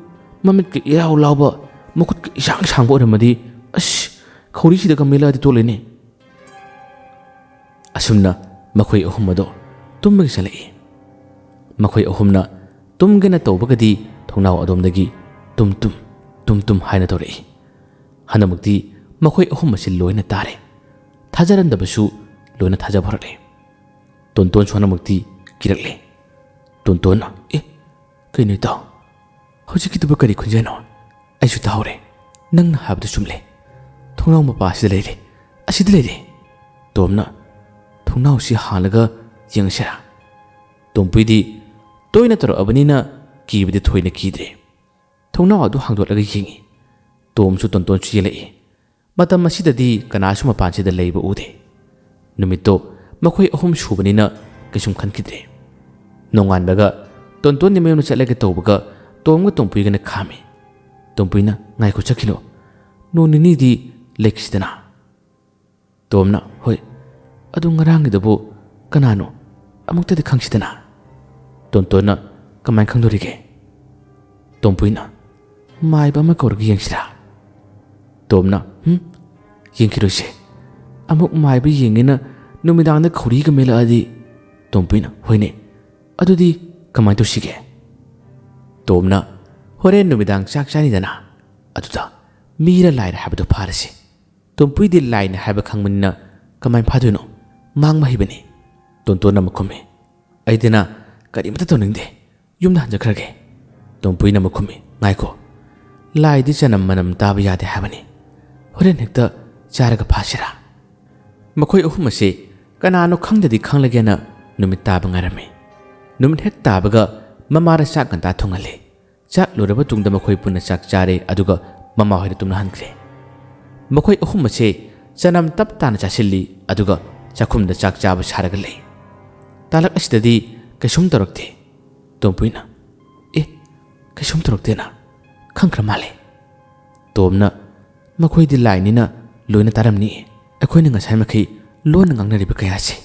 ꯃꯃꯤꯠꯀ ꯏꯔꯥꯎ ꯂꯥꯎꯕ, ꯃꯈꯨꯠꯀ ꯏꯁꯥꯡ ꯁꯥꯡꯕ ꯑꯣꯏꯔꯝꯃꯗꯤ, ꯑꯁ, ꯈꯧꯔꯤꯁꯤꯗꯒ ꯃꯦꯜꯂꯛꯑꯗꯤ ꯇꯣꯛꯂꯦꯅꯦ꯫" ꯑꯁꯨꯝꯅ ꯃꯈꯣꯏ ꯑꯍꯨꯝ ꯑꯗꯣ ꯇꯨꯝꯕꯒꯤ ꯆꯠꯂꯛꯏ꯫ ꯃꯈꯣꯏ ꯑꯍꯨꯝꯅ ꯇꯨꯝꯒꯦꯅ ꯇꯧꯕꯒꯗꯤ ꯊꯣꯡꯅꯥꯎ ꯑꯗꯣꯝꯗꯒꯤ ꯇꯨꯝ ꯇꯨꯝ, ꯇꯨꯝ ꯇꯨꯝ ꯍꯥꯏꯅ ꯇꯧꯔꯛꯏ꯫ ꯍꯟꯗꯛꯃꯛꯇꯤ ꯃꯈꯣꯏ ꯑꯍꯨꯝ ꯑꯁꯤ ꯂꯣꯏꯅ ꯇꯥꯔꯦ꯫ ꯊꯥꯖꯔꯝꯗꯕꯁꯨ ꯂꯣꯏꯅ ꯊꯥꯖꯕ ꯍꯧꯔꯛꯂꯦ꯫ ꯇꯣꯟꯇꯣꯟꯁꯨ ꯍꯟꯗꯛꯃꯛꯇꯤ ꯀꯤꯔꯛꯂꯦ꯫ ꯇꯣꯟꯇꯣꯟꯅ, "ꯑꯦ, ꯀꯩꯅꯣ ꯏꯇꯥꯎ? ꯍꯧꯖꯤꯛꯀꯤꯗꯨꯕꯨ ꯀꯔꯤ ꯈꯣꯟꯖꯦꯜꯅꯣ? ꯑꯩꯁꯨ ꯇꯥꯍꯧꯔꯦ꯫ ꯅꯪꯅ ꯍꯥꯏꯕꯗꯨ ꯆꯨꯝꯂꯦ꯫ ꯊꯣꯡꯅꯥꯎ ꯃꯄꯥ ꯑꯁꯤꯗ ꯂꯩꯔꯦ꯫ ꯑꯁꯤꯗ ꯂꯩꯔꯦ꯫" ꯇꯣꯝꯅ, "ꯊꯣꯡꯅꯥꯎꯁꯤ ꯍꯥꯡꯂꯒ ꯌꯦꯡꯁꯤꯔꯥ?" ꯇꯣꯝꯄꯨꯏꯗꯤ ꯇꯣꯏꯅ ꯇꯧꯔꯛꯑꯕꯅꯤꯅ ꯀꯤꯕꯗꯤ ꯊꯣꯏꯅ ꯀꯤꯗ꯭ꯔꯦ꯫ ꯊꯣꯡꯅꯥꯎ ꯑꯗꯨ ꯍꯥꯡꯗꯣꯛꯂꯒ ꯌꯦꯡꯉꯤ꯫ ꯇꯣꯝꯁꯨ ꯇꯣꯟꯇꯣꯟꯁꯨ ꯌꯦꯡꯂꯛꯏ꯫ ꯃꯇꯝ ꯑꯁꯤꯗꯗꯤ ꯀꯅꯥꯁꯨ ꯃꯄꯥꯟꯁꯤꯗ ꯂꯩꯕ ꯎꯗꯦ꯫ ꯅꯨꯃꯤꯠꯇꯣ ꯃꯈꯣꯏ ꯑꯍꯨꯝ ꯁꯨꯕꯅꯤꯅ ꯀꯩꯁꯨꯝ ꯈꯟꯈꯤꯗ꯭ꯔꯦ꯫ ꯅꯣꯡꯉꯥꯟꯕꯒ ꯇꯣꯟꯇꯣꯟꯗꯤ ꯃꯌꯨꯝꯗ ꯆꯠꯂꯒꯦ ꯇꯧꯕꯒ ꯇꯣꯝꯒ ꯇꯣꯝꯄꯨꯏꯒꯅ ꯈꯥꯝꯃꯤ꯫ ꯇꯣꯝꯄꯨꯏꯅ, "ꯉꯥꯏꯈꯣ, ꯆꯠꯈꯤꯅꯨ꯫ ꯅꯣꯡ ꯅꯤꯅꯤꯗꯤ ꯂꯩꯈꯤꯁꯤꯗꯅ꯫" ꯇꯣꯝꯅ, "ꯍꯣꯏ, ꯑꯗꯨ ꯉꯔꯥꯡꯒꯤꯗꯨꯕꯨ ꯀꯅꯥꯅꯣ? ꯑꯃꯨꯛꯇꯗꯤ ꯈꯪꯁꯤꯗꯅ꯫" ꯇꯣꯟꯇꯣꯟꯅ, "ꯀꯃꯥꯏꯅ ꯈꯪꯗꯣꯔꯤꯒꯦ?" ꯇꯣꯝꯄꯨꯏꯅ, "ꯃꯥꯏꯕ ꯑꯃ ꯀꯧꯔꯒ ꯌꯦꯡꯁꯤꯔꯥ?" ꯇꯣꯝꯅ, "ꯍꯨꯝ, ꯌꯦꯡꯈꯤꯔꯣꯏꯁꯦ꯫ ꯑꯃꯨꯛ ꯃꯥꯏꯕ ꯌꯦꯡꯉꯦꯅ ꯅꯨꯃꯤꯗꯥꯡꯗ ꯈꯧꯔꯤꯒ ꯃꯦꯜꯂꯛꯑꯗꯤ꯫" ꯇꯣꯝꯄꯨꯏꯅ, "ꯍꯣꯏꯅꯦ, ꯑꯗꯨꯗꯤ ꯀꯃꯥꯏꯅ ꯇꯧꯁꯤꯒꯦ?" ꯇꯣꯝꯅ, "ꯍꯣꯔꯦꯟ ꯅꯨꯃꯤꯗꯥꯡ ꯆꯥꯛ ꯆꯥꯅꯤꯗꯅ, ꯑꯗꯨꯗ ꯃꯤꯔ ꯂꯥꯏꯔ ꯍꯥꯏꯕꯗꯨ ꯐꯥꯔꯁꯤ꯫ ꯇꯣꯝꯄꯨꯏꯗꯤ ꯂꯥꯏꯅ ꯍꯥꯏꯕ ꯈꯪꯕꯅꯤꯅ ꯀꯃꯥꯏꯅ ꯐꯥꯗꯣꯏꯅꯣ? ꯃꯥꯡꯕ ꯍꯩꯕꯅꯤ꯫" ꯇꯣꯟꯇꯣꯟꯅ ꯑꯃꯨꯛ ꯈꯨꯝꯃꯤ, "ꯑꯩꯗꯤꯅ ꯀꯔꯤꯃꯇ ꯇꯧꯅꯤꯡꯗꯦ꯫ ꯌꯨꯝꯗ ꯍꯟꯖꯈ꯭ꯔꯒꯦ꯫" ꯇꯣꯝꯄꯨꯏꯅ ꯑꯃꯨꯛ ꯈꯨꯝꯃꯤ, "ꯉꯥꯏꯈꯣ, ꯂꯥꯏꯗꯤ ꯆꯅꯝ ꯃꯅꯝ ꯇꯥꯕ ꯌꯥꯗꯦ ꯍꯥꯏꯕꯅꯤ꯫ ꯍꯣꯔꯦꯟ ꯍꯦꯛꯇ ꯆꯥꯔꯒ ꯐꯥꯁꯤꯔꯥ?" ꯃꯈꯣꯏ ꯑꯍꯨꯝ ꯑꯁꯤ ꯀꯅꯥꯅꯣ ꯈꯪꯗꯗꯤ ꯈꯪꯂꯒꯦꯅ ꯅꯨꯃꯤꯠ ꯇꯥꯕ ꯉꯥꯏꯔꯝꯃꯤ꯫ ꯅꯨꯃꯤꯠ ꯍꯦꯛ ꯇꯥꯕꯒ ꯃꯃꯥꯗ ꯆꯥꯛ ꯉꯟꯇꯥ ꯊꯣꯡꯍꯜꯂꯤ꯫ ꯆꯥꯛ ꯂꯣꯏꯔꯕ ꯇꯨꯡꯗ ꯃꯈꯣꯏ ꯄꯨꯟꯅ ꯆꯥꯛ ꯆꯥꯔꯦ, ꯑꯗꯨꯒ ꯃꯃꯥ ꯍꯣꯏꯗ ꯇꯨꯝꯅꯍꯟꯈ꯭ꯔꯦ꯫ ꯃꯈꯣꯏ ꯑꯍꯨꯝ ꯑꯁꯦ ꯆꯅꯝ ꯇꯞ ꯇꯥꯅ ꯆꯥꯁꯤꯜꯂꯤ, ꯑꯗꯨꯒ ꯆꯥꯛꯈꯨꯝꯗ ꯆꯥꯛ ꯆꯥꯕ ꯁꯥꯔꯒ ꯂꯩ꯫ ꯇꯥꯂꯛ ꯑꯁꯤꯗꯗꯤ ꯀꯩꯁꯨꯝ ꯇꯧꯔꯛꯇꯦ꯫ ꯇꯣꯝꯄꯨꯏꯅ, "ꯑꯦ, ꯀꯩꯁꯨꯝ ꯇꯧꯔꯛꯇꯦꯅ ꯈꯪꯈ꯭ꯔ ꯃꯥꯜꯂꯦ꯫" ꯇꯣꯝꯅ, "ꯃꯈꯣꯏꯗꯤ ꯂꯥꯏꯅꯤꯅ ꯂꯣꯏꯅ ꯇꯥꯔꯝꯅꯤ, ꯑꯩꯈꯣꯏꯅ ꯉꯁꯥꯏ ꯃꯈꯩ ꯂꯣꯟꯅ ꯉꯥꯡꯅꯔꯤꯕ ꯀꯌꯥꯁꯦ꯫"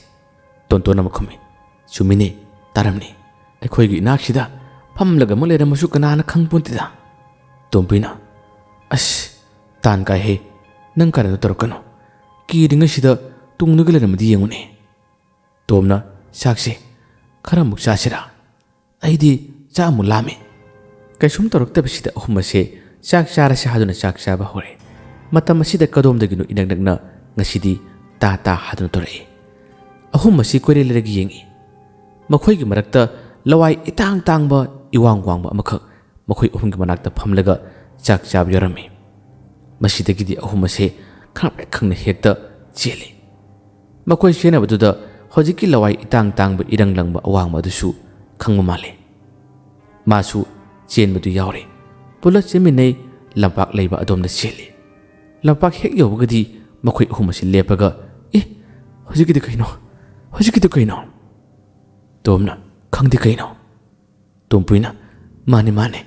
ꯇꯣꯟꯇꯣꯟꯅ ꯑꯃꯨꯛ ꯈꯨꯝꯃꯤ, "ꯆꯨꯝꯃꯤꯅꯦ, ꯇꯥꯔꯝꯅꯤ꯫ ꯑꯩꯈꯣꯏꯒꯤ ꯏꯅꯥꯛꯁꯤꯗ ꯐꯝꯂꯒ ꯑꯃꯨꯛ ꯂꯩꯔꯝꯃꯁꯨ ꯀꯅꯥꯅ ꯈꯪꯄꯣꯟꯇꯦꯗ꯫" ꯇꯣꯝꯕꯤꯅ, "ꯑꯁ, ꯇꯥꯟ ꯀꯥꯏꯍꯦ, ꯅꯪ ꯀꯥꯔꯟꯗꯣ ꯇꯧꯔꯛꯀꯅꯨ꯫ ꯀꯤꯔꯤꯉꯩꯁꯤꯗ ꯇꯨꯡꯗꯒ ꯂꯩꯔꯝꯃꯗꯤ ꯌꯦꯡꯉꯨꯅꯦ꯫" ꯇꯣꯝꯅ, "ꯆꯥꯛꯁꯦ ꯈꯔ ꯑꯃꯨꯛ ꯆꯥꯁꯤꯔꯥ? ꯑꯩꯗꯤ ꯆꯥꯛ ꯑꯃꯨꯛ ꯂꯥꯝꯃꯦ꯫" ꯀꯩꯁꯨꯝ ꯇꯧꯔꯛꯇꯕꯁꯤꯗ ꯑꯍꯨꯝ ꯑꯁꯦ ꯆꯥꯛ ꯆꯥꯔꯁꯦ ꯍꯥꯏꯗꯨꯅ ꯆꯥꯛ ꯆꯥꯕ ꯍꯧꯔꯦ꯫ ꯃꯇꯝ ꯑꯁꯤꯗ ꯀꯗꯣꯝꯗꯒꯤꯅꯣ ꯏꯅꯛ ꯅꯛꯅ ꯉꯁꯤꯗꯤ ꯇꯥ ꯇꯥ ꯍꯥꯏꯗꯨꯅ ꯇꯧꯔꯛꯏ꯫ ꯑꯍꯨꯝ ꯑꯁꯤ ꯀꯣꯏꯔꯦ ꯂꯩꯔꯒ ꯌꯦꯡꯉꯤ꯫ ꯃꯈꯣꯏꯒꯤ ꯃꯔꯛꯇ ꯂꯋꯥꯏ ꯏꯇꯥꯡ ꯇꯥꯡꯕ, ꯏꯋꯥꯡ ꯋꯥꯡꯕ ꯑꯃꯈꯛ ꯃꯈꯣꯏ ꯑꯍꯨꯝꯒꯤ ꯃꯅꯥꯛꯇ ꯐꯝꯂꯒ ꯆꯥꯛ ꯆꯥꯕ ꯌꯥꯎꯔꯝꯃꯤ꯫ ꯃꯁꯤꯗꯒꯤꯗꯤ ꯑꯍꯨꯝ ꯑꯁꯦ ꯈꯪꯄ꯭ꯔꯦꯛ ꯈꯪꯅ ꯍꯦꯛꯇ ꯆꯦꯜꯂꯤ꯫ ꯃꯈꯣꯏ ꯆꯦꯟꯅꯕꯗꯨꯗ ꯍꯧꯖꯤꯛꯀꯤ ꯂꯋꯥꯏ ꯏꯇꯥꯡ ꯇꯥꯡꯕ, ꯏꯔꯪ ꯂꯪꯕ ꯑꯋꯥꯡꯕ ꯑꯗꯨꯁꯨ ꯈꯪꯕ ꯃꯥꯜꯂꯤ꯫ ꯃꯥꯁꯨ ꯆꯦꯟꯕꯗꯨ ꯌꯥꯎꯔꯦ꯫ ꯄꯨꯂꯞ ꯆꯦꯟꯃꯤꯟꯅꯩ, ꯂꯝꯄꯥꯛ ꯂꯩꯕ ꯑꯗꯣꯝꯗ ꯆꯦꯜꯂꯤ꯫ ꯂꯝꯄꯥꯛ ꯍꯦꯛ ꯌꯧꯕꯒꯗꯤ ꯃꯈꯣꯏ ꯑꯍꯨꯝ ꯑꯁꯤ ꯂꯦꯞꯄꯒ, "ꯑꯦ, ꯍꯧꯖꯤꯛꯀꯤꯗꯨ ꯀꯩꯅꯣ? ꯍꯧꯖꯤꯛꯀꯤꯗꯨ ꯀꯩꯅꯣ?" ꯇꯣꯝꯅ, "ꯈꯪꯗꯦ ꯀꯩꯅꯣ?" ꯇꯣꯝꯄꯨꯏꯅ, "ꯃꯥꯅꯦ, ꯃꯥꯅꯦ,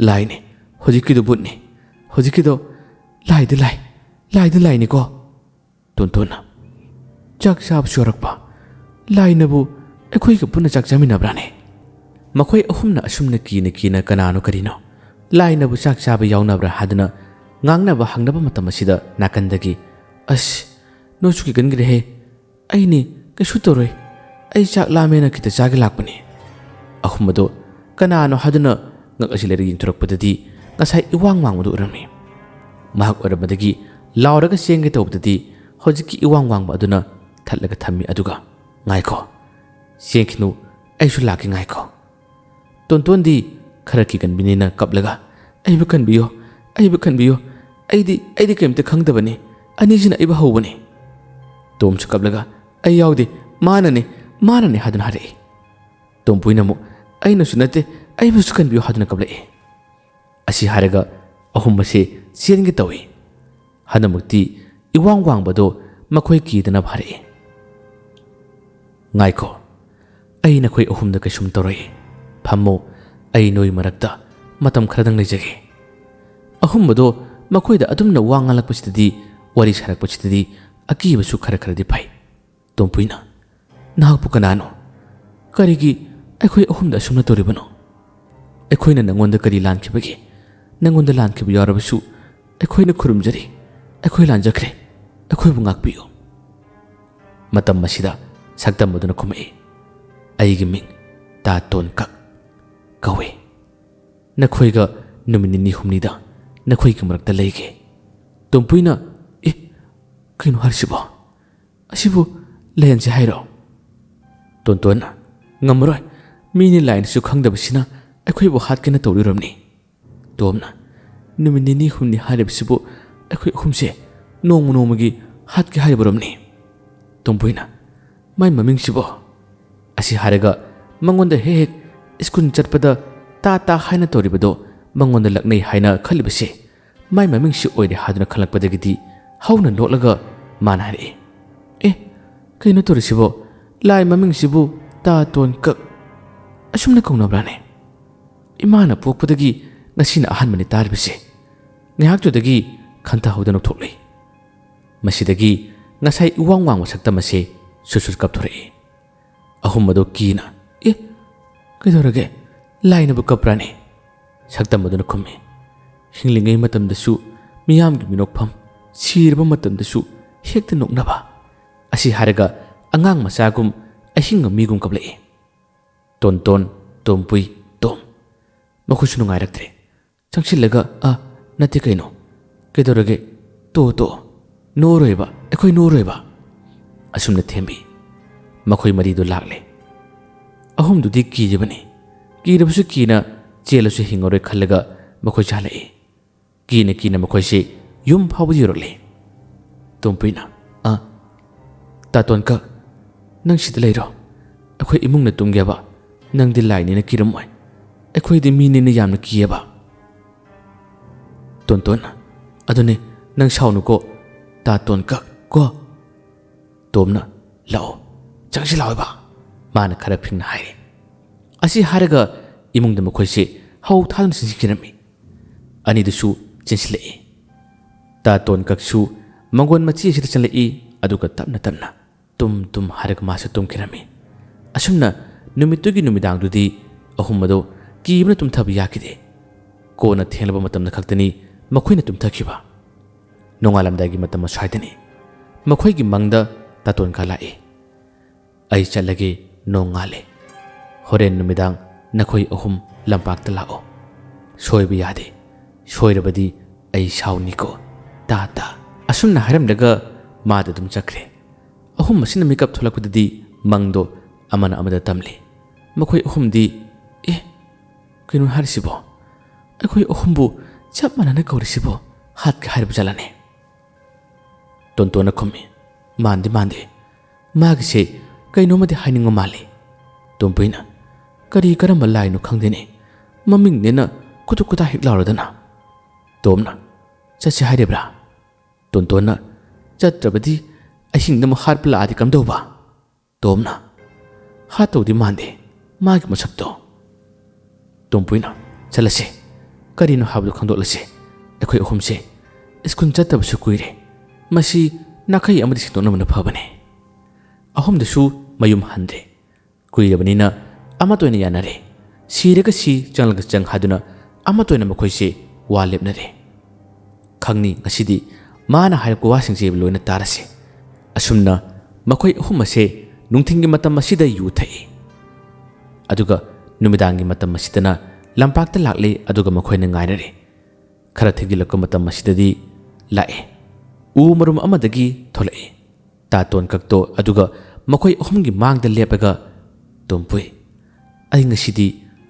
ꯂꯥꯏꯅꯦ꯫ ꯍꯧꯖꯤꯛꯀꯤꯗꯣ ꯕꯨꯠꯅꯦ꯫ ꯍꯧꯖꯤꯛꯀꯤꯗꯣ ꯂꯥꯏꯗꯤ ꯂꯥꯏ, ꯂꯥꯏꯗꯤ ꯂꯥꯏꯅꯤꯀꯣ꯫" ꯇꯣꯟꯇꯣꯟꯅ, "ꯆꯥꯛ ꯆꯥꯕꯁꯨ ꯌꯥꯎꯔꯛꯄ? ꯂꯥꯏꯅꯕꯨ ꯑꯩꯈꯣꯏꯒ ꯄꯨꯟꯅ ꯆꯥꯛ ꯆꯥꯃꯤꯟꯅꯕ꯭ꯔꯥꯅꯦ?" ꯃꯈꯣꯏ ꯑꯍꯨꯝꯅ ꯑꯁꯨꯝꯅ ꯀꯤꯅ ꯀꯤꯅ ꯀꯅꯥꯅꯣ ꯀꯔꯤꯅꯣ, ꯂꯥꯏꯅꯕꯨ ꯆꯥꯛ ꯆꯥꯕ ꯌꯥꯎꯅꯕ꯭ꯔꯥ ꯍꯥꯏꯗꯨꯅ ꯉꯥꯡꯅꯕ ꯍꯪꯅꯕ ꯃꯇꯝ ꯑꯁꯤꯗ ꯅꯥꯀꯟꯗꯒꯤ, "ꯑꯁ, ꯅꯣꯏꯁꯨ ꯀꯤꯒꯟꯈ꯭ꯔꯦꯍꯦ꯫ ꯑꯩꯅꯦ, ꯀꯩꯁꯨ ꯇꯧꯔꯣꯏ꯫ ꯑꯩ ꯆꯥꯛ ꯂꯥꯝꯃꯦꯅ ꯈꯤꯇ ꯆꯥꯒꯦ ꯂꯥꯛꯄꯅꯤ꯫" ꯑꯍꯨꯝ ꯑꯗꯣ ꯀꯅꯥꯅꯣ ꯍꯥꯏꯗꯨꯅ ꯉꯛ ꯑꯁꯤ ꯂꯩꯔꯒ ꯌꯦꯡꯊꯣꯔꯛꯄꯗꯗꯤ ꯉꯁꯥꯏ ꯏꯋꯥꯡ ꯋꯥꯡꯕꯗꯨ ꯑꯣꯏꯔꯝꯃꯤ꯫ ꯃꯍꯥꯛ ꯑꯣꯏꯔꯝꯕꯗꯒꯤ ꯂꯥꯎꯔꯒ ꯆꯦꯟꯒꯦ ꯇꯧꯕꯗꯗꯤ ꯍꯧꯖꯤꯛꯀꯤ ꯏꯋꯥꯡ ꯋꯥꯡꯕ ꯑꯗꯨꯅ ꯊꯠꯂꯒ ꯊꯝꯃꯤ꯫ ꯑꯗꯨꯒ, "ꯉꯥꯏꯈꯣ, ꯆꯦꯟꯈꯤꯅꯨ, ꯑꯩꯁꯨ ꯂꯥꯛꯀꯦ, ꯉꯥꯏꯈꯣ꯫" ꯇꯣꯟꯇꯣꯟꯗꯤ ꯈꯔ ꯀꯤꯒꯟꯕꯤꯅꯤꯅ ꯀꯞꯂꯒ, "ꯑꯩꯕꯨ ꯀꯟꯕꯤꯌꯨ, ꯑꯩꯕꯨ ꯀꯟꯕꯤꯌꯨ, ꯑꯩꯗꯤ, ꯑꯩꯗꯤ ꯀꯔꯤꯝꯇ ꯈꯪꯗꯕꯅꯤ, ꯑꯅꯤꯁꯤꯅ ꯑꯩꯕꯨ ꯍꯧꯕꯅꯤ꯫" ꯇꯣꯝꯁꯨ ꯀꯞꯂꯒ, "ꯑꯩ ꯌꯥꯎꯗꯦ, ꯃꯥꯅꯅꯦ, ꯃꯥꯅꯅꯦ" ꯍꯥꯏꯗꯨꯅ ꯍꯥꯏꯔꯛꯏ꯫ ꯇꯣꯝꯄꯨꯏꯅ ꯑꯃꯨꯛ, "ꯑꯩꯅꯁꯨ ꯅꯠꯇꯦ, ꯑꯩꯕꯨꯁꯨ ꯀꯟꯕꯤꯌꯨ" ꯍꯥꯏꯗꯨꯅ ꯀꯞꯂꯛꯏ꯫ ꯑꯁꯤ ꯍꯥꯏꯔꯒ ꯑꯍꯨꯝ ꯑꯁꯦ ꯆꯦꯟꯒꯦ ꯇꯧꯏ꯫ ꯍꯟꯗꯛꯃꯛꯇꯤ ꯏꯋꯥꯡ ꯋꯥꯡꯕꯗꯣ ꯃꯈꯣꯏ ꯀꯤꯗꯅꯕ ꯍꯥꯏꯔꯛꯏ꯫ "ꯉꯥꯏꯈꯣ, ꯑꯩ ꯅꯈꯣꯏ ꯑꯍꯨꯝꯗ ꯀꯩꯁꯨꯝ ꯇꯧꯔꯣꯏ꯫ ꯐꯝꯃꯣ, ꯑꯩ ꯅꯣꯏ ꯃꯔꯛꯇ ꯃꯇꯝ ꯈꯔꯗꯪ ꯂꯩꯖꯒꯦ꯫" ꯑꯍꯨꯝ ꯑꯗꯣ ꯃꯈꯣꯏꯗ ꯑꯗꯨꯝꯅ ꯋꯥ ꯉꯥꯡꯂꯛꯄꯁꯤꯗꯗꯤ, ꯋꯥꯔꯤ ꯁꯥꯔꯛꯄꯁꯤꯗꯗꯤ ꯑꯀꯤꯕꯁꯨ ꯈꯔ ꯈꯔꯗꯤ ꯐꯩ꯫ ꯇꯣꯝꯄꯨꯏꯅ, "ꯅꯍꯥꯛꯄꯨ ꯀꯅꯥꯅꯣ? ꯀꯔꯤꯒꯤ ꯑꯩꯈꯣꯏ ꯑꯍꯨꯝꯗ ꯑꯁꯨꯝꯅ ꯇꯧꯔꯤꯕꯅꯣ? ꯑꯩꯈꯣꯏꯅ ꯅꯪꯉꯣꯟꯗ ꯀꯔꯤ ꯂꯥꯟꯈꯤꯕꯒꯦ? ꯅꯪꯉꯣꯟꯗ ꯂꯥꯟꯈꯤꯕ ꯌꯥꯎꯔꯕꯁꯨ ꯑꯩꯈꯣꯏꯅ ꯈꯨꯔꯨꯝꯖꯔꯤ꯫ ꯑꯩꯈꯣꯏ ꯂꯥꯟꯖꯈ꯭ꯔꯦ꯫ ꯑꯩꯈꯣꯏꯕꯨ ꯉꯥꯛꯄꯤꯌꯨ꯫" ꯃꯇꯝ ꯑꯁꯤꯗ ꯁꯛꯇꯝ ꯑꯗꯨꯅ ꯈꯨꯝꯃꯛꯏ, "ꯑꯩꯒꯤ ꯃꯤꯡ ꯇꯥ ꯇꯣꯟ ꯀꯛ ꯀꯧꯏ꯫ ꯅꯈꯣꯏꯒ ꯅꯨꯃꯤꯠ ꯅꯤꯅꯤ ꯍꯨꯝꯅꯤꯗ ꯅꯈꯣꯏꯒꯤ ꯃꯔꯛꯇ ꯂꯩꯒꯦ꯫" ꯇꯣꯝꯄꯨꯏꯅ, "ꯑꯦ, ꯀꯩꯅꯣ ꯍꯥꯏꯔꯤꯁꯤꯕꯣ? ꯑꯁꯤꯕꯨ ꯂꯩꯍꯟꯁꯦ ꯍꯥꯏꯔꯣ?" ꯇꯣꯟꯇꯣꯟꯅ, "ꯉꯝꯃꯔꯣꯏ꯫ ꯃꯤꯅꯤ ꯂꯥꯏꯅꯤꯁꯨ ꯈꯪꯗꯕꯁꯤꯅ ꯑꯩꯈꯣꯏꯕꯨ ꯍꯥꯠꯀꯦꯅ ꯇꯧꯔꯤꯔꯝꯅꯤ꯫" ꯇꯣꯝꯅ, "ꯅꯨꯃꯤꯠ ꯅꯤꯅꯤ ꯍꯨꯝꯅꯤ ꯍꯥꯏꯔꯤꯕꯁꯤꯕꯨ ꯑꯩꯈꯣꯏ ꯑꯍꯨꯝꯁꯦ ꯅꯣꯡꯃ ꯅꯣꯡꯃꯒꯤ ꯍꯥꯠꯀꯦ ꯍꯥꯏꯔꯤꯕꯔꯝꯅꯤ꯫" ꯇꯣꯝꯄꯨꯏꯅ, "ꯃꯥꯏ ꯃꯃꯤꯡꯁꯤꯕꯣ?" ꯑꯁꯤ ꯍꯥꯏꯔꯒ ꯃꯉꯣꯟꯗ ꯍꯦꯛ ꯍꯦꯛ ꯁ꯭ꯀꯨꯜ ꯆꯠꯄꯗ ꯇꯥ ꯇꯥ ꯍꯥꯏꯅ ꯇꯧꯔꯤꯕꯗꯣ ꯃꯉꯣꯟꯗ ꯂꯛꯅꯩ ꯍꯥꯏꯅ ꯈꯜꯂꯤꯕꯁꯦ ꯃꯥꯏ ꯃꯃꯤꯡꯁꯤ ꯑꯣꯏꯔꯦ ꯍꯥꯏꯗꯨꯅ ꯈꯜꯂꯛꯄꯗꯒꯤꯗꯤ ꯍꯧꯅ ꯅꯣꯛꯂꯒ ꯃꯥꯅ ꯍꯥꯏꯔꯛꯏ, "ꯑꯦ, ꯀꯩꯅꯣ ꯇꯧꯔꯤꯁꯤꯕꯣ? ꯂꯥꯏ ꯃꯃꯤꯡꯁꯤꯕꯨ ꯇꯥ ꯇꯣꯟ ꯀꯛ ꯑꯁꯨꯝꯅ ꯀꯧꯅꯕ꯭ꯔꯥꯅꯦ? ꯏꯃꯥꯅ ꯄꯣꯛꯄꯗꯒꯤ ꯉꯁꯤꯅ ꯑꯍꯥꯟꯕꯅꯤ ꯇꯥꯔꯤꯕꯁꯦ꯫" ꯉꯥꯏꯍꯥꯛꯇꯨꯗꯒꯤ ꯈꯟꯊꯍꯧꯗꯅ ꯊꯣꯛꯂꯛꯏ꯫ ꯃꯁꯤꯗꯒꯤ ꯉꯁꯥꯏ ꯏꯋꯥꯡ ꯋꯥꯡꯕ ꯁꯛꯇꯝ ꯑꯁꯤ ꯁꯨꯠ ꯁꯨꯠ ꯀꯞꯊꯣꯔꯛꯏ꯫ ꯑꯍꯨꯝ ꯑꯗꯨ ꯀꯤꯅ, "ꯑꯦ, ꯀꯩꯗꯧꯔꯒꯦ? ꯂꯥꯏꯅꯕꯨ ꯀꯞꯄ꯭ꯔꯥꯅꯦ?" ꯁꯛꯇꯝ ꯑꯗꯨꯅ ꯈꯨꯝꯃꯤ, "ꯍꯤꯡꯂꯤꯉꯩ ꯃꯇꯝꯗꯁꯨ ꯃꯤꯌꯥꯝꯒꯤ ꯃꯤꯅꯣꯛꯐꯝ, ꯁꯤꯔꯕ ꯃꯇꯝꯗꯁꯨ ꯍꯦꯛꯇ ꯅꯣꯛꯅꯕ꯫" ꯑꯁꯤ ꯍꯥꯏꯔꯒ ꯑꯉꯥꯡ ꯃꯆꯥꯒꯨꯝ ꯑꯍꯤꯡꯕ ꯃꯤꯒꯨꯝ ꯀꯞꯂꯛꯏ꯫ ꯇꯣꯟꯇꯣꯟ, ꯇꯣꯝꯄꯨꯏ, ꯇꯣꯝ, ꯃꯈꯣꯏꯁꯨ ꯅꯨꯡꯉꯥꯏꯔꯛꯇ꯭ꯔꯦ꯫ ꯆꯪꯁꯤꯜꯂꯒ, "ꯑ, ꯅꯠꯇꯦ ꯀꯩꯅꯣ? ꯀꯩꯗꯧꯔꯒꯦ? ꯇꯣ, ꯇꯣ, ꯅꯣꯛꯑꯔꯣꯏꯕ, ꯑꯩꯈꯣꯏ ꯅꯣꯛꯑꯔꯣꯏꯕ꯫" ꯑꯁꯨꯝꯅ ꯊꯦꯝꯕꯤ꯫ ꯃꯈꯣꯏ ꯃꯔꯤꯗꯨ ꯂꯥꯛꯂꯦ꯫ ꯑꯍꯨꯝꯗꯨꯗꯤ ꯀꯤꯔꯤꯕꯅꯤ꯫ ꯀꯤꯔꯕꯁꯨ ꯀꯤꯅ ꯆꯦꯜꯂꯁꯨ ꯍꯤꯡꯉꯔꯣꯏ ꯈꯜꯂꯒ ꯃꯈꯣꯏꯁꯨ ꯍꯜꯂꯛꯏ꯫ ꯀꯤꯅ ꯀꯤꯅ ꯃꯈꯣꯏꯁꯤ ꯌꯨꯝ ꯐꯥꯎꯕ ꯌꯧꯔꯛꯂꯦ꯫ ꯇꯣꯝꯄꯨꯏꯅ, "ꯑ, ꯇꯥꯇꯣꯟ ꯀꯛ, ꯅꯪ ꯁꯤꯗ ꯂꯩꯔꯣ꯫ ꯑꯩꯈꯣꯏ ꯏꯃꯨꯡꯅ ꯇꯨꯝꯒꯦꯕ꯫ ꯅꯪꯗꯤ ꯂꯥꯏꯅꯤꯅ ꯀꯤꯔꯝꯃꯣꯏ꯫ ꯑꯩꯈꯣꯏꯗꯤ ꯃꯤꯅꯤꯅ ꯌꯥꯝꯅ ꯀꯤꯌꯦꯕ꯫" ꯇꯣꯟꯇꯣꯟꯅ, "ꯑꯗꯨꯅꯦ, ꯅꯪ ꯁꯥꯎꯅꯨꯀꯣ, ꯇꯥꯇꯣꯟ ꯀꯛ ꯀꯣ꯫" ꯇꯣꯝꯅ, "ꯂꯥꯛꯑꯣ, ꯆꯪꯁꯤ ꯂꯥꯛꯑꯣ ꯏꯕꯥ꯫" ꯃꯥꯅ ꯈꯔ ꯐꯤꯡꯅ ꯍꯥꯏꯔꯦ꯫ ꯑꯁꯤ ꯍꯥꯏꯔꯒ ꯏꯃꯨꯡꯗ ꯃꯈꯣꯏꯁꯤ ꯍꯧ ꯊꯥꯗꯨꯅ ꯆꯦꯟꯁꯤꯟꯈꯤꯔꯝꯃꯤ꯫ ꯑꯅꯤꯗꯨꯁꯨ ꯆꯦꯟꯁꯤꯜꯂꯛꯏ꯫ ꯇꯥꯇꯣꯟ ꯀꯛꯁꯨ ꯃꯪꯒꯣꯟ ꯃꯆꯤ ꯑꯁꯤꯗ ꯆꯪꯂꯛꯏ, ꯑꯗꯨꯒ ꯇꯞꯅ ꯇꯞꯅ ꯇꯨꯝ ꯇꯨꯝ ꯍꯥꯏꯔꯒ ꯃꯥꯁꯨ ꯇꯨꯝꯈꯤꯔꯝꯃꯤ꯫ ꯑꯁꯨꯝꯅ ꯅꯨꯃꯤꯠꯇꯨꯒꯤ ꯅꯨꯃꯤꯗꯥꯡꯗꯨꯗꯤ ꯑꯍꯨꯝ ꯑꯗꯨ ꯀꯤꯕꯅ ꯇꯨꯝꯊꯕ ꯌꯥꯈꯤꯗꯦ꯫ ꯀꯣꯟꯅ ꯊꯦꯡꯂꯕ ꯃꯇꯝꯗ ꯈꯛꯇꯅꯤ ꯃꯈꯣꯏꯅ ꯇꯨꯝꯊꯈꯤꯕ꯫ ꯅꯣꯡꯉꯥꯜꯂꯝꯗꯥꯏꯒꯤ ꯃꯇꯝ ꯑꯁ꯭ꯋꯥꯏꯗꯅꯤ ꯃꯈꯣꯏꯒꯤ ꯃꯪꯗ ꯇꯥꯇꯣꯟ ꯀꯥ ꯂꯥꯛꯏ꯫ "ꯑꯩ ꯆꯠꯂꯒꯦ, ꯅꯣꯡ ꯉꯥꯜꯂꯦ꯫ ꯍꯣꯔꯦꯟ ꯅꯨꯃꯤꯗꯥꯡ ꯅꯈꯣꯏ ꯑꯍꯨꯝ ꯂꯝꯄꯥꯛꯇ ꯂꯥꯛꯑꯣ꯫ ꯁꯣꯏꯕ ꯌꯥꯗꯦ꯫ ꯁꯣꯏꯔꯕꯗꯤ ꯑꯩ ꯁꯥꯎꯅꯤꯀꯣ꯫ ꯇꯥ ꯇꯥ꯫" ꯑꯁꯨꯝꯅ ꯍꯥꯏꯔꯝꯂꯒ ꯃꯥꯗ ꯑꯗꯨꯝ ꯆꯠꯈ꯭ꯔꯦ꯫ ꯑꯍꯨꯝ ꯑꯁꯤꯅ ꯃꯤꯀꯞ ꯊꯣꯛꯂꯛꯄꯗꯗꯤ ꯃꯪꯗꯣ ꯑꯃꯅ ꯑꯃꯗ ꯇꯝꯂꯤ꯫ ꯃꯈꯣꯏ ꯑꯍꯨꯝꯗꯤ, "ꯑꯦ, ꯀꯩꯅꯣ ꯍꯥꯏꯔꯤꯁꯤꯕꯣ? ꯑꯩꯈꯣꯏ ꯑꯍꯨꯝꯕꯨ ꯆꯞ ꯃꯥꯟꯅꯅ ꯀꯧꯔꯤꯁꯤꯕꯣ ꯍꯥꯠꯀꯦ ꯍꯥꯏꯔꯤꯕ ꯖꯥꯠꯂꯅꯦ?" ꯇꯣꯟꯇꯣꯟꯅ ꯈꯨꯝꯃꯤ, "ꯃꯥꯟꯗꯤ ꯃꯥꯟꯗꯦ꯫ ꯃꯥꯒꯤꯁꯦ ꯀꯩꯅꯣꯝꯃꯗꯤ ꯍꯥꯏꯅꯤꯡꯕ ꯃꯥꯜꯂꯤ꯫" ꯇꯣꯝꯄꯨꯏꯅ, "ꯀꯔꯤ ꯀꯔꯝꯕ ꯂꯥꯏꯅꯣ ꯈꯪꯗꯦꯅꯦ꯫ ꯃꯃꯤꯡꯅꯦꯅ ꯈꯨꯗꯨꯛ ꯈꯨꯗꯥ ꯍꯦꯛ ꯂꯥꯎꯔꯗꯅ꯫" ꯇꯣꯝꯅ, "ꯆꯠꯁꯦ ꯍꯥꯏꯔꯤꯕ꯭ꯔꯥ?" ꯇꯣꯟꯇꯣꯟꯅ, "ꯆꯠꯇ꯭ꯔꯕꯗꯤ ꯑꯍꯤꯡꯗ ꯑꯃꯨꯛ ꯍꯥꯠꯄ ꯂꯥꯛꯑꯗꯤ ꯀꯝꯗꯧꯕ?" ꯇꯣꯝꯅ, "ꯍꯥꯠꯇꯧꯗꯤ ꯃꯥꯟꯗꯦ ꯃꯥꯒꯤ ꯃꯁꯛꯇꯣ꯫" ꯇꯣꯝꯄꯨꯏꯅ, "ꯆꯠꯂꯁꯦ, ꯀꯔꯤꯅꯣ ꯍꯥꯏꯕꯗꯨ ꯈꯪꯗꯣꯛꯂꯁꯦ꯫ ꯑꯩꯈꯣꯏ ꯑꯍꯨꯝꯁꯦ ꯁ꯭ꯀꯨꯜ ꯆꯠꯇꯕꯁꯨ ꯀꯨꯏꯔꯦ꯫ ꯃꯁꯤ ꯅꯥꯈꯩ ꯑꯃꯗꯤ ꯁꯤꯟꯗꯣꯛꯅꯕꯅ ꯐꯕꯅꯦ꯫" ꯑꯍꯨꯝꯗꯨꯁꯨ ꯃꯌꯨꯝ ꯍꯟꯗ꯭ꯔꯦ꯫ ꯀꯨꯏꯔꯕꯅꯤꯅ ꯑꯃꯠꯇ ꯑꯣꯏꯅ ꯌꯥꯅꯔꯦ꯫ ꯁꯤꯔꯒ ꯁꯤ, ꯆꯪꯂꯒ ꯆꯪ ꯍꯥꯏꯗꯨꯅ ꯑꯃꯠꯇ ꯑꯣꯏꯅ ꯃꯈꯣꯏꯁꯦ ꯋꯥ ꯂꯦꯞꯅꯔꯦ꯫ ꯈꯪꯅꯤ ꯉꯁꯤꯗꯤ ꯃꯥꯅ ꯍꯥꯏꯔꯛꯄ ꯋꯥꯁꯤꯡꯁꯦ ꯂꯣꯏꯅ ꯇꯥꯔꯁꯦ꯫ ꯑꯁꯨꯝꯅ ꯃꯈꯣꯏ ꯑꯍꯨꯝ ꯑꯁꯦ ꯅꯨꯡꯊꯤꯜꯒꯤ ꯃꯇꯝ ꯑꯁꯤꯗ ꯌꯨ ꯊꯛꯏ꯫ ꯑꯗꯨꯒ ꯅꯨꯃꯤꯗꯥꯡꯒꯤ ꯃꯇꯝ ꯑꯁꯤꯗꯅ ꯂꯝꯄꯥꯛꯇ ꯂꯥꯛꯂꯦ, ꯑꯗꯨꯒ ꯃꯈꯣꯏꯅ ꯉꯥꯏꯅꯔꯦ꯫ ꯈꯔ ꯊꯦꯡꯖꯤꯜꯂꯛꯄ ꯃꯇꯝ ꯑꯁꯤꯗꯗꯤ ꯂꯥꯛꯑꯦ꯫ ꯎ ꯃꯔꯨꯝ ꯑꯃꯗꯒꯤ ꯊꯣꯛꯂꯛꯑꯦ꯫ ꯇꯥꯇꯣꯟ ꯀꯛꯇꯣ ꯑꯗꯨꯒ ꯃꯈꯣꯏ ꯑꯍꯨꯝꯒꯤ ꯃꯥꯡꯗ ꯂꯦꯞꯂꯒ, "ꯇꯣꯝꯄꯨꯏ, ꯑꯩ ꯉꯁꯤꯗꯤ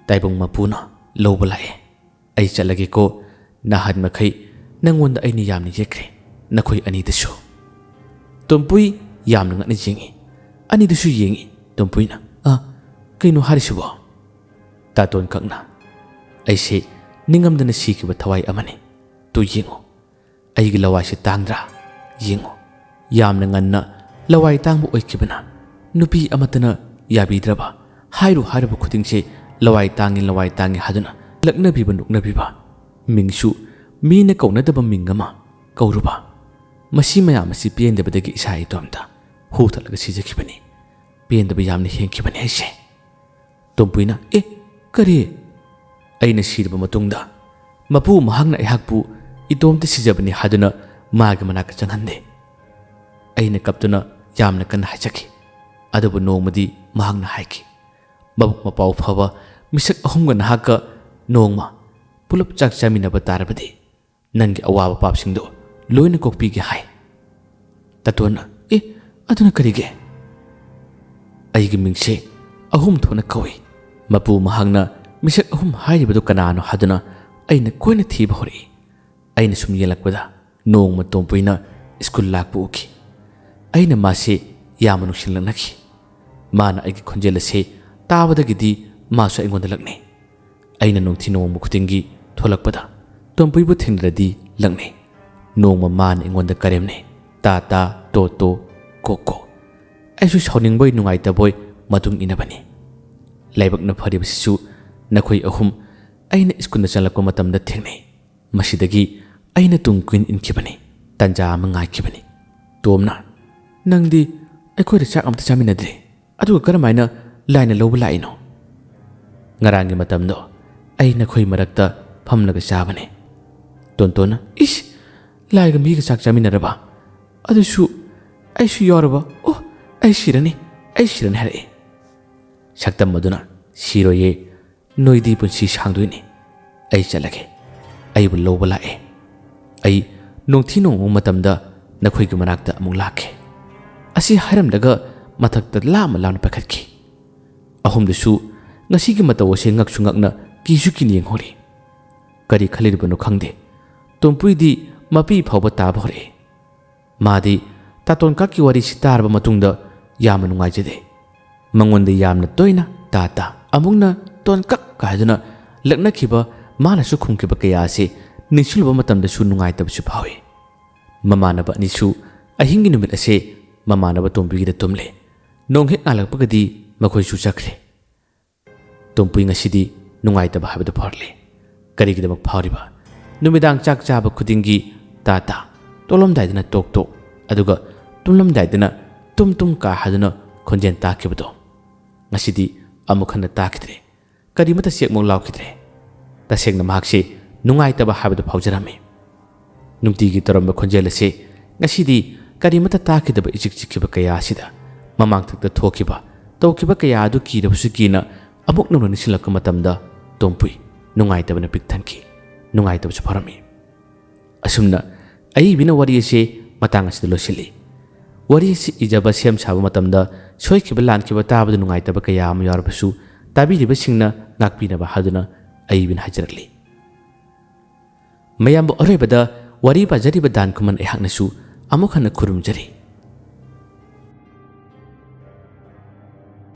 ꯇꯥꯏꯕꯪ ꯃꯄꯨꯅ ꯂꯧꯕ ꯂꯥꯛꯑꯦ꯫ ꯑꯩ ꯆꯠꯂꯒꯦꯀꯣ꯫ ꯅꯍꯥꯟ ꯃꯈꯩ ꯅꯪꯉꯣꯟꯗ ꯑꯩꯅ ꯌꯥꯝꯅ ꯌꯦꯠꯈ꯭ꯔꯦ, ꯅꯈꯣꯏ ꯑꯅꯤꯗꯁꯨ꯫" ꯇꯣꯝꯄꯨꯏ ꯌꯥꯝꯅ ꯉꯛꯅ ꯌꯦꯡꯉꯤ꯫ ꯑꯅꯤꯗꯁꯨ ꯌꯦꯡꯉꯤ꯫ ꯇꯣꯝꯄꯨꯏꯅ, "ꯑ, ꯀꯩꯅꯣ ꯍꯥꯏꯔꯤꯁꯤꯕꯣ?" ꯇꯥꯇꯣꯟ ꯀꯛꯅ, "ꯑꯩꯁꯦ ꯅꯤꯡꯉꯝꯗꯅ ꯁꯤꯈꯤꯕ ꯊꯋꯥꯏ ꯑꯃꯅꯤ꯫ ꯇꯨ ꯌꯦꯡꯉꯨ, ꯑꯩꯒꯤ ꯂꯋꯥꯏꯁꯦ ꯇꯥꯡꯗ꯭ꯔꯥ? ꯌꯦꯡꯉꯨ, ꯌꯥꯝꯅ ꯉꯟꯅ ꯂꯋꯥꯏ ꯇꯥꯡꯕ ꯑꯣꯏꯈꯤꯕꯅ ꯅꯨꯄꯤ ꯑꯃꯠꯇꯅ ꯌꯥꯕꯤꯗ꯭ꯔꯕ, ꯍꯥꯏꯔꯨ ꯍꯥꯏꯔꯨꯕ ꯈꯨꯗꯤꯡꯁꯦ ꯂꯋꯥꯏ ꯇꯥꯡꯉꯤ, ꯂꯋꯥꯏ ꯇꯥꯡꯉꯤ ꯍꯥꯏꯗꯨꯅ ꯂꯛꯅꯕꯤꯕ, ꯅꯣꯛꯅꯕꯤꯕ, ꯃꯤꯡꯁꯨ ꯃꯤꯅ ꯀꯧꯅꯗꯕ ꯃꯤꯡ ꯑꯃ ꯀꯧꯔꯨꯕ꯫ ꯃꯁꯤ ꯃꯌꯥꯝ ꯑꯁꯤ ꯄꯦꯟꯗꯕꯗꯒꯤ ꯏꯁꯥ ꯏꯇꯣꯝꯇ ꯍꯨ ꯊꯠꯂꯒ ꯁꯤꯖꯈꯤꯕꯅꯤ꯫ ꯄꯦꯟꯗꯕ ꯌꯥꯝꯅ ꯍꯦꯟꯈꯤꯕꯅꯤ ꯑꯩꯁꯦ꯫ ꯇꯣꯝꯄꯨꯏꯅ, "ꯑꯦ, ꯀꯔꯤ?" ꯑꯩꯅ ꯁꯤꯔꯕ ꯃꯇꯨꯡꯗ ꯃꯄꯨ ꯃꯍꯥꯛꯅ ꯑꯩꯍꯥꯛꯄꯨ ꯏꯇꯣꯝꯇ ꯁꯤꯖꯕꯅꯤ ꯍꯥꯏꯗꯨꯅ ꯃꯥꯒꯤ ꯃꯅꯥꯛꯇ ꯆꯪꯍꯟꯗꯦ꯫ ꯑꯩꯅ ꯀꯞꯇꯨꯅ ꯌꯥꯝꯅ ꯀꯟꯅ ꯍꯥꯏꯖꯈꯤ꯫ ꯑꯗꯨꯕꯨ ꯅꯣꯡꯃꯗꯤ ꯃꯍꯥꯛꯅ ꯍꯥꯏꯈꯤ, "ꯃꯕꯨꯛ ꯃꯄꯥꯎ ꯐꯕ ꯃꯤꯁꯛ ꯑꯍꯨꯝꯒ ꯅꯍꯥꯛꯀ ꯅꯣꯡꯃ ꯄꯨꯂꯞ ꯆꯥꯛ ꯆꯥꯃꯤꯟꯅꯕ ꯇꯥꯔꯕꯗꯤ ꯅꯪꯒꯤ ꯑꯋꯥꯕ ꯄꯥꯞꯁꯤꯡꯗꯨ ꯂꯣꯏꯅ ꯀꯣꯛꯄꯤꯒꯦ" ꯍꯥꯏ꯫ ꯇꯥꯇꯣꯟꯅ, "ꯑꯦ, ꯑꯗꯨꯅ ꯀꯔꯤꯒꯤ?" ꯑꯩꯒꯤ ꯃꯤꯡꯁꯦ ꯑꯍꯨꯝ ꯊꯣꯛꯅ ꯀꯧꯏ꯫ ꯃꯄꯨ ꯃꯍꯥꯛꯅ ꯃꯤꯁꯛ ꯑꯍꯨꯝ ꯍꯥꯏꯔꯤꯕꯗꯨ ꯀꯅꯥꯅꯣ ꯍꯥꯏꯗꯨꯅ ꯑꯩꯅ ꯀꯣꯏꯅ ꯊꯤꯕ ꯍꯧꯔꯛꯏ꯫ ꯑꯩꯅ ꯁꯨꯝ ꯌꯦꯡꯂꯛꯄꯗ ꯅꯣꯡꯃ ꯇꯣꯝꯄꯨꯏꯅ ꯁ꯭ꯀꯨꯜ ꯂꯥꯛꯄ ꯎꯈꯤ꯫ ꯑꯩꯅ ꯃꯥꯁꯦ ꯌꯥꯝꯅ ꯅꯨꯡꯁꯤꯅ ꯂꯛꯅꯈꯤ꯫ ꯃꯥꯅ ꯑꯩꯒꯤ ꯈꯣꯟꯖꯦꯜ ꯑꯁꯦ ꯇꯥꯕꯗꯒꯤꯗꯤ ꯃꯥꯁꯨ ꯑꯩꯉꯣꯟꯗ ꯂꯛꯅꯩ꯫ ꯑꯩꯅ ꯅꯨꯡꯊꯤꯜ ꯅꯣꯡꯃ ꯈꯨꯗꯤꯡꯒꯤ ꯊꯣꯛꯂꯛꯄꯗ ꯇꯣꯝꯄꯨꯏꯕꯨ ꯊꯦꯡꯅꯔꯗꯤ ꯂꯛꯅꯩ꯫ ꯅꯣꯡꯃ ꯃꯥꯅ ꯑꯩꯉꯣꯟꯗ ꯀꯔꯦꯝꯅꯩ, "ꯇꯥ ꯇꯥ, ꯇꯣ ꯇꯣ, ꯀꯣ ꯀꯣ"꯫ ꯑꯩꯁꯨ ꯁꯥꯎꯅꯤꯡꯕꯣꯏ ꯅꯨꯡꯉꯥꯏꯇꯕꯣꯏ ꯃꯇꯨꯡ ꯏꯟꯅꯕꯅꯤ꯫ ꯂꯥꯏꯕꯛꯅ ꯐꯔꯤꯕꯁꯤꯁꯨ ꯅꯈꯣꯏ ꯑꯍꯨꯝ ꯑꯩꯅ ꯁ꯭ꯀꯨꯜꯗ ꯆꯪꯂꯛꯄ ꯃꯇꯝꯗ ꯊꯦꯡꯅꯩ꯫ ꯃꯁꯤꯗꯒꯤ ꯑꯩꯅ ꯇꯨꯡ ꯀꯨꯏꯅ ꯏꯟꯈꯤꯕꯅꯤ꯫ ꯇꯟꯖꯥ ꯑꯃ ꯉꯥꯏꯈꯤꯕꯅꯤ꯫ ꯇꯣꯝꯅ, "ꯅꯪꯗꯤ ꯑꯩꯈꯣꯏꯗ ꯆꯥꯛ ꯑꯝꯇ ꯆꯥꯃꯤꯟꯅꯗ꯭ꯔꯤ, ꯑꯗꯨꯒ ꯀꯔꯝꯍꯥꯏꯅ ꯂꯥꯏꯟꯗ ꯂꯧꯕ ꯂꯥꯛꯏꯅꯣ?" "ꯉꯔꯥꯡꯒꯤ ꯃꯇꯝꯗꯣ ꯑꯩ ꯅꯈꯣꯏ ꯃꯔꯛꯇ ꯐꯝꯂꯒ ꯆꯥꯕꯅꯦ꯫" ꯇꯣꯟꯇꯣꯟꯅ, "ꯏꯁ! ꯂꯥꯏꯒ ꯃꯤꯒ ꯆꯥꯛ ꯆꯥꯃꯤꯟꯅꯔꯕ? ꯑꯗꯨꯁꯨ ꯑꯩꯁꯨ ꯌꯥꯎꯔꯕ? ꯑꯣ, ꯑꯩ ꯁꯤꯔꯅꯤ, ꯑꯩ ꯁꯤꯔꯅꯤ" ꯍꯥꯏꯔꯛꯏ꯫ ꯁꯛꯇꯝ ꯑꯗꯨꯅ, "ꯁꯤꯔꯣꯏꯌꯦ, ꯅꯣꯏꯗꯤ ꯄꯨꯟꯁꯤ ꯁꯥꯡꯗꯣꯏꯅꯤ꯫ ꯑꯩ ꯆꯠꯂꯒꯦ꯫ ꯑꯩꯕꯨ ꯂꯧꯕ ꯂꯥꯛꯑꯦ꯫ ꯑꯩ ꯅꯣꯡꯊꯤ ꯅꯣꯡꯃ ꯃꯇꯝꯗ ꯅꯈꯣꯏꯒꯤ ꯃꯅꯥꯛꯇ ꯑꯃꯨꯛ ꯂꯥꯛꯀꯦ꯫" ꯑꯁꯤ ꯍꯥꯏꯔꯝꯂꯒ ꯃꯊꯛꯇ ꯂꯥꯞꯅ ꯂꯥꯞꯅ ꯄꯥꯏꯈꯠꯈꯤ꯫ ꯑꯍꯨꯝꯗꯨꯁꯨ ꯉꯁꯤꯒꯤ ꯃꯇꯧ ꯑꯁꯦ ꯉꯛꯁꯨ ꯉꯛꯅ ꯀꯤꯁꯨ ꯀꯤꯅ ꯌꯦꯡꯍꯧꯔꯤ꯫ ꯀꯔꯤ ꯈꯜꯂꯤꯕꯅꯣ ꯈꯪꯗꯦ, ꯇꯣꯝꯄꯨꯏꯗꯤ ꯃꯄꯤ ꯐꯥꯎꯕ ꯇꯥꯕ ꯍꯧꯔꯛꯏ꯫ ꯃꯥꯗꯤ ꯇꯥꯇꯣꯟ ꯀꯥꯛꯀꯤ ꯋꯥꯔꯤꯁꯤ ꯇꯥꯔꯕ ꯃꯇꯨꯡꯗ ꯌꯥꯝꯅ ꯅꯨꯡꯉꯥꯏꯖꯗꯦ꯫ ꯃꯉꯣꯟꯗ ꯌꯥꯝꯅ ꯇꯣꯏꯅ "ꯇꯥ ꯇꯥ", ꯑꯃꯨꯛꯅ "ꯇꯣꯟ ꯀꯛ" ꯍꯥꯏꯗꯨꯅ ꯂꯛꯅꯈꯤꯕ, ꯃꯥꯅꯁꯨ ꯈꯨꯝꯈꯤꯕ ꯀꯌꯥ ꯑꯁꯤ ꯅꯤꯡꯁꯤꯡꯂꯨꯕ ꯃꯇꯝꯗꯁꯨ ꯅꯨꯡꯉꯥꯏꯇꯕꯁꯨ ꯐꯥꯎꯏ꯫ ꯃꯃꯥꯟꯅꯕ ꯑꯅꯤꯁꯨ ꯑꯍꯤꯡꯒꯤ ꯅꯨꯃꯤꯠ ꯑꯁꯦ ꯃꯃꯥꯟꯅꯕ ꯇꯣꯝꯕꯤꯒꯤꯗ ꯇꯨꯝꯂꯦ꯫ ꯅꯣꯡ ꯍꯦꯛ ꯉꯥꯜꯂꯛꯄꯒꯗꯤ ꯃꯈꯣꯏꯁꯨ ꯆꯠꯈ꯭ꯔꯦ꯫ ꯇꯣꯝꯄꯨꯏ ꯉꯁꯤꯗꯤ ꯅꯨꯡꯉꯥꯏꯇꯕ ꯍꯥꯏꯕꯗꯨ ꯐꯥꯎꯔꯛꯂꯦ꯫ ꯀꯔꯤꯒꯤꯗꯃꯛ ꯐꯥꯎꯔꯤꯕ? ꯅꯨꯃꯤꯗꯥꯡ ꯆꯥꯛ ꯆꯥꯕ ꯈꯨꯗꯤꯡꯒꯤ "ꯇꯥ ꯇꯥ", ꯇꯣꯂꯝꯗꯥꯏꯗꯅ "ꯇꯣꯛ ꯇꯣꯛ", ꯑꯗꯨꯒ ꯇꯨꯝꯂꯝꯗꯥꯏꯗꯅ ꯇꯨꯝ ꯇꯨꯝ ꯀꯥ ꯍꯥꯏꯗꯨꯅ ꯈꯣꯟꯖꯦꯜ ꯇꯥꯈꯤꯕꯗꯣ ꯉꯁꯤꯗꯤ ꯑꯃꯨꯛ ꯍꯟꯅ ꯇꯥꯈꯤꯗ꯭ꯔꯦ꯫ ꯀꯔꯤꯃꯠꯇ ꯆꯦꯛꯃꯨꯛ ꯂꯥꯎꯈꯤꯗ꯭ꯔꯦ꯫ ꯇꯁꯦꯡꯅ ꯃꯍꯥꯛꯁꯦ ꯅꯨꯡꯉꯥꯏꯇꯕ ꯍꯥꯏꯕꯗꯨ ꯐꯥꯎꯖꯔꯝꯃꯤ꯫ ꯅꯨꯡꯇꯤꯒꯤ ꯇꯧꯔꯝꯕ ꯈꯣꯟꯖꯦꯜ ꯑꯁꯤ ꯉꯁꯤꯗꯤ ꯀꯔꯤꯃꯠꯇ ꯇꯥꯈꯤꯗꯕ ꯏꯆꯤꯛ ꯆꯤꯛꯈꯤꯕ ꯀꯌꯥ ꯑꯁꯤꯗ ꯃꯃꯥꯡꯊꯛꯇ ꯊꯣꯛꯈꯤꯕ, ꯇꯧꯈꯤꯕ ꯀꯌꯥ ꯑꯗꯨ ꯀꯤꯔꯕꯁꯨ ꯀꯤꯅ ꯑꯃꯨꯛ ꯅꯧꯅ ꯅꯤꯡꯁꯤꯡꯂꯛꯄ ꯃꯇꯝꯗ ꯇꯣꯝꯄꯨꯏ ꯅꯨꯡꯉꯥꯏꯇꯕꯅ ꯄꯤꯛ ꯊꯟꯈꯤ꯫ ꯅꯨꯡꯉꯥꯏꯇꯕꯁꯨ ꯐꯥꯎꯔꯝꯃꯤ꯫ ꯑꯁꯨꯝꯅ ꯑꯏꯕꯤꯅ ꯋꯥꯔꯤ ꯑꯁꯤ ꯃꯇꯥꯡ ꯑꯁꯤꯗ ꯂꯣꯏꯁꯤꯜꯂꯤ꯫ ꯋꯥꯔꯤ ꯑꯁꯤ ꯏꯖꯕ, ꯁꯦꯝ ꯁꯥꯕ ꯃꯇꯝꯗ ꯁꯣꯏꯈꯤꯕ ꯂꯥꯟꯈꯤꯕ ꯇꯥꯕꯗ ꯅꯨꯡꯉꯥꯏꯇꯕ ꯀꯌꯥ ꯑꯃ ꯌꯥꯎꯔꯕꯁꯨ ꯇꯥꯕꯤꯔꯤꯕꯁꯤꯡꯅ ꯉꯥꯛꯄꯤꯅꯕ ꯍꯥꯏꯗꯨꯅ ꯑꯏꯕꯤꯅ ꯍꯥꯏꯖꯔꯛꯂꯤ꯫ ꯃꯌꯥꯝꯕꯨ ꯑꯔꯣꯏꯕꯗ ꯋꯥꯔꯤ ꯄꯥꯖꯔꯤꯕ ꯗꯥꯟ ꯈꯨꯃꯟ ꯑꯩꯍꯥꯛꯅꯁꯨ ꯑꯃꯨꯛ ꯍꯟꯅ ꯈꯨꯔꯨꯝꯖꯔꯤ꯫